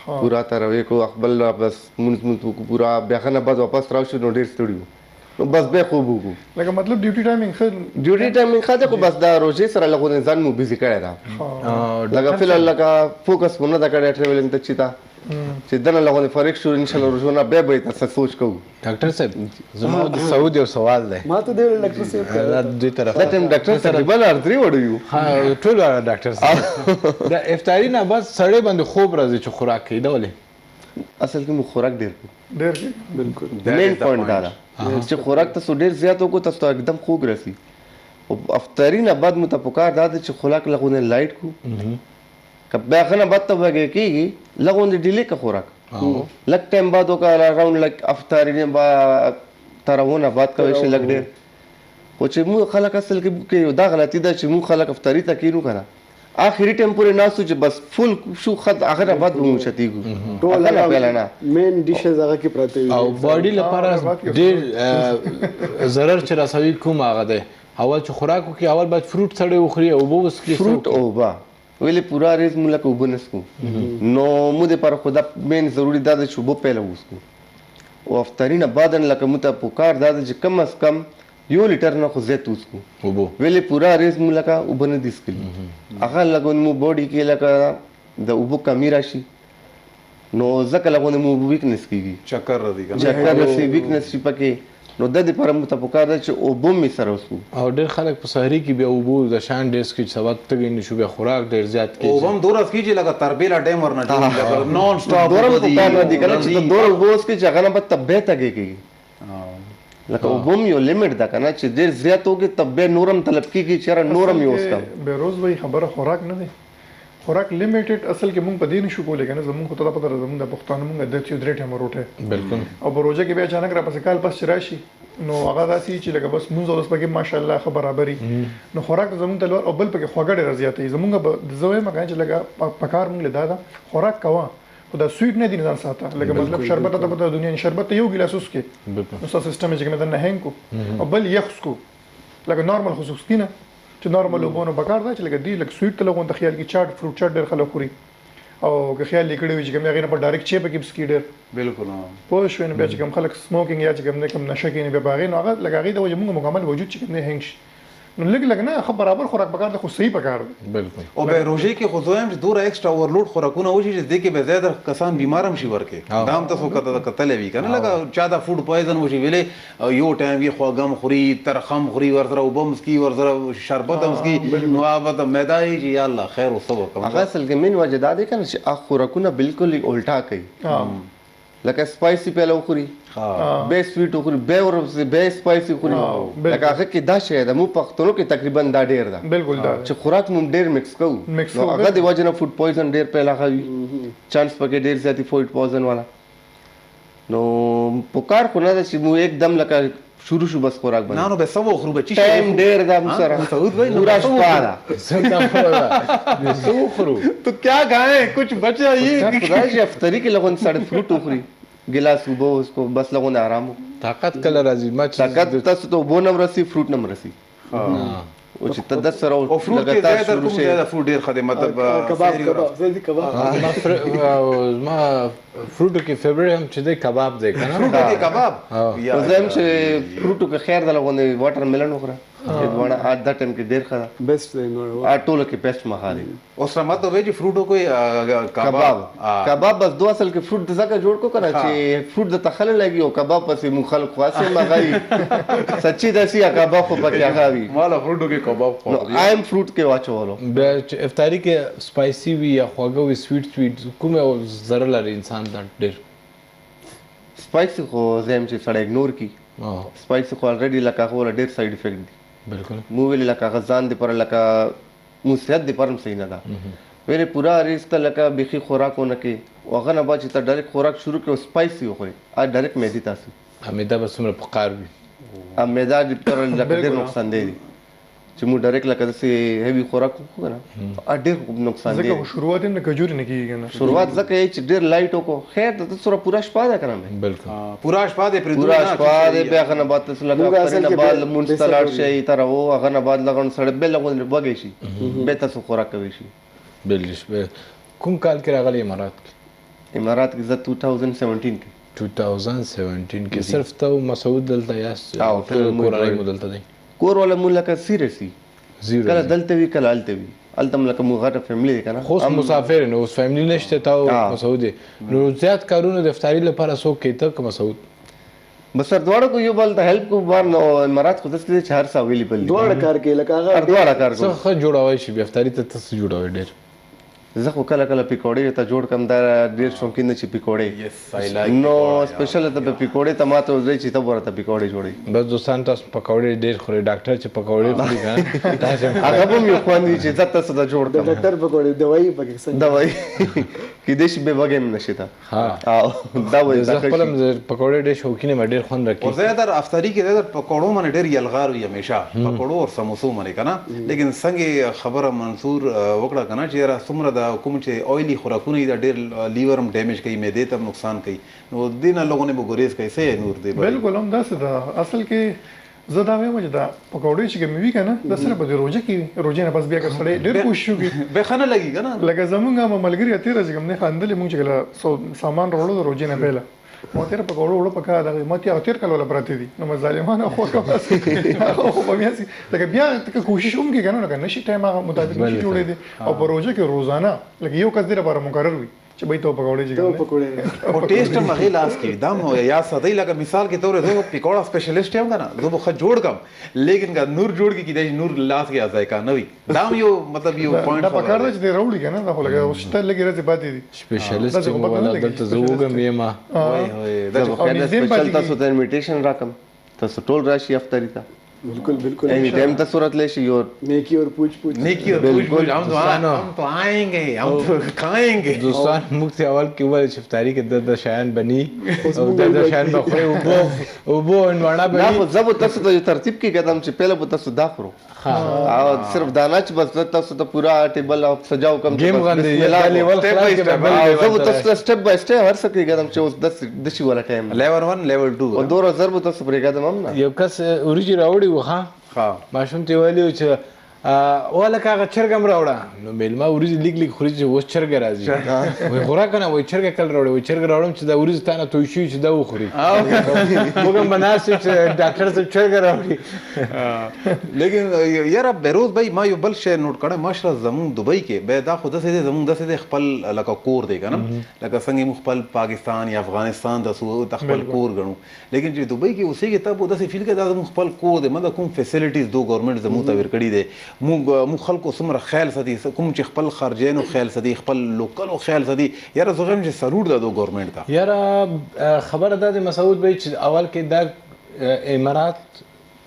پورا تراویح کو، خپل بس مونځ مونځ وکړو پورا، بیا هغه نه بعد واپس راشو، نو ډېر ستړي وو، نو بس بیا خوب وکړو. لکه مطلب ډیوټي ټایمینګ ښه ډیوټي ټایمینګ ښه دی، خو بس دا روژې سره لږ غوندې ځان مو بیزي کړی ده. لکه فعل لکه فوکس مو نه ده کړی ټریولینګ ته، چې تا چې دنه لږ غوندې فارغ شو انشاءالله روژو نه بیا به یې تر څه سوچ کوو. ډاکټر صاحب، زما د سعود یو سوال دی. ما ته دی ډاکټر صاحب. دا دوی طرف دا ټایم ډاکټر تقریبا هر درې وړو یو. ها، ټول واړه ډاکټر صاحب. د افطاري نه بس سړی باندې خوب راځي چې خوراک کوي، دا ولې؟ اصل کې مو خوراک ډېر کوو. ډېر کوي. بالکل. مین پوینټ دا ده چې خوراک تاسو ډېر زیات وکړو، تاسو ته اکدم خوب راسي. او افطاري نه بعد مو ته پکار دا ده چې خوراک لږ غوندې لایټ کړو، که بیا هغه نه بعد ته وږی کېږي، لږ غوندې ډیلې که خوراک لږ ټایم بعد وکړه، اراوند لږ افطاري نه بعد تراوونه بعد کوی شي لږ ډېر. خو چې موږ خلک اصل کې یو دا غلطي ده چې موږ خلک افطاري ته کینو کنه اخري ټایم پورې ناست چې بس فول شو خد هغه نه بعد به موږ چتیږو. ټول هغه نه پیله نه مین ډیشز هغه کې پراته وي. او باډي لپاره ډیر ضرر چې رسوي کوم هغه دی. اول چې خوراک وکړي اول باید فروټ سړی وخوري او اوبه وڅښي. فروټ او اوبه ویلې پوره ریز مونږ لکه اوبه نه څښو، نو مونږ دپاره خو دا مین ضروري دا ده چې اوبه پهله وڅښو، او افطاري نه بعد لکه مونږ ته پکار دا ده چې کم از کم یو لیټر نه خو زیات وڅښو. ویلې پوره ریز مونږ لکه اوبه نه دي څښلي، هغه لکه مو باډي کې لکه د اوبو کمی راشي، نو ځکه لغونه مو ویکنس کیږي، چکر راځي کنه، چکر راشي، ویکنس شي پکې. نو د دې لپاره موږ ته پکار ده چې اوبه مې سره وڅښو. او ډېر خلک په سحري کې بیا اوبو د شان ډېر څښي چې سبا تږی نه شو، بیا خوراک ډېر زیات کړي. اوبه هم دومره څښي چې لکه تربیلا ډیم ورنه جوړ شي، لکه نان سټاپ دومره اوبه دي. پکار نه دي کنه چې ته دومره اوبه وڅښې چې هغه نه به طبیعت تږی کېږي. لکه اوبه هم یو لیمټ ده کنه، چې ډېر زیات وکړي طبیعت نور هم طلب کېږي چې یاره نور هم یې وڅښم. بهروز بھائی خبره خوراک نه دی، خوراک لیمیټډ اصل کې مونږ په دې نشو کولی کنه. زمونږ خو ته دا پته ده زمونږ د پښتانه مونږ عادت یو درې ټایمه روټۍ. بالکل. او په روژه کې بیا اچانک راپسې کال پس چې راشي نو هغه داسې چې لکه بس مونځ اودس پکې ماشاءالله ښه برابري، نو خوراک زمونږ ته لوړ او بل پکې خوږه ډېره زیاته وي. زمونږ به زه وایم که نه چې لکه پکار مونږ له دا ده خوراک کوه خو دا سویټ نه دي ځان ساته، لکه مطلب شربت ته پته دنیا شربت ته یو ګیلاس وڅښې نو ستا سیستم یې چې کوم دننه هینګ کو، او بل یخ څښو لکه نارمل خو څوک څښي نه چې نارمل اوبه نو پکار ده چې لکه دی لږ سویټ ته لږ غونته خیال کړي. چاټ فروټ چاټ ډېر خلک خوري او که خیال یې کړی وي چې کوم هغې نه په ډایرکټ چای پکې څښي ډېر. بالکل. پوه شوې؟ نو بیا چې کوم خلک سموکینګ یا چې کوم نه کوم نشه کوي نو بیا په هغې نو هغه لکه هغې د وجې موږ مکمل وجود چې کوم دی هینګ شي. نو لږ لږ نه ښه برابر خوراک پکار دی، خو صحیح پکار دی. بالکل. او به روژې کې خو زه وایم چې دومره ایکسټرا اورلوډ خوراکونه وشي چې دې کې به زیات کسان بیمار هم شي ورکې. دا هم تاسو کتلی وي که نه، لکه چا دا فوډ پویزن وشي ویلې یو ټایم یې خوږه هم خوري، ترخه هم خوري، ورسره اوبه هم څښي، ورسره شربت هم څښي، نو هغه به معده یې چې یا الله خیر اوس څه وکړم. هغه اصل کې مین وجه دا دی که نه چې هغه خوراکونه بالکل یې الټا کوي، لکه سپایسي پهله وخوري، بیا سویټ وخوري، بیا ورپسې بیا سپایسي خوري. لکه هغه کې دا شی ده، موږ پښتنو کې تقریبا دا ډېر ده. بالکل دا چې خوراک موږ ډېر مکس کوو، نو هغه د وجې نه فوډ پویزن ډېر پیدا کوي، چانس پکې ډېر زیات وي فوډ پویزن والا. نو پکار خو نه ده چې موږ یکدم لکه شروع شو بس خوراک باندې. نه نو به څه وخورو به چې ټایم ډېر ده موږ سره، سعود بھائی پوره شپه ده. څه وخورو؟ تو کیا کھائیں، کچھ بچا یہ خدای چې افطاري کې لږ سړی فروټ وخوري، ګیلاس اوبه وڅښو، بس لږ آرام وکړو. طاقت کله راځي؟ ما چې طاقت تاسو ته اوبو نه هم رسي، فروټ نه هم رسي. او چې ته د سره او فروټ کې زیات کوم زیات فروټ ډیر ښه دی، مطلب کباب کباب زه دي کباب. زما فروټو کې فیورټ هم چې دی کباب دی که نه؟ فروټو کې کباب. زه هم چې فروټو کې خیر ده لغوندې واټر میلن وخوره، هندواڼه دا ټایم کې ډېر ښه ده، بیسټ دی. ټولو کې بیسټ مهال دی. اوس ماته وایي چې فروټو کې کباب کباب بس دوه اصل کې فروټ ځکه جوړ کو کنه چې فروټ د تخل لګي او کباب پسې مون خلک خاصه مغایي سچي داسي کباب خو پکې هغه وي. مالا فروټو کې کباب خو نو ایم فروټ کې واچولو. بیا چې افطاري کې سپایسي وي یا خواږه وي، سویټ سویټ کومه ضرر لري انسان ته ډېر؟ سپایسي خو زه یم چې سړی اګنور کړي. سپایسي خو الریډي لکه هغه ډېر سایډ افیکټ دي. بالکل. مو ویل لکه هغه ځان دپاره لکه مو صحت دپاره هم صحیح نه ده. ویلې پوره ریس ته لکه بیخي خوراک ونه کړې، او هغه نه بعد چې ته ډایرکټ خوراک شروع کړې او سپایسي وخورې، هغه ډایرکټ معدې ته ځي. معده به څومره په قار وي؟ معده دپاره لکه ډېر نقصان دی چې موږ ډایرکټ لکه داسې هیوي خوراک وخورو که نه، هغه ډېر نقصان دی. ځکه خو شروعات هم د کجورې نه کېږي که نه. شروعات ځکه یې چې ډېر لایټ وکړو. خیر ده، ته څومره پوره شپه ده که نه؟ بالکل. پوره شپه دی، پرې پوره شپه دی. بیا هغه نه بعد تاسو لکه افطاري نه بعد لمونځ ته لاړ شئ، ته راوو، هغه نه بعد لږ سړی بیا لږ وږی شي، بیا تاسو خوراک کوی شي. بالکل. کوم کال کې راغلی امارات کې؟ امارات کې زه 2017 کې. 2017 کې صرف ته او مسعود دلته یاست؟ ټول کورنۍ مو دلته دی؟ کور والا مو لکه سیریسي، کله دلته وي کله هلته وي. هلته هم لکه مو غټه فیملی دی که نه. خو اوس مسافر یې، نو اوس فیملی نشته، تا او مسعود یې. نو زیات کارونه د افطاري لپاره څوک کوي، ته که مسعود؟ بس سر دواړه کو یو بل ته هیلپ کو. بار نو امارات خو داسې دی چې هر څه اویلیبل دي. دواړه کار کوي لکه هغه هر دواړه کار کوي. څه ښه جوړوی شي بیا افطاري ته، ته څه جوړوې ډېر؟ زه خو کله کله پکوړې ته جوړ کړم، دا ډېر شوقین دی چې پکوړې. نو سپیشل ته به پکوړې ته ماته وځي چې ته به ورته پکوړې جوړوې. بس دوستان تاسو پکوړې ډېر خورئ، ډاکټر چې پکوړې خوري که نه تاسو هم هغه به هم یو خوند وي چې زه تاسو ته جوړ کړم. د ډاکټر پکوړې دوايي پکې څنګه؟ دوايي. کېدای شي بیا وږی هم نه شي ته. او دا وایي زه خپل هم پکوړې ډېر شوقین یم، ډېر خوند راکوي. او زیاتر افطاري کې زیاتر پکوړو باندې ډېر یلغار وي، همیشه پکوړو او سموسو باندې که نه. لیکن څنګه خبره منصور وکړه که نه چې یاره څومره دا کوم چې اویلي خوراکونه دي دا ډېر لیور هم ډیمیج کوي، معدې ته هم نقصان کوي، نو دې نه لږونه به ګریز کوي. څه یې نور دی؟ بالکل هم داسې ده. اصل کې زه دا وایم چې دا پکوړې چې کومې وي که نه دا صرف په دې روژه کې وي، روژې نه پس بیا که سړی ډېر کوشش وکړي بیا ښه نه لګي که نه. لکه زمونږ هغه ملګري تېره چې کوم دی خندلې، مونږ چې کله سامان راوړو د روژې نه پیله ما تېره پکوړو وړو پکار دغه ما ته هغه تېر کال ولا پراته دي، نو ما ظالمانه خو هغه خو به بیا لکه بیا که کوشش هم کوي که نه، لکه نه شي ټایم هغه مطابق نه شي جوړېدی. او په روژه کې روزانه لکه یو کس دې لپاره مقرر وي چې بای ته پکوړې چې کوم پکوړې او ټیسټ هم هغې لاس کې وي. دا مو یاد ساتئ، لکه مثال کې طور زه پکوړه سپیشلیسټ یم که نه، زه به ښه جوړ کړم، لیکن که نور جوړ کړي کېدای شي نور لاس کې ذایقه نه وي. دا هم یو مطلب یو پوینټ دا پکار ده چې دی راوړي که نه، دا خو لکه اوس شته لږې ورځې پاتې دي. سپیشلیسټ یم ولا دلته زه وږم یم. وای وای دا خو خیر سپیشل تاسو ته انویټیشن راکم، تاسو ټول راشي افطاري ته. بالکل بالکل، اینی ټایم تاسو راتلی شي. یو نیکی اور پوچ پوچ، نیکی اور پوچ پوچ، هم تو آئیں گے، هم تو کھائیں گے. دوستان موږ ته اول کې وویل چې افطاري کې د شیان بني او د شیان به خوري، اوبه هندواڼه به نه، خو زه به تاسو ته یو ترتیب کې کتم چې پهله به تاسو دا خورو، او صرف دا نه چې بس تاسو ته پورا ټیبل او سجاو کوم ګیم غوندې دا لیول خلاص کې به بل زه به تاسو ته سټپ بای سټپ هر څه کې کتم چې اوس داسې والا ټایم لیول 1 لیول 2 او دوره زر به تاسو پرې کتم هم نه. یو کس وریجې راوړي وو، ښه ماشوم ته یې ویلي وو چې ولکه هغه چرګه هم راوړه، نو مېلمه وریجې لیږ لیږ خوري چې اوس چرګه راځي. وایي خوره که نه، وایي چرګه کله راوړې؟ وایي چرګه راوړم چې دا وریجې تا نه توی شوي چې دا وخوري. موږ هم به ناست یو چې ډاکټر صاحب چرګه راوړي. لیکن یاره بهروز بھائی ما یو بل شی نوټ کړی، ماشاءالله زمونږ دوبۍ کې بیا دا خو داسې دی، زمونږ داسې دی خپل لکه کور دی که نه، لکه څنګه موږ خپل پاکستان یا افغانستان ته خپل کور ګڼو، لیکن چې دوبۍ کې اوسېږي ته به داسې فیل کوې دا زمونږ خپل کور دی. مطلب کوم فیسلټیز دو ګورنمنټ زمونږ ته ورکړي دی، موږ خلکو څومره خیال ساتي، کوم چې خپل خارجیانو خیال ساتي، خپل لوکلو خیال ساتي. یاره زه وایم چې سلوټ ده دو ګورنمنټ ته. یاره خبره دا ده مسعود بھائی چې اول کې دا امارات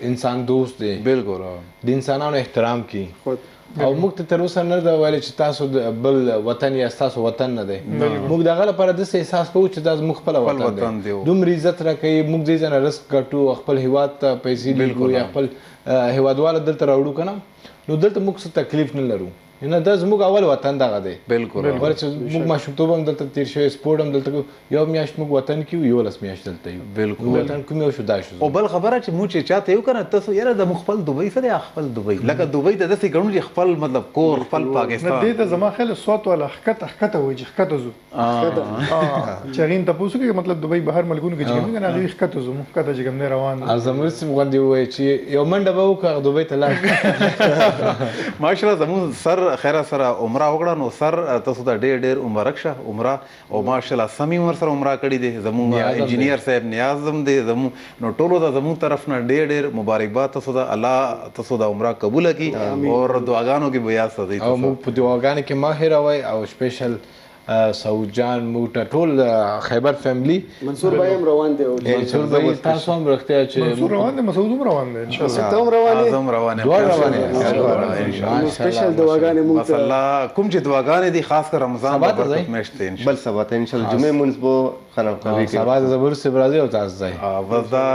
انسان دوست دی، بالکل د انسانانو احترام کوي، او موږ ته تر اوسه نه ده ویلي چې تاسو بل وطن یا ستاسو وطن نه دی. موږ د هغه لپاره داسې احساس کوو چې دا زموږ خپله وطن دی، دومره عزت راکوي، موږ دې ځای نه رزق ګټو، خپل هیواد ته پیسې لېږو یا خپل هیوادواله دلته راوړو که نه، نو دلته موږ څه تکلیف نه لرو. نه دا زموږ اول وطن دغه دی. بالکل، ولې چې موږ ماشومتوب هم دلته تېر شوی، سپورټ هم دلته کوو، یو میاشت موږ وطن کې یو، 11 میاشت دلته یو. بالکل وطن کوم یو شو دا شو. او بل خبره چې موږ چې چاته یو که نه تاسو یاره د موږ خپل دوبۍ سره یا خپل دوبۍ، لکه دوبۍ ته داسې ګڼو چې خپل مطلب کور، خپل پاکستان. نه دې ته زما خیال سوات والا ښکته ښکته وایي چې ښکته ځو، چې هغې نه تپوس وکړي مطلب دوبۍ بهر ملکونو کې چې کوم دی که نه هغوی ښکته ځو، موږ ښکته چې کوم دی روان دي. زموږ صاحب غوندې ووایي چې یو منډه به وکړو هغه دوبۍ ته لاړ شو. ماشاءالله زموږ سر خیره سره عمره وکړه، نو سر تاسو ته ډېر ډېر مبارک شه عمره. او ماشاءالله سمي عمر سره عمره کړې دی، زموږ انجینیر صاحب نیاز هم دی، زموږ نو ټولو ته زموږ طرف نه ډېر ډېر مبارکباد تاسو ته. الله تاسو د عمره قبوله کړي او دعاګانو کې به یاد ساتئ. او موږ په دعاګانو کې مه هېروئ، او سپیشل سعود جان موږ ته ټول خیبر فیملی، منصور بھائی هم روان دی، منصور بھائی تاسو هم رښتیا چې منصور روان دی، مسعود هم روان دی ان شاء الله، ته هم روان یې، زه هم روان یم، دواړه روان یې ان شاء الله. سپیشل دعاګانې موږ ته بس الله کوم چې دعاګانې دي خاص کر رمضان سبا ته ځئ، میاشت دی ان شاء الله، بل سبا ته ان شاء الله جمعې مونځ به خراب کوي، سبا ته زبر صاحب راځي او تاسو ځئ. بس دا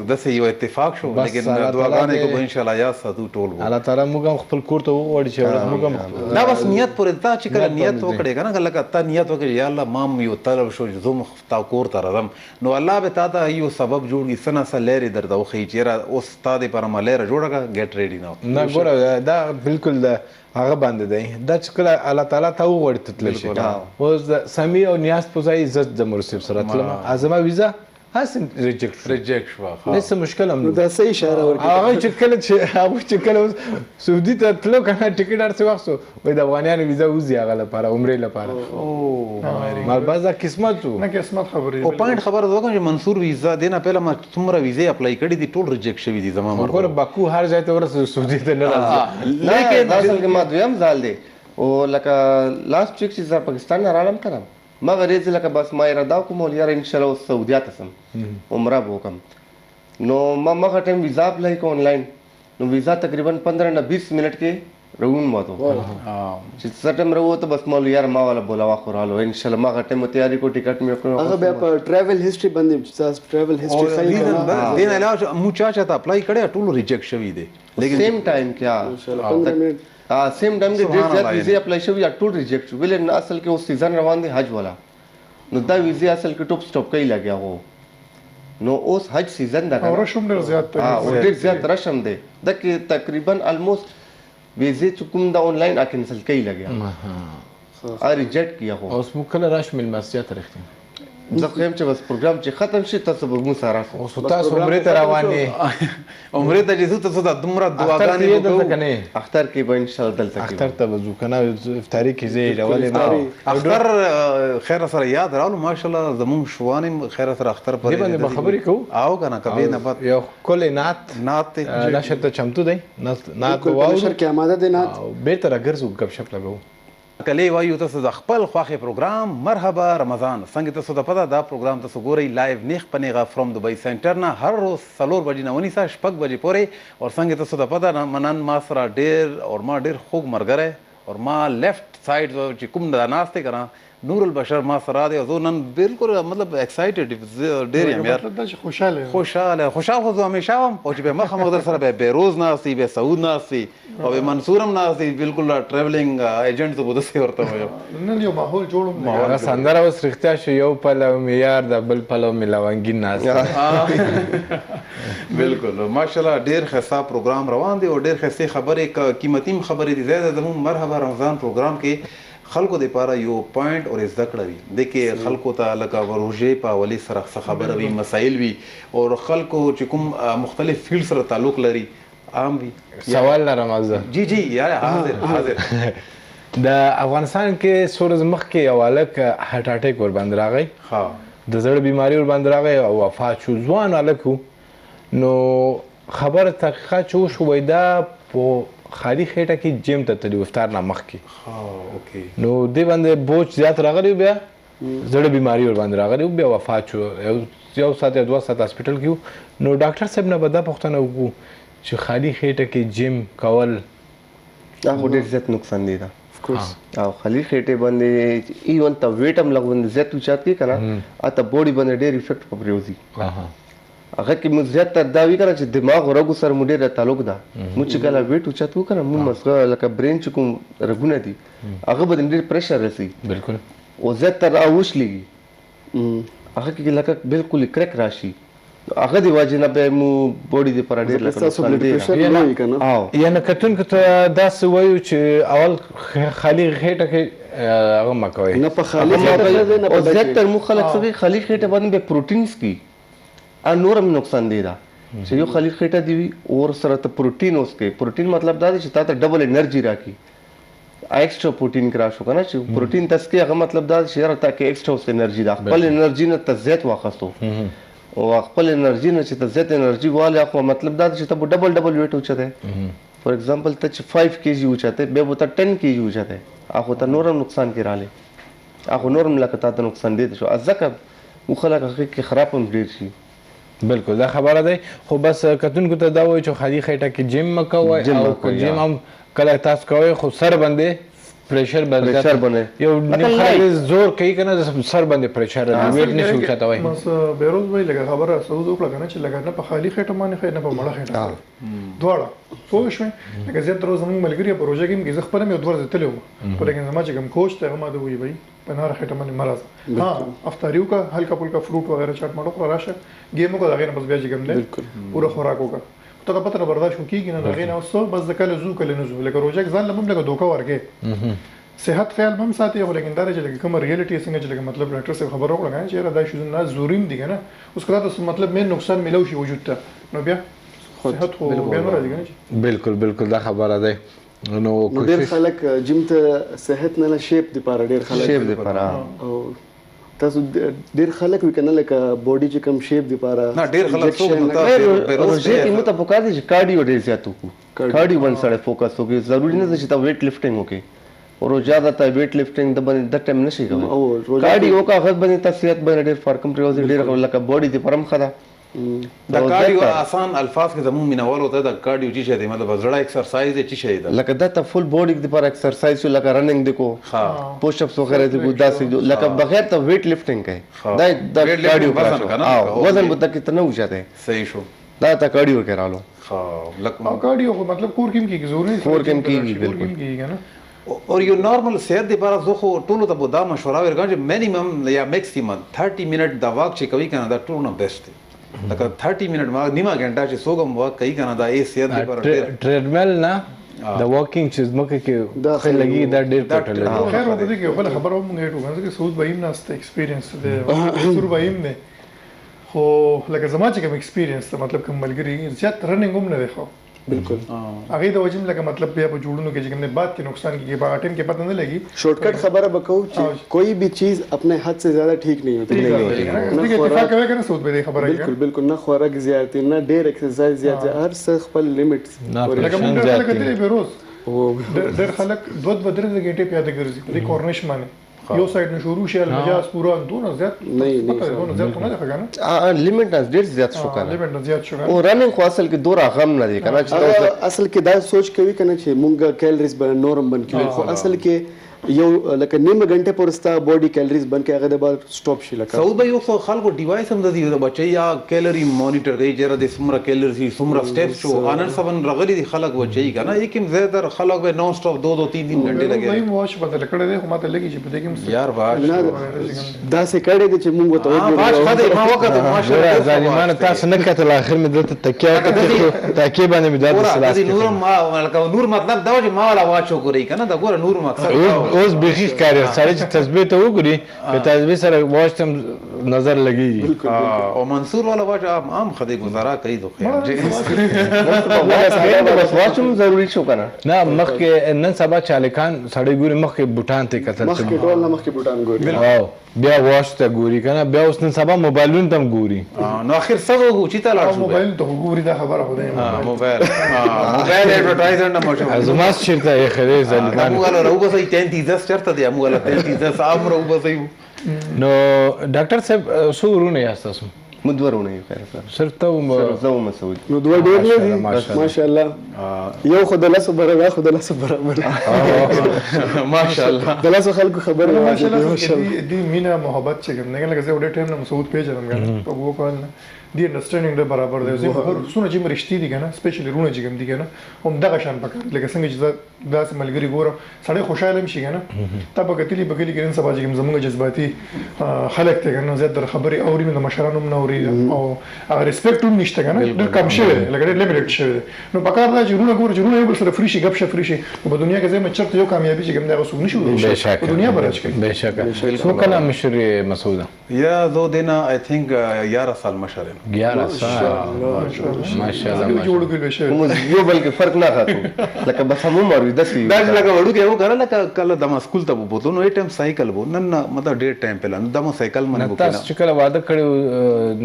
داسې یو اتفاق شو، لیکن دعاګانې کو به ان شاء الله یاد ساتو ټول. الله تعالی موږ هم خپل کور ته وغواړي چې موږ هم دا بس نیت پورې تا چې کله نیت وکړې که نه، لکه تا نیت وکړې یا الله ما هم یو طلب شو چې زه هم تا کور ته راځم، نو الله به تا ته یو سبب جوړ کړي، څه نه څه لارې درته وښیي چې یاره اوس تا دپاره ما لاره جوړه کړه، ګیټ ریډي نه. نه ګوره دا بالکل د هغه باندې دی، دا چې کله الله تعالی تا وغواړي ته تللی شې. اوس د سمیع او نیاز په ځای زه د زمرد صاحب سره تلم، زما ویزه هسې ریجیکټ شو، ریجیکټ شوه، هېڅ مشکل هم نه. دا څه اشاره ورکړي؟ هغه چې کله چې هغوی چې کله اوس سعودي ته تلو که نه، ټیکټ هر څه واخیستو، وایي د افغانیانو ویزه وځي هغه لپاره، عمرې لپاره. مال بس دا قسمت و. نه قسمت خبرې. او پوینټ خبره زه وکړم چې منصور ویزه دې نه پهله ما څومره ویزې اپلای کړې دي، ټول ریجیکټ شوي دي زما مرګ. ګوره باکو هر ځای ته ورسېدو، سعودي ته نه راځي. لیکن دا اصل کې ما دویم ځل دی، او لکه لاست ویک چې زه پاکستان نه رالم که نه، ما غریز لکه بس ما اراده وکړم او یاره انشاءالله اوس سعودیا ته ځم عمره به وکړم. نو ما مخه ټایم ویزا اپلای کړه آنلاین، نو ویزا تقریبا 15 نه 20 منټ کې روون ماتو چې څه ټایم راووته بس ما یار ما والا بولاوا خو رالو ان شاء الله ما هغه ټایم تیاری کو ټیکټ مې وکړو. هغه بیا په ټریول هیسټري باندې چې تاسو ټریول هیسټري ښایي که نه. دې نه علاوه مو چا چا ته اپلای کړی ټول ریجیکټ شوي دي. لیکن سیم ټایم کې 15 منټ سیم ټایم کې ډېر زیات ویزې اپلای شوي یا ټول ریجیکټ شو. ولې نه اصل کې اوس سیزن روان دی حج والا، نو دا ویزې اصل کې ټوپ سټاپ کوي لګیا وو. نو اوس حج سیزن ده، او رش هم ډېر زیات دی، او ډېر زیات رش هم دی. دا کې تقریبا الموست ویزې چې کوم دا آنلاین آ کینسل کوي لګیا، آ ریجیکټ کیا. خو اوس موږ کله راشو مېلمستیا ته رښتیا زه خو یم چې بس پروګرام چې ختم شي تاسو به موږ سره راشئ. اوس خو تاسو عمرې ته روان یې. عمرې ته چې ځو تاسو ته دومره دعاګانې وکړو که نه؟ اختر کې به انشاءالله دلته کې اختر ته به ځو که نه افطاري کې ځئ ولې نه؟ اختر خیر سره یاد راولو ماشاءالله زمونږ شوان هم خیر سره اختر پر دې باندې به خبرې کوو. او که نه که بې نه بد یو ښکلی نعت نعت دی نشر ته چمتو دی، نعت به واورو، نشر کې اماده دی نعت، بېرته راګرځو ګپ شپ لګوو. کلی وایو تاسو د خپل خواخې پروګرام مرحبا رمضان. څنګه تاسو ته پته دا پروګرام تاسو ګورئ لایو نیغ په نیغه فروم دوبۍ سنټر نه هر روز 4 بجې نه ونیسه 6 بجې پورې. او څنګه تاسو ته پته نن ما سره ډېر او ما ډېر خوږ ملګری او ما لیفټ سایډ چې کوم دا ناست دی که نه نور البشر ما سره دی. زه نن بالکل مطلب ایکسایټډ ډېر یم یار، مطلب دا چې خوشحاله یم. خوشحاله خوشحال خو زه همیشه وم، او چې بیا مخامخ در سره بیا بیروز ناست دی، بیا سعود ناست دی، او بیا منصور هم ناست دی. بالکل ټریولینګ ایجنټ زه به داسې ورته وایم. نن یو ماحول جوړ هم دی. هغه سندره اوس رښتیا شو، یو پلو مې یار ده بل پلو مې لونګین ناست دی. بالکل ماشاءالله ډېر ښایسته پروګرام روان دی او ډېر ښایستې خبرې قیمتي هم خبرې دي. زه زموږ مرحبا رمضان پروګرام کې خلکو دپاره یو پوینټ او زده کړه وي. دې کې خلکو ته لکه روژې په حوالې سره څه خبره وي، مسایل وي، او خلکو چې کوم مختلف فیلډ سره تعلق لري عام وي. سوال لرم زه. جی جی یار حاضر حاضر. د افغانستان کې څو ورځې مخکې یو هلک هارټ اټیک ورباندې راغی، د زړه بیماري ورباندې راغی او وفات شو. ځوان هلک و. نو خبره تحقیقات چې وشو وایي دا په خالي خېټه کې جیم ته تللی و افطار نه مخکې. نو دې باندې بوج زیات راغلی و، بیا زړه بیماري ورباندې راغلی و، بیا وفات شو. یو ساعت یا 2 ساعت هاسپټل کې و. نو ډاکټر صاحب نه به دا پوښتنه وکړو چې خالي خېټه کې جیم کول دا خو ډېر زیات نقصان دی دا. او خالي خېټې باندې ایون ته ویټ هم لږ باندې زیات اوچت کړي که نه ته باډي باندې ډېر افیکټ په پرېوځي. هغه کې مو زیات تر دا وي که نه چې دماغ رګو سره مو ډېره تعلق ده. مو چې کله ویټ اوچت وو که نه مو مزغه لکه برین چې کوم رګونه دي هغه به ډېر پریشر رسي. بالکل. او زیات تر وشلېږي هغه کې لکه بالکل کرک راشي. هغه د وجې نه بیا مو باډي دپاره ډېر لکه نقصان دی. یعنې کتونکو ته داسې وایو چې اول خالي خېټه کې هغه مه کوئ، نه په خالي خېټه. او زیات تر مو خلک څه کوي خالي خېټه باندې بیا پروټین څکي، نور هم نقصان دی دا چې یو خالي خېټه دی وي اور سره ته پروټین وڅکې. پروټین مطلب دا دی چې تا ته ډبل انرژي راکړي، ایکسټرا پروټین کې راشو که نه چې پروټین ته څکې هغه مطلب دا دی چې یاره تا کې ایکسټرا اوس انرژي ده، خپل انرژي نه ته زیات واخیستو او خپل انرژي نه چې ته زیات انرژي والې خو مطلب دا دی چې ته به ډبل ډبل ویټ اوچتې. فار ایگزامپل ته چې 5 kg اوچتې بیا به ته 10 kg اوچتې، هغه ته نور هم نقصان کې راغلی، هغه نور هم لکه تا ته نقصان دی شو. ځکه مو خلک هغې کې خراب هم ډېر شي. بالکل دا خبره دی. خو بس کتونکو ته دا وایو چې خالي خېټه کې جیم مه کوئ، او که جیم هم کله تاسو کوئ خو سر باندې پریشر باندې یو نیم خلک زور کوي که نه سر باندې پریشر دی، ویټ نشي اوچتوی. بس بیروز بھائی لږه خبره سعود وکړه که نه چې لږه نه په خالي خېټه باندې ښه نه په مړه خېټه دواړه پوه شوې. لکه زیات تر اوسه زموږ ملګري په روژه کې زه خپله مې یو 2 ورځې تللی وم، خو لیکن زما چې کوم کوچ دی هغه ما ته ووایي بھائی په ناره خېټه باندې مه راځه، ها افطاري وکړه، هلکه پلکه فروټ وغیره چاټ ماټ وخوره، راشه ګیم وکړه، د هغې نه بس بیا چې کوم دی پوره خوراک وکړه. ته ته پته نه برداشت خو کېږي نه، د هغې نه اوس څه بس زه کله ځو کله نه ځو. لکه روژه کې ځان له هم لکه دوکه ورکې، صحت خیال به هم ساتې، خو لیکن دا دی چې لکه کومه ریالټي څنګه چې لکه مطلب ډاکټر صاحب خبره وکړه که نه چې یاره دا شیزونه نه ضروري هم دي که نه. اوس که تا ته مطلب مین نقصان میلاو شي وجود ته نو بیا صحت خو بیا نه راځي که نه. بالکل بالکل دا خبره دی. نو ډېر خلک جیم ته صحت نه شیپ دپاره ډېر خلک شیپ دپاره، او تاسو ډېر خلک وي که نه لکه باډي چې کوم شیپ دپاره نه ډېر خلک څوک نو روژې کې موږ ته پکار دی چې کارډیو ډېر زیات وکړو، کارډیو باندې سړی فوکس وکړي. ضروري نه ده چې ته ویټ لفټینګ وکړې، روژه ده ته ویټ لفټینګ د باندې د ټایم نه شي کولی. کارډیو وکړه هغه باندې ته صحت باندې ډېر فرق هم پرېوځي، ډېر لکه باډي دې پر هم ښه ده. د کارډیو آسان الفاظ کې زموږ مینوالو ته د کارډیو چی شی دی، مطلب زړه ایکسرسایز دی چی شی ده؟ لکه دا ته فول باډي لپاره ایکسرسایز لکه رننګ دی کو، پوش اپس وغیرہ دی کو، داسې لکه بغیر ته ویټ لفټینګ کوي، دا د کارډیو وزن کنه، وزن به تک ته نه اوچته۔ صحیح شو، دا ته کارډیو کې رالو۔ او کارډیو خو مطلب کور کې کیږي، ضروري کور کې کیږي، بالکل کیږي کنه۔ اور یو نارمل صحت لپاره زه خو ټولو ته دا مشوره ورکوم چې مینیمم یا میکسیمم 30 منټ د واک چې کوي کنه، دا ټولو نه بیسټ دی۔ لکه 30 منټ ما نیمه غنټه چې څوک هم واک کوي کنه، دا یې صحت لپاره ډېر۔ ټریډمیل نه، د واکینګ چې ځمکه کې ښه لګي، دا ډېر ګټه لري۔ خیر په دې کې بله خبره هم مونږ هېټ وکړو، ځکه سعود بهیم ناست ایکسپیرینس دی، منصور بهیم دی، خو لکه زما چې کوم ایکسپیرینس دی، مطلب کوم ملګري زیات رننګ هم نه دی۔ خو بالکل هغې د وجې لکه مطلب بیا په جوړونو کې چې کوم دی بعد کې نقصان کېږي، په هغه ټایم کې پته نه لګي۔ شارټکټ خبره به کوو چې کوئی بھی چیز اپنے حد سے زیادہ ٹھیک نہیں ہوتی۔ اتفاق کوي کنه سعود به دې خبره کې؟ بالکل بالکل، نه خوراک زیات، نه ډېر ایکسرسایز زیات، هر څه خپل لیمټ۔ لکه مونږ ډېر خلک کتلي فیروز، ډېر خلک دوه دوه درې درې ګنټې پیاده ګرځي په دې کورنیش باندې، یو سایډ نه شروع شي المجاز پورا، دونه زیات نه نه، دونه زیات نه دی کنه، لیمټ نه ډېر زیات شو کنه، لیمټ نه زیات شو کنه۔ او رننګ خو اصل کې دوره غم نه دی کنه، چې اصل کې دا سوچ کوي کنه چې مونږ کیلریز به نورم بن کړو، خو اصل کې یو لکه نیمه غنټه پورې ستا باډي کیلریز بن کې هغه د بعد سټاپ شي۔ لکه سعود بھائی، اوس خلکو ډیوایس هم د دې بچي یا کیلری مانیټر کوي، چیرې د څومره کیلری شي، څومره سټیپس شو، انر سبن رغلي دي خلک بچي کنه، یې کوم زیاتر خلک به نان سټاپ 2 2 3 3 غنټې لګي۔ بھائی واش بدل کړی دی، خو ماته لګي چې په دې کې یار واش نه دا څه کړی دی چې مونږ ته وګورو۔ واش خدای ما وکړ، ماشاءالله ظالمانه تاسو نه کتل، اخر مې دلته تکیه تکیه باندې مې دا د سلاس کې نور ما لکه نور مطلب دا چې ما ولا واش وګوري کنه، دا ګوره نور مقصد اوس بیخي ښکاري، سړی چې تسبیح ته وګوري په تسبیح سره واچ ته نظر لګېږي۔ او منصور والا واچ عام ښه دی، ګزاره کوي د خیر۔ بس واچ هم ضروري شو که نه؟ نه، مخکې نن سبا چې هلکان سړی ګوري مخکې بوټان ته یې کتل، مخکې ټول نه مخکې بوټان ګوري، او بیا واچ ته ګوري که نه، بیا اوس نن سبا موبایلونو ته هم ګوري۔ نو اخر څه وکړو چې ته لاړ شو؟ موبایل ته خو ګوري، دا خبره خو دی۔ موبایل موبایل ایډورټایزر نه مشهور زما چېرته یې ښه دی ظالمان۔ موږ له راوباسئ 33 10 چېرته دی؟ موږ له 33 10 عام راوباسئ۔ نو ډاکټر صاحب څو وروڼه یاست تاسو؟ موږ دوه وروڼه یو خیر سره۔ صرف ته صرف زه وم مسعود۔ نو دوه ډېر نه دي ماشاءالله، یو خو د لسو برابر، خو د لسو برابر ماشاءالله، د لسو خلکو خبرې ماشاءالله۔ دې مینه محبت چې کوم دی، لکه زه ډېر ټایم نه مسعود پېژنم که نه، په اووه کال نه دې انډرسټینډینګ ډېر برابر دی۔ زه هر څونه چې مې رښتې دي که نه، سپیشلي وروڼه چې کوم دي که نه، هم دغه شان پکار دی۔ لکه څنګه چې زه داسې ملګري ګورم، سړی خوشحاله هم شي که نه۔ تا به کتلي په کلي کې نن سبا چې کوم زموږ جذباتي خلک دی که نه، زیات در خبرې اوري، نو د مشرانو هم نه اوري، او هغه ریسپیکټ هم نشته که نه، ډېر کم شوی دی، لکه ډېر لیمیټډ شوی دی۔ نو پکار دا چې وروڼه ګورو چې وروڼه یو بل سره فري شي، ګپ شپ فري شي، نو په دنیا کې زه چېرته یو کامیابي چې کوم دی هغه څوک نه شي وړلی، په دنیا به راج کوي۔ بېشکه۔ څو کله مشر یې مسعوده؟ یا زه دی نه آی تھینک 11 سال مشر یم۔ 11 سال ماشاءالله۔ جوړ کړل شوی۔ موږ یو بل کې فرق نه خاتو، لکه بس هم عمر وي داسې دا چې لکه وړوکی و که نه، لکه کله دمه سکول ته به بوتلو، نو ټایم سایکل وو، نن نه مطلب ډېر ټایم پېله، نو دمه سایکل باندې نه، تاسو چې کله واده کړی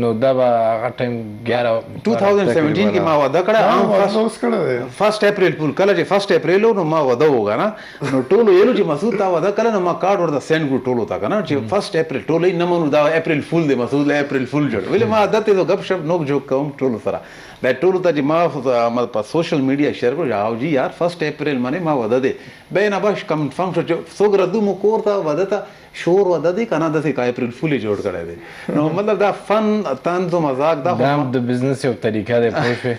نو دا به هغه ټایم 11 2017 کې ما واده کړی، عام اوس کړی دی۔ فرست اپریل پول، کله چې فرست اپریل و نو ما واده وکړه نه، نو ټولو ویلو چې مسعود تا واده کړی، نو ما کارډ ورته سینډ کړو ټولو ته که نه، چې فرست اپریل، ټولو یې نه منو دا اپریل فول دی، مسعود له اپریل فول جوړ ویلې۔ ما عادت دی ګپ شپ نوک جوک کوم ټولو سره، دا ټولو ته چې ما په سوشل میډیا شیر کړو، او جی یار فرست اپریل باندې ما واده دی، بیا نه بس کنفرم شو چې څوک راتلو مو کور ته واده ته، شور واده دی که نه، داسې کا اپریل فول یې جوړ کړی دی۔ نو مطلب دا فن طنز و مذاق دا خو دا هم د بزنس یو طریقه دی، پوه شوې؟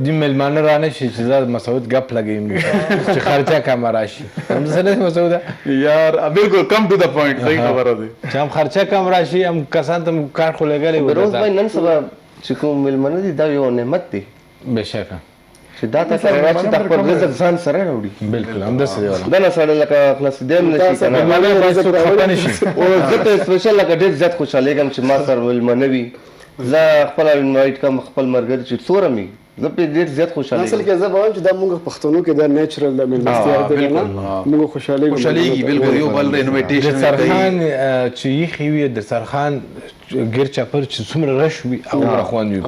دې مېلمانه رانه شي چې زه مسعود ګپ لګوم چې خرچه کمه راشي، همداسې نه دی مسعوده؟ یار بالکل کم ټو د پوینټ، صحیح خبره دی، چې هم خرچه کم راشي هم کسان ته مو کار خو لګلی و۔ فیروز بھائی نن سبا چې کوم مېلمانه دي دا یو نعمت دی۔ بېشکه چې دا ته سره راشي د خپل رزق ځان سره راوړي۔ بالکل همداسې دی والله۔ دا نه سړی لکه خلاصېدی هم نه شي که نه، مېلمانه باید څوک خفه نه شي۔ او زه ته سپیشل لکه ډېر زیات خوشحالېږم چې ما سره مېلمانه وي، زه خپله انوایټ کوم خپل ملګري چې څوره مې، زه پرې ډېر زیات خوشحالېږم۔ اصل کې زه به وایم چې دا موږ پښتنو کې دا نیچرل د مېلمستیا دی که نه، موږ خوشحالېږو۔ خوشحالېږي بالکل، یو بل انویټیشن دسترخوان چې ایښی وي، دسترخوان ګیر چاپر چې څومره رش وي هغومره خوند وي.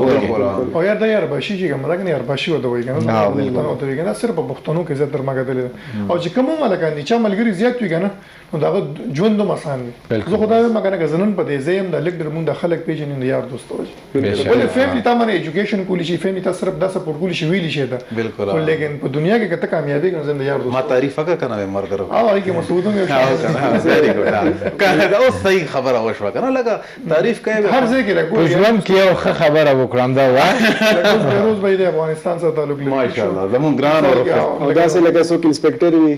او یار دا یار باشي چې کوم ده کنه، یار باشي ورته وایي کنه، پښتنو ورته وایي کنه، صرف په پښتنو کې زیات تر ما کتلې ده. او چې کوم هم هلکان دي چا ملګري زیات وي کنه، نو د هغه ژوند هم اسان وي. زه خو دا وایم کنه که زه نن په دې ځای یم، دا لږ ډېر مونږ دا خلک پېژني د یار دوست وجه. ولې فیملی تا باندې ایجوکیشن کولی شي، فیملی تا صرف دا سپورټ کولی شي، ویلی شي ته، خو لیکن په دنیا کې که ته کامیابېږې نو زه د یار دوست ما تعریف وکړه که نه مرګرو. او هغې کې مسعود هم یو شان. ویري ګډ، کنه دا اوس صحیح خبره وشوه کنه، لکه تعریف کوي هر ځای کې. لکه په ژوند کې یو ښه خبره وکړم دا وایه. لکه اوس بهروز بھائی د افغانستان سره تعلق لري، ماشاءالله زمونږ ګران او داسې لکه څوک انسپکټر وي.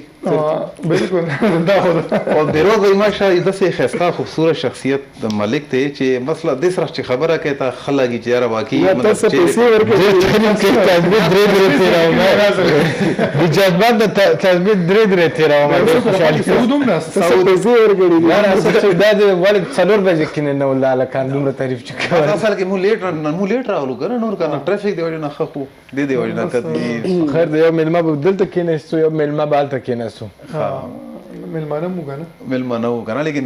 بالکل دا خو او بهروز بھائی ماشاءالله داسې ښایسته خوبصورت شخصیت مالک دی چې مثلا دې سره چې خبره کوي ته ښه لګي چې یاره واقعي مطلب چې پیسې ورکړي. درې درې تېروم د جذبات د تسبیح درې درې تېروم. پیسې ورکړي دا د ولې 4 بجې کښېنې نه ولا هلکان دومره تعریف چې کول. اصل کې مونږ لیټ راغلو که نه، نور که نه ټریفک د وجې نه ښه خو دې د وجې نه کتي. خیر دی، یو مېلمه به دلته کښېناستو، یو مېلمه به هلته کښېناستو. مېلمانه مو که نه، مېلمانه وو که نه. لیکن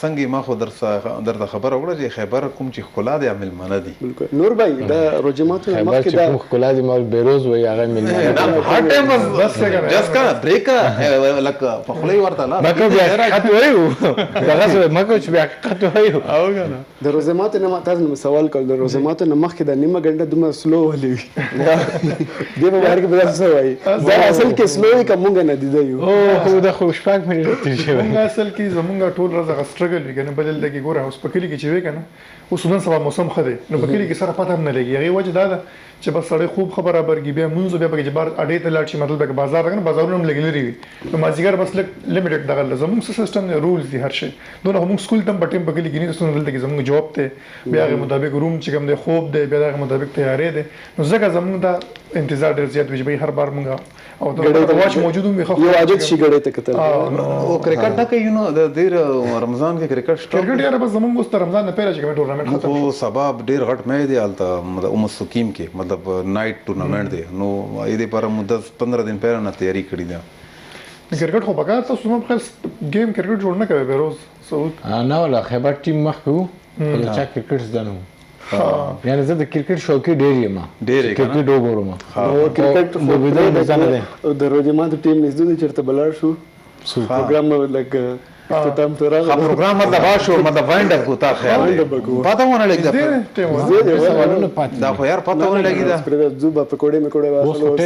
څنګه ما خو درته خبره وکړه چې خیبر کوم چې ښکلا دی مېلمانه دي. بالکل نور بھائی دا روژه ماتو خیبر چې کوم ښکلا دی ما بهروز وایي هغه مېلمانه هر ټایم بس جس که نه بریک لکه په خوله یې ورته ما کوم بیا حقیقت وایو، دغه څه ما کوم چې بیا حقیقت وایو. او که نه د روژه ماتو نه ما تاسو نه سوال کول، د روژه ماتو نه مخکې دا نیمه ګنټه دومره سلو ولې وي؟ دې په باره کې به تاسو څه وایي؟ دا اصل کې سلو وي که مونږ نه دیده یو؟ اوه دا خو 6 منټه تېر شوی. مونږ اصل کې زمونږ ټول ورځ هغه سټرګل وي که نه. بل دلته کې ګوره اوس په کلي کې چې وي که نه، اوس نن سبا موسم ښه دی نو په کلي کې سره پته هم نه لګي. هغې وجه دا ده چې بس سړی خوب ښه برابر کړي، بیا مونځ، بیا پکې چې بار اډې ته لاړ شي، مطلب لکه بازار ده که نه، بازارونه هم لږ لرې وي، نو مازدیګر بس لږ لیمیټډ دغه ده. زمونږ څه سیسټم دی، رولز دي هر شی، دونه خو مونږ سکول ته هم په ټایم په کلي کې نه ځو، دلته کې زمونږ جاب دی، بیا هغې مطابق روم چې کوم دی خوب دی، بیا د هغې مطابق تیاری دی. نو ځکه زمونږ دا انتظار ډېر زیات وي چې بھائی هر بار مونږ او د واچ موجود هم وي. یو عادت شي ګړې ته کتل. او کرکټ نه کوي نو د ډېر رمضان کې کرکټ شته. کرکټ یاره بس زمونږ اوس د رمضان نه پیله چې کوم ټورنمنټ ختم شو، سبا ډېر غټ میچ دی هلته ام السقیم کې، مطلب نایټ ټورنمنټ دی، نو دې لپاره مو 10-15 دن پیله نه تیاری کړې ده. کرکټ خو پکار تاسو زما په خیال ګیم کرکټ جوړ نه کوي بهروز سعود؟ نه ولا خیبر ټیم مخکې وو، خو د چا کرکټ زده نه وو. یعنی زه د کرکټ شوقي ډېر یم، کرکټ وګورم. کرکټ د روژې ماتو ټیم نږدې دی، چېرته به لاړ شو پروګرام لکه اختتام ته راغلو. پروګرام مطلب شو، مطلب وایند اپ کو تا خیال دی، پته ونه لګي دا خو یار پته ونه لګي دا زه به پکوړې مکوړې واخلو.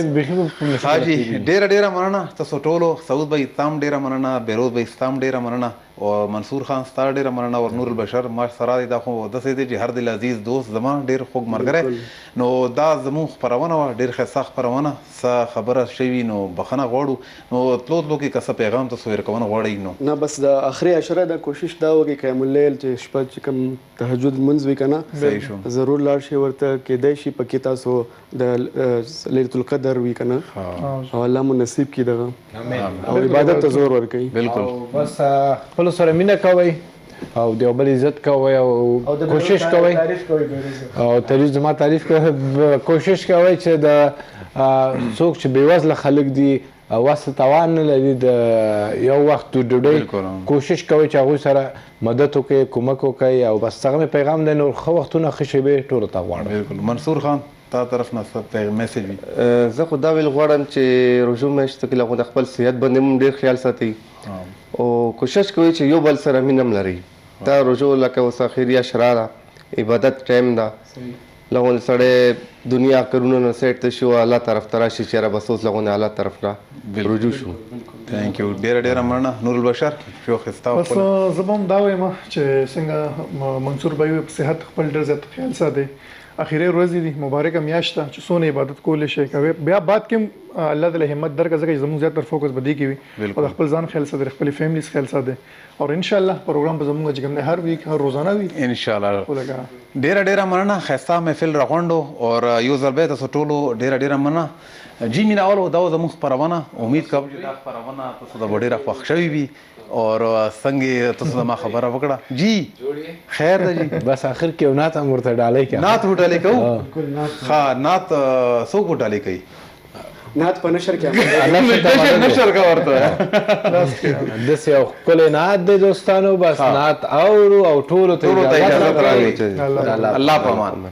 حاجی ډېره ډېره مننه تاسو ټولو، سعود بھائی تام ډېره مننه، بهروز بھائی ستام ډېره مننه، او منصور خان ستا ډېره مننه، او نور البشر ما سره دی. دا خو داسې دی چې هر دل عزیز دوست زما ډېر خوږ ملګری. نو دا زموږ خپرونه وه، ډېر ښایسته خپرونه، څه خبره شوي نو بخښنه غواړو. نو تلو تلو کې که څه پیغام تاسو ورکونه غواړئ نو؟ نه بس د اخري عشره دا کوشش دا وکړي قیام اللیل چې شپه چې کوم تهجد لمونځ وي که نه، ضرور لاړ شئ ورته، کېدای شي پکې تاسو د لیلة القدر وي که نه، او الله مو نصیب کړي دغه او عبادت ته زور ورکوي. بالکل بس خپل سره مینه کوئ او د یو بل عزت کوئ او کوشش کوئ او تعریف زما تعریف کوئ، کوشش کوئ چې د څوک چې بېوزله خلک دي وسه توان نه لري د یو وخت ډوډۍ، کوشش کوئ چې هغوی سره مدد وکړئ، کومک وکړئ. او بس هغه مې پیغام دی. نور ښه وختونه ښه شېبې ټولو ته غواړم. بالکل منصور خان تا طرف نه څه میسج وي؟ زه خو دا ویل غواړم چې روژو میاشتو کې له خو د خپل صحت باندې هم ډېر خیال ساتئ او کوشش کوئ چې یو بل سره مینه هم لرئ. دا روژو لکه اوس اخري عشره ده، عبادت ټایم ده، لغون سړی دنیا کارونه نه سیټ ته شو، الله طرف ته راشي چې یاره بس اوس لغون الله طرف نه رجوع شو. ثانک یو، ډېره ډېره مننه نور البشر شوخ ستا. بس زه به هم دا وایم چې څنګه منصور بھائی په صحت خپل ډېر زیات خیال ساتي، اخري ورځې دي، مبارکه میاشت ده چې څونه عبادت کولی شي کوي، بیا بعد کې هم الله تعالی همت درکړه، ځکه چې زموږ زیات تر فوکس به دې کې وي او د خپل ځان خیال ساتي، خپلې فیملیز خیال ساتي. او ان شاء الله پروګرام به زموږ چې کوم دی هر ویک هر روزانه وي ان شاء الله. ډېره ډېره مننه، ښایسته محفل راغونډو او یو ځل بیا تاسو ټولو ډېره ډېره مننه. جی مینهوالو دا زموږ خپرونه، امید کوم چې دا خپرونه تاسو ته به ډېره خوښ شوې وي. او څنګه تاسو زما خبره وکړه جی؟ خیر ده جی. بس اخر کې یو نعت هم ورته ډالۍ کړه. نعت ورته ډالۍ کوو؟ ښه نعت څوک ورته ډالۍ کوي؟ نعت په نشر کې نشر نشر کا ورته داسې یو ښکلی نعت دی دوستانو، بس نعت اورو او ټولو ته اجازه راکړئ. الله په امان.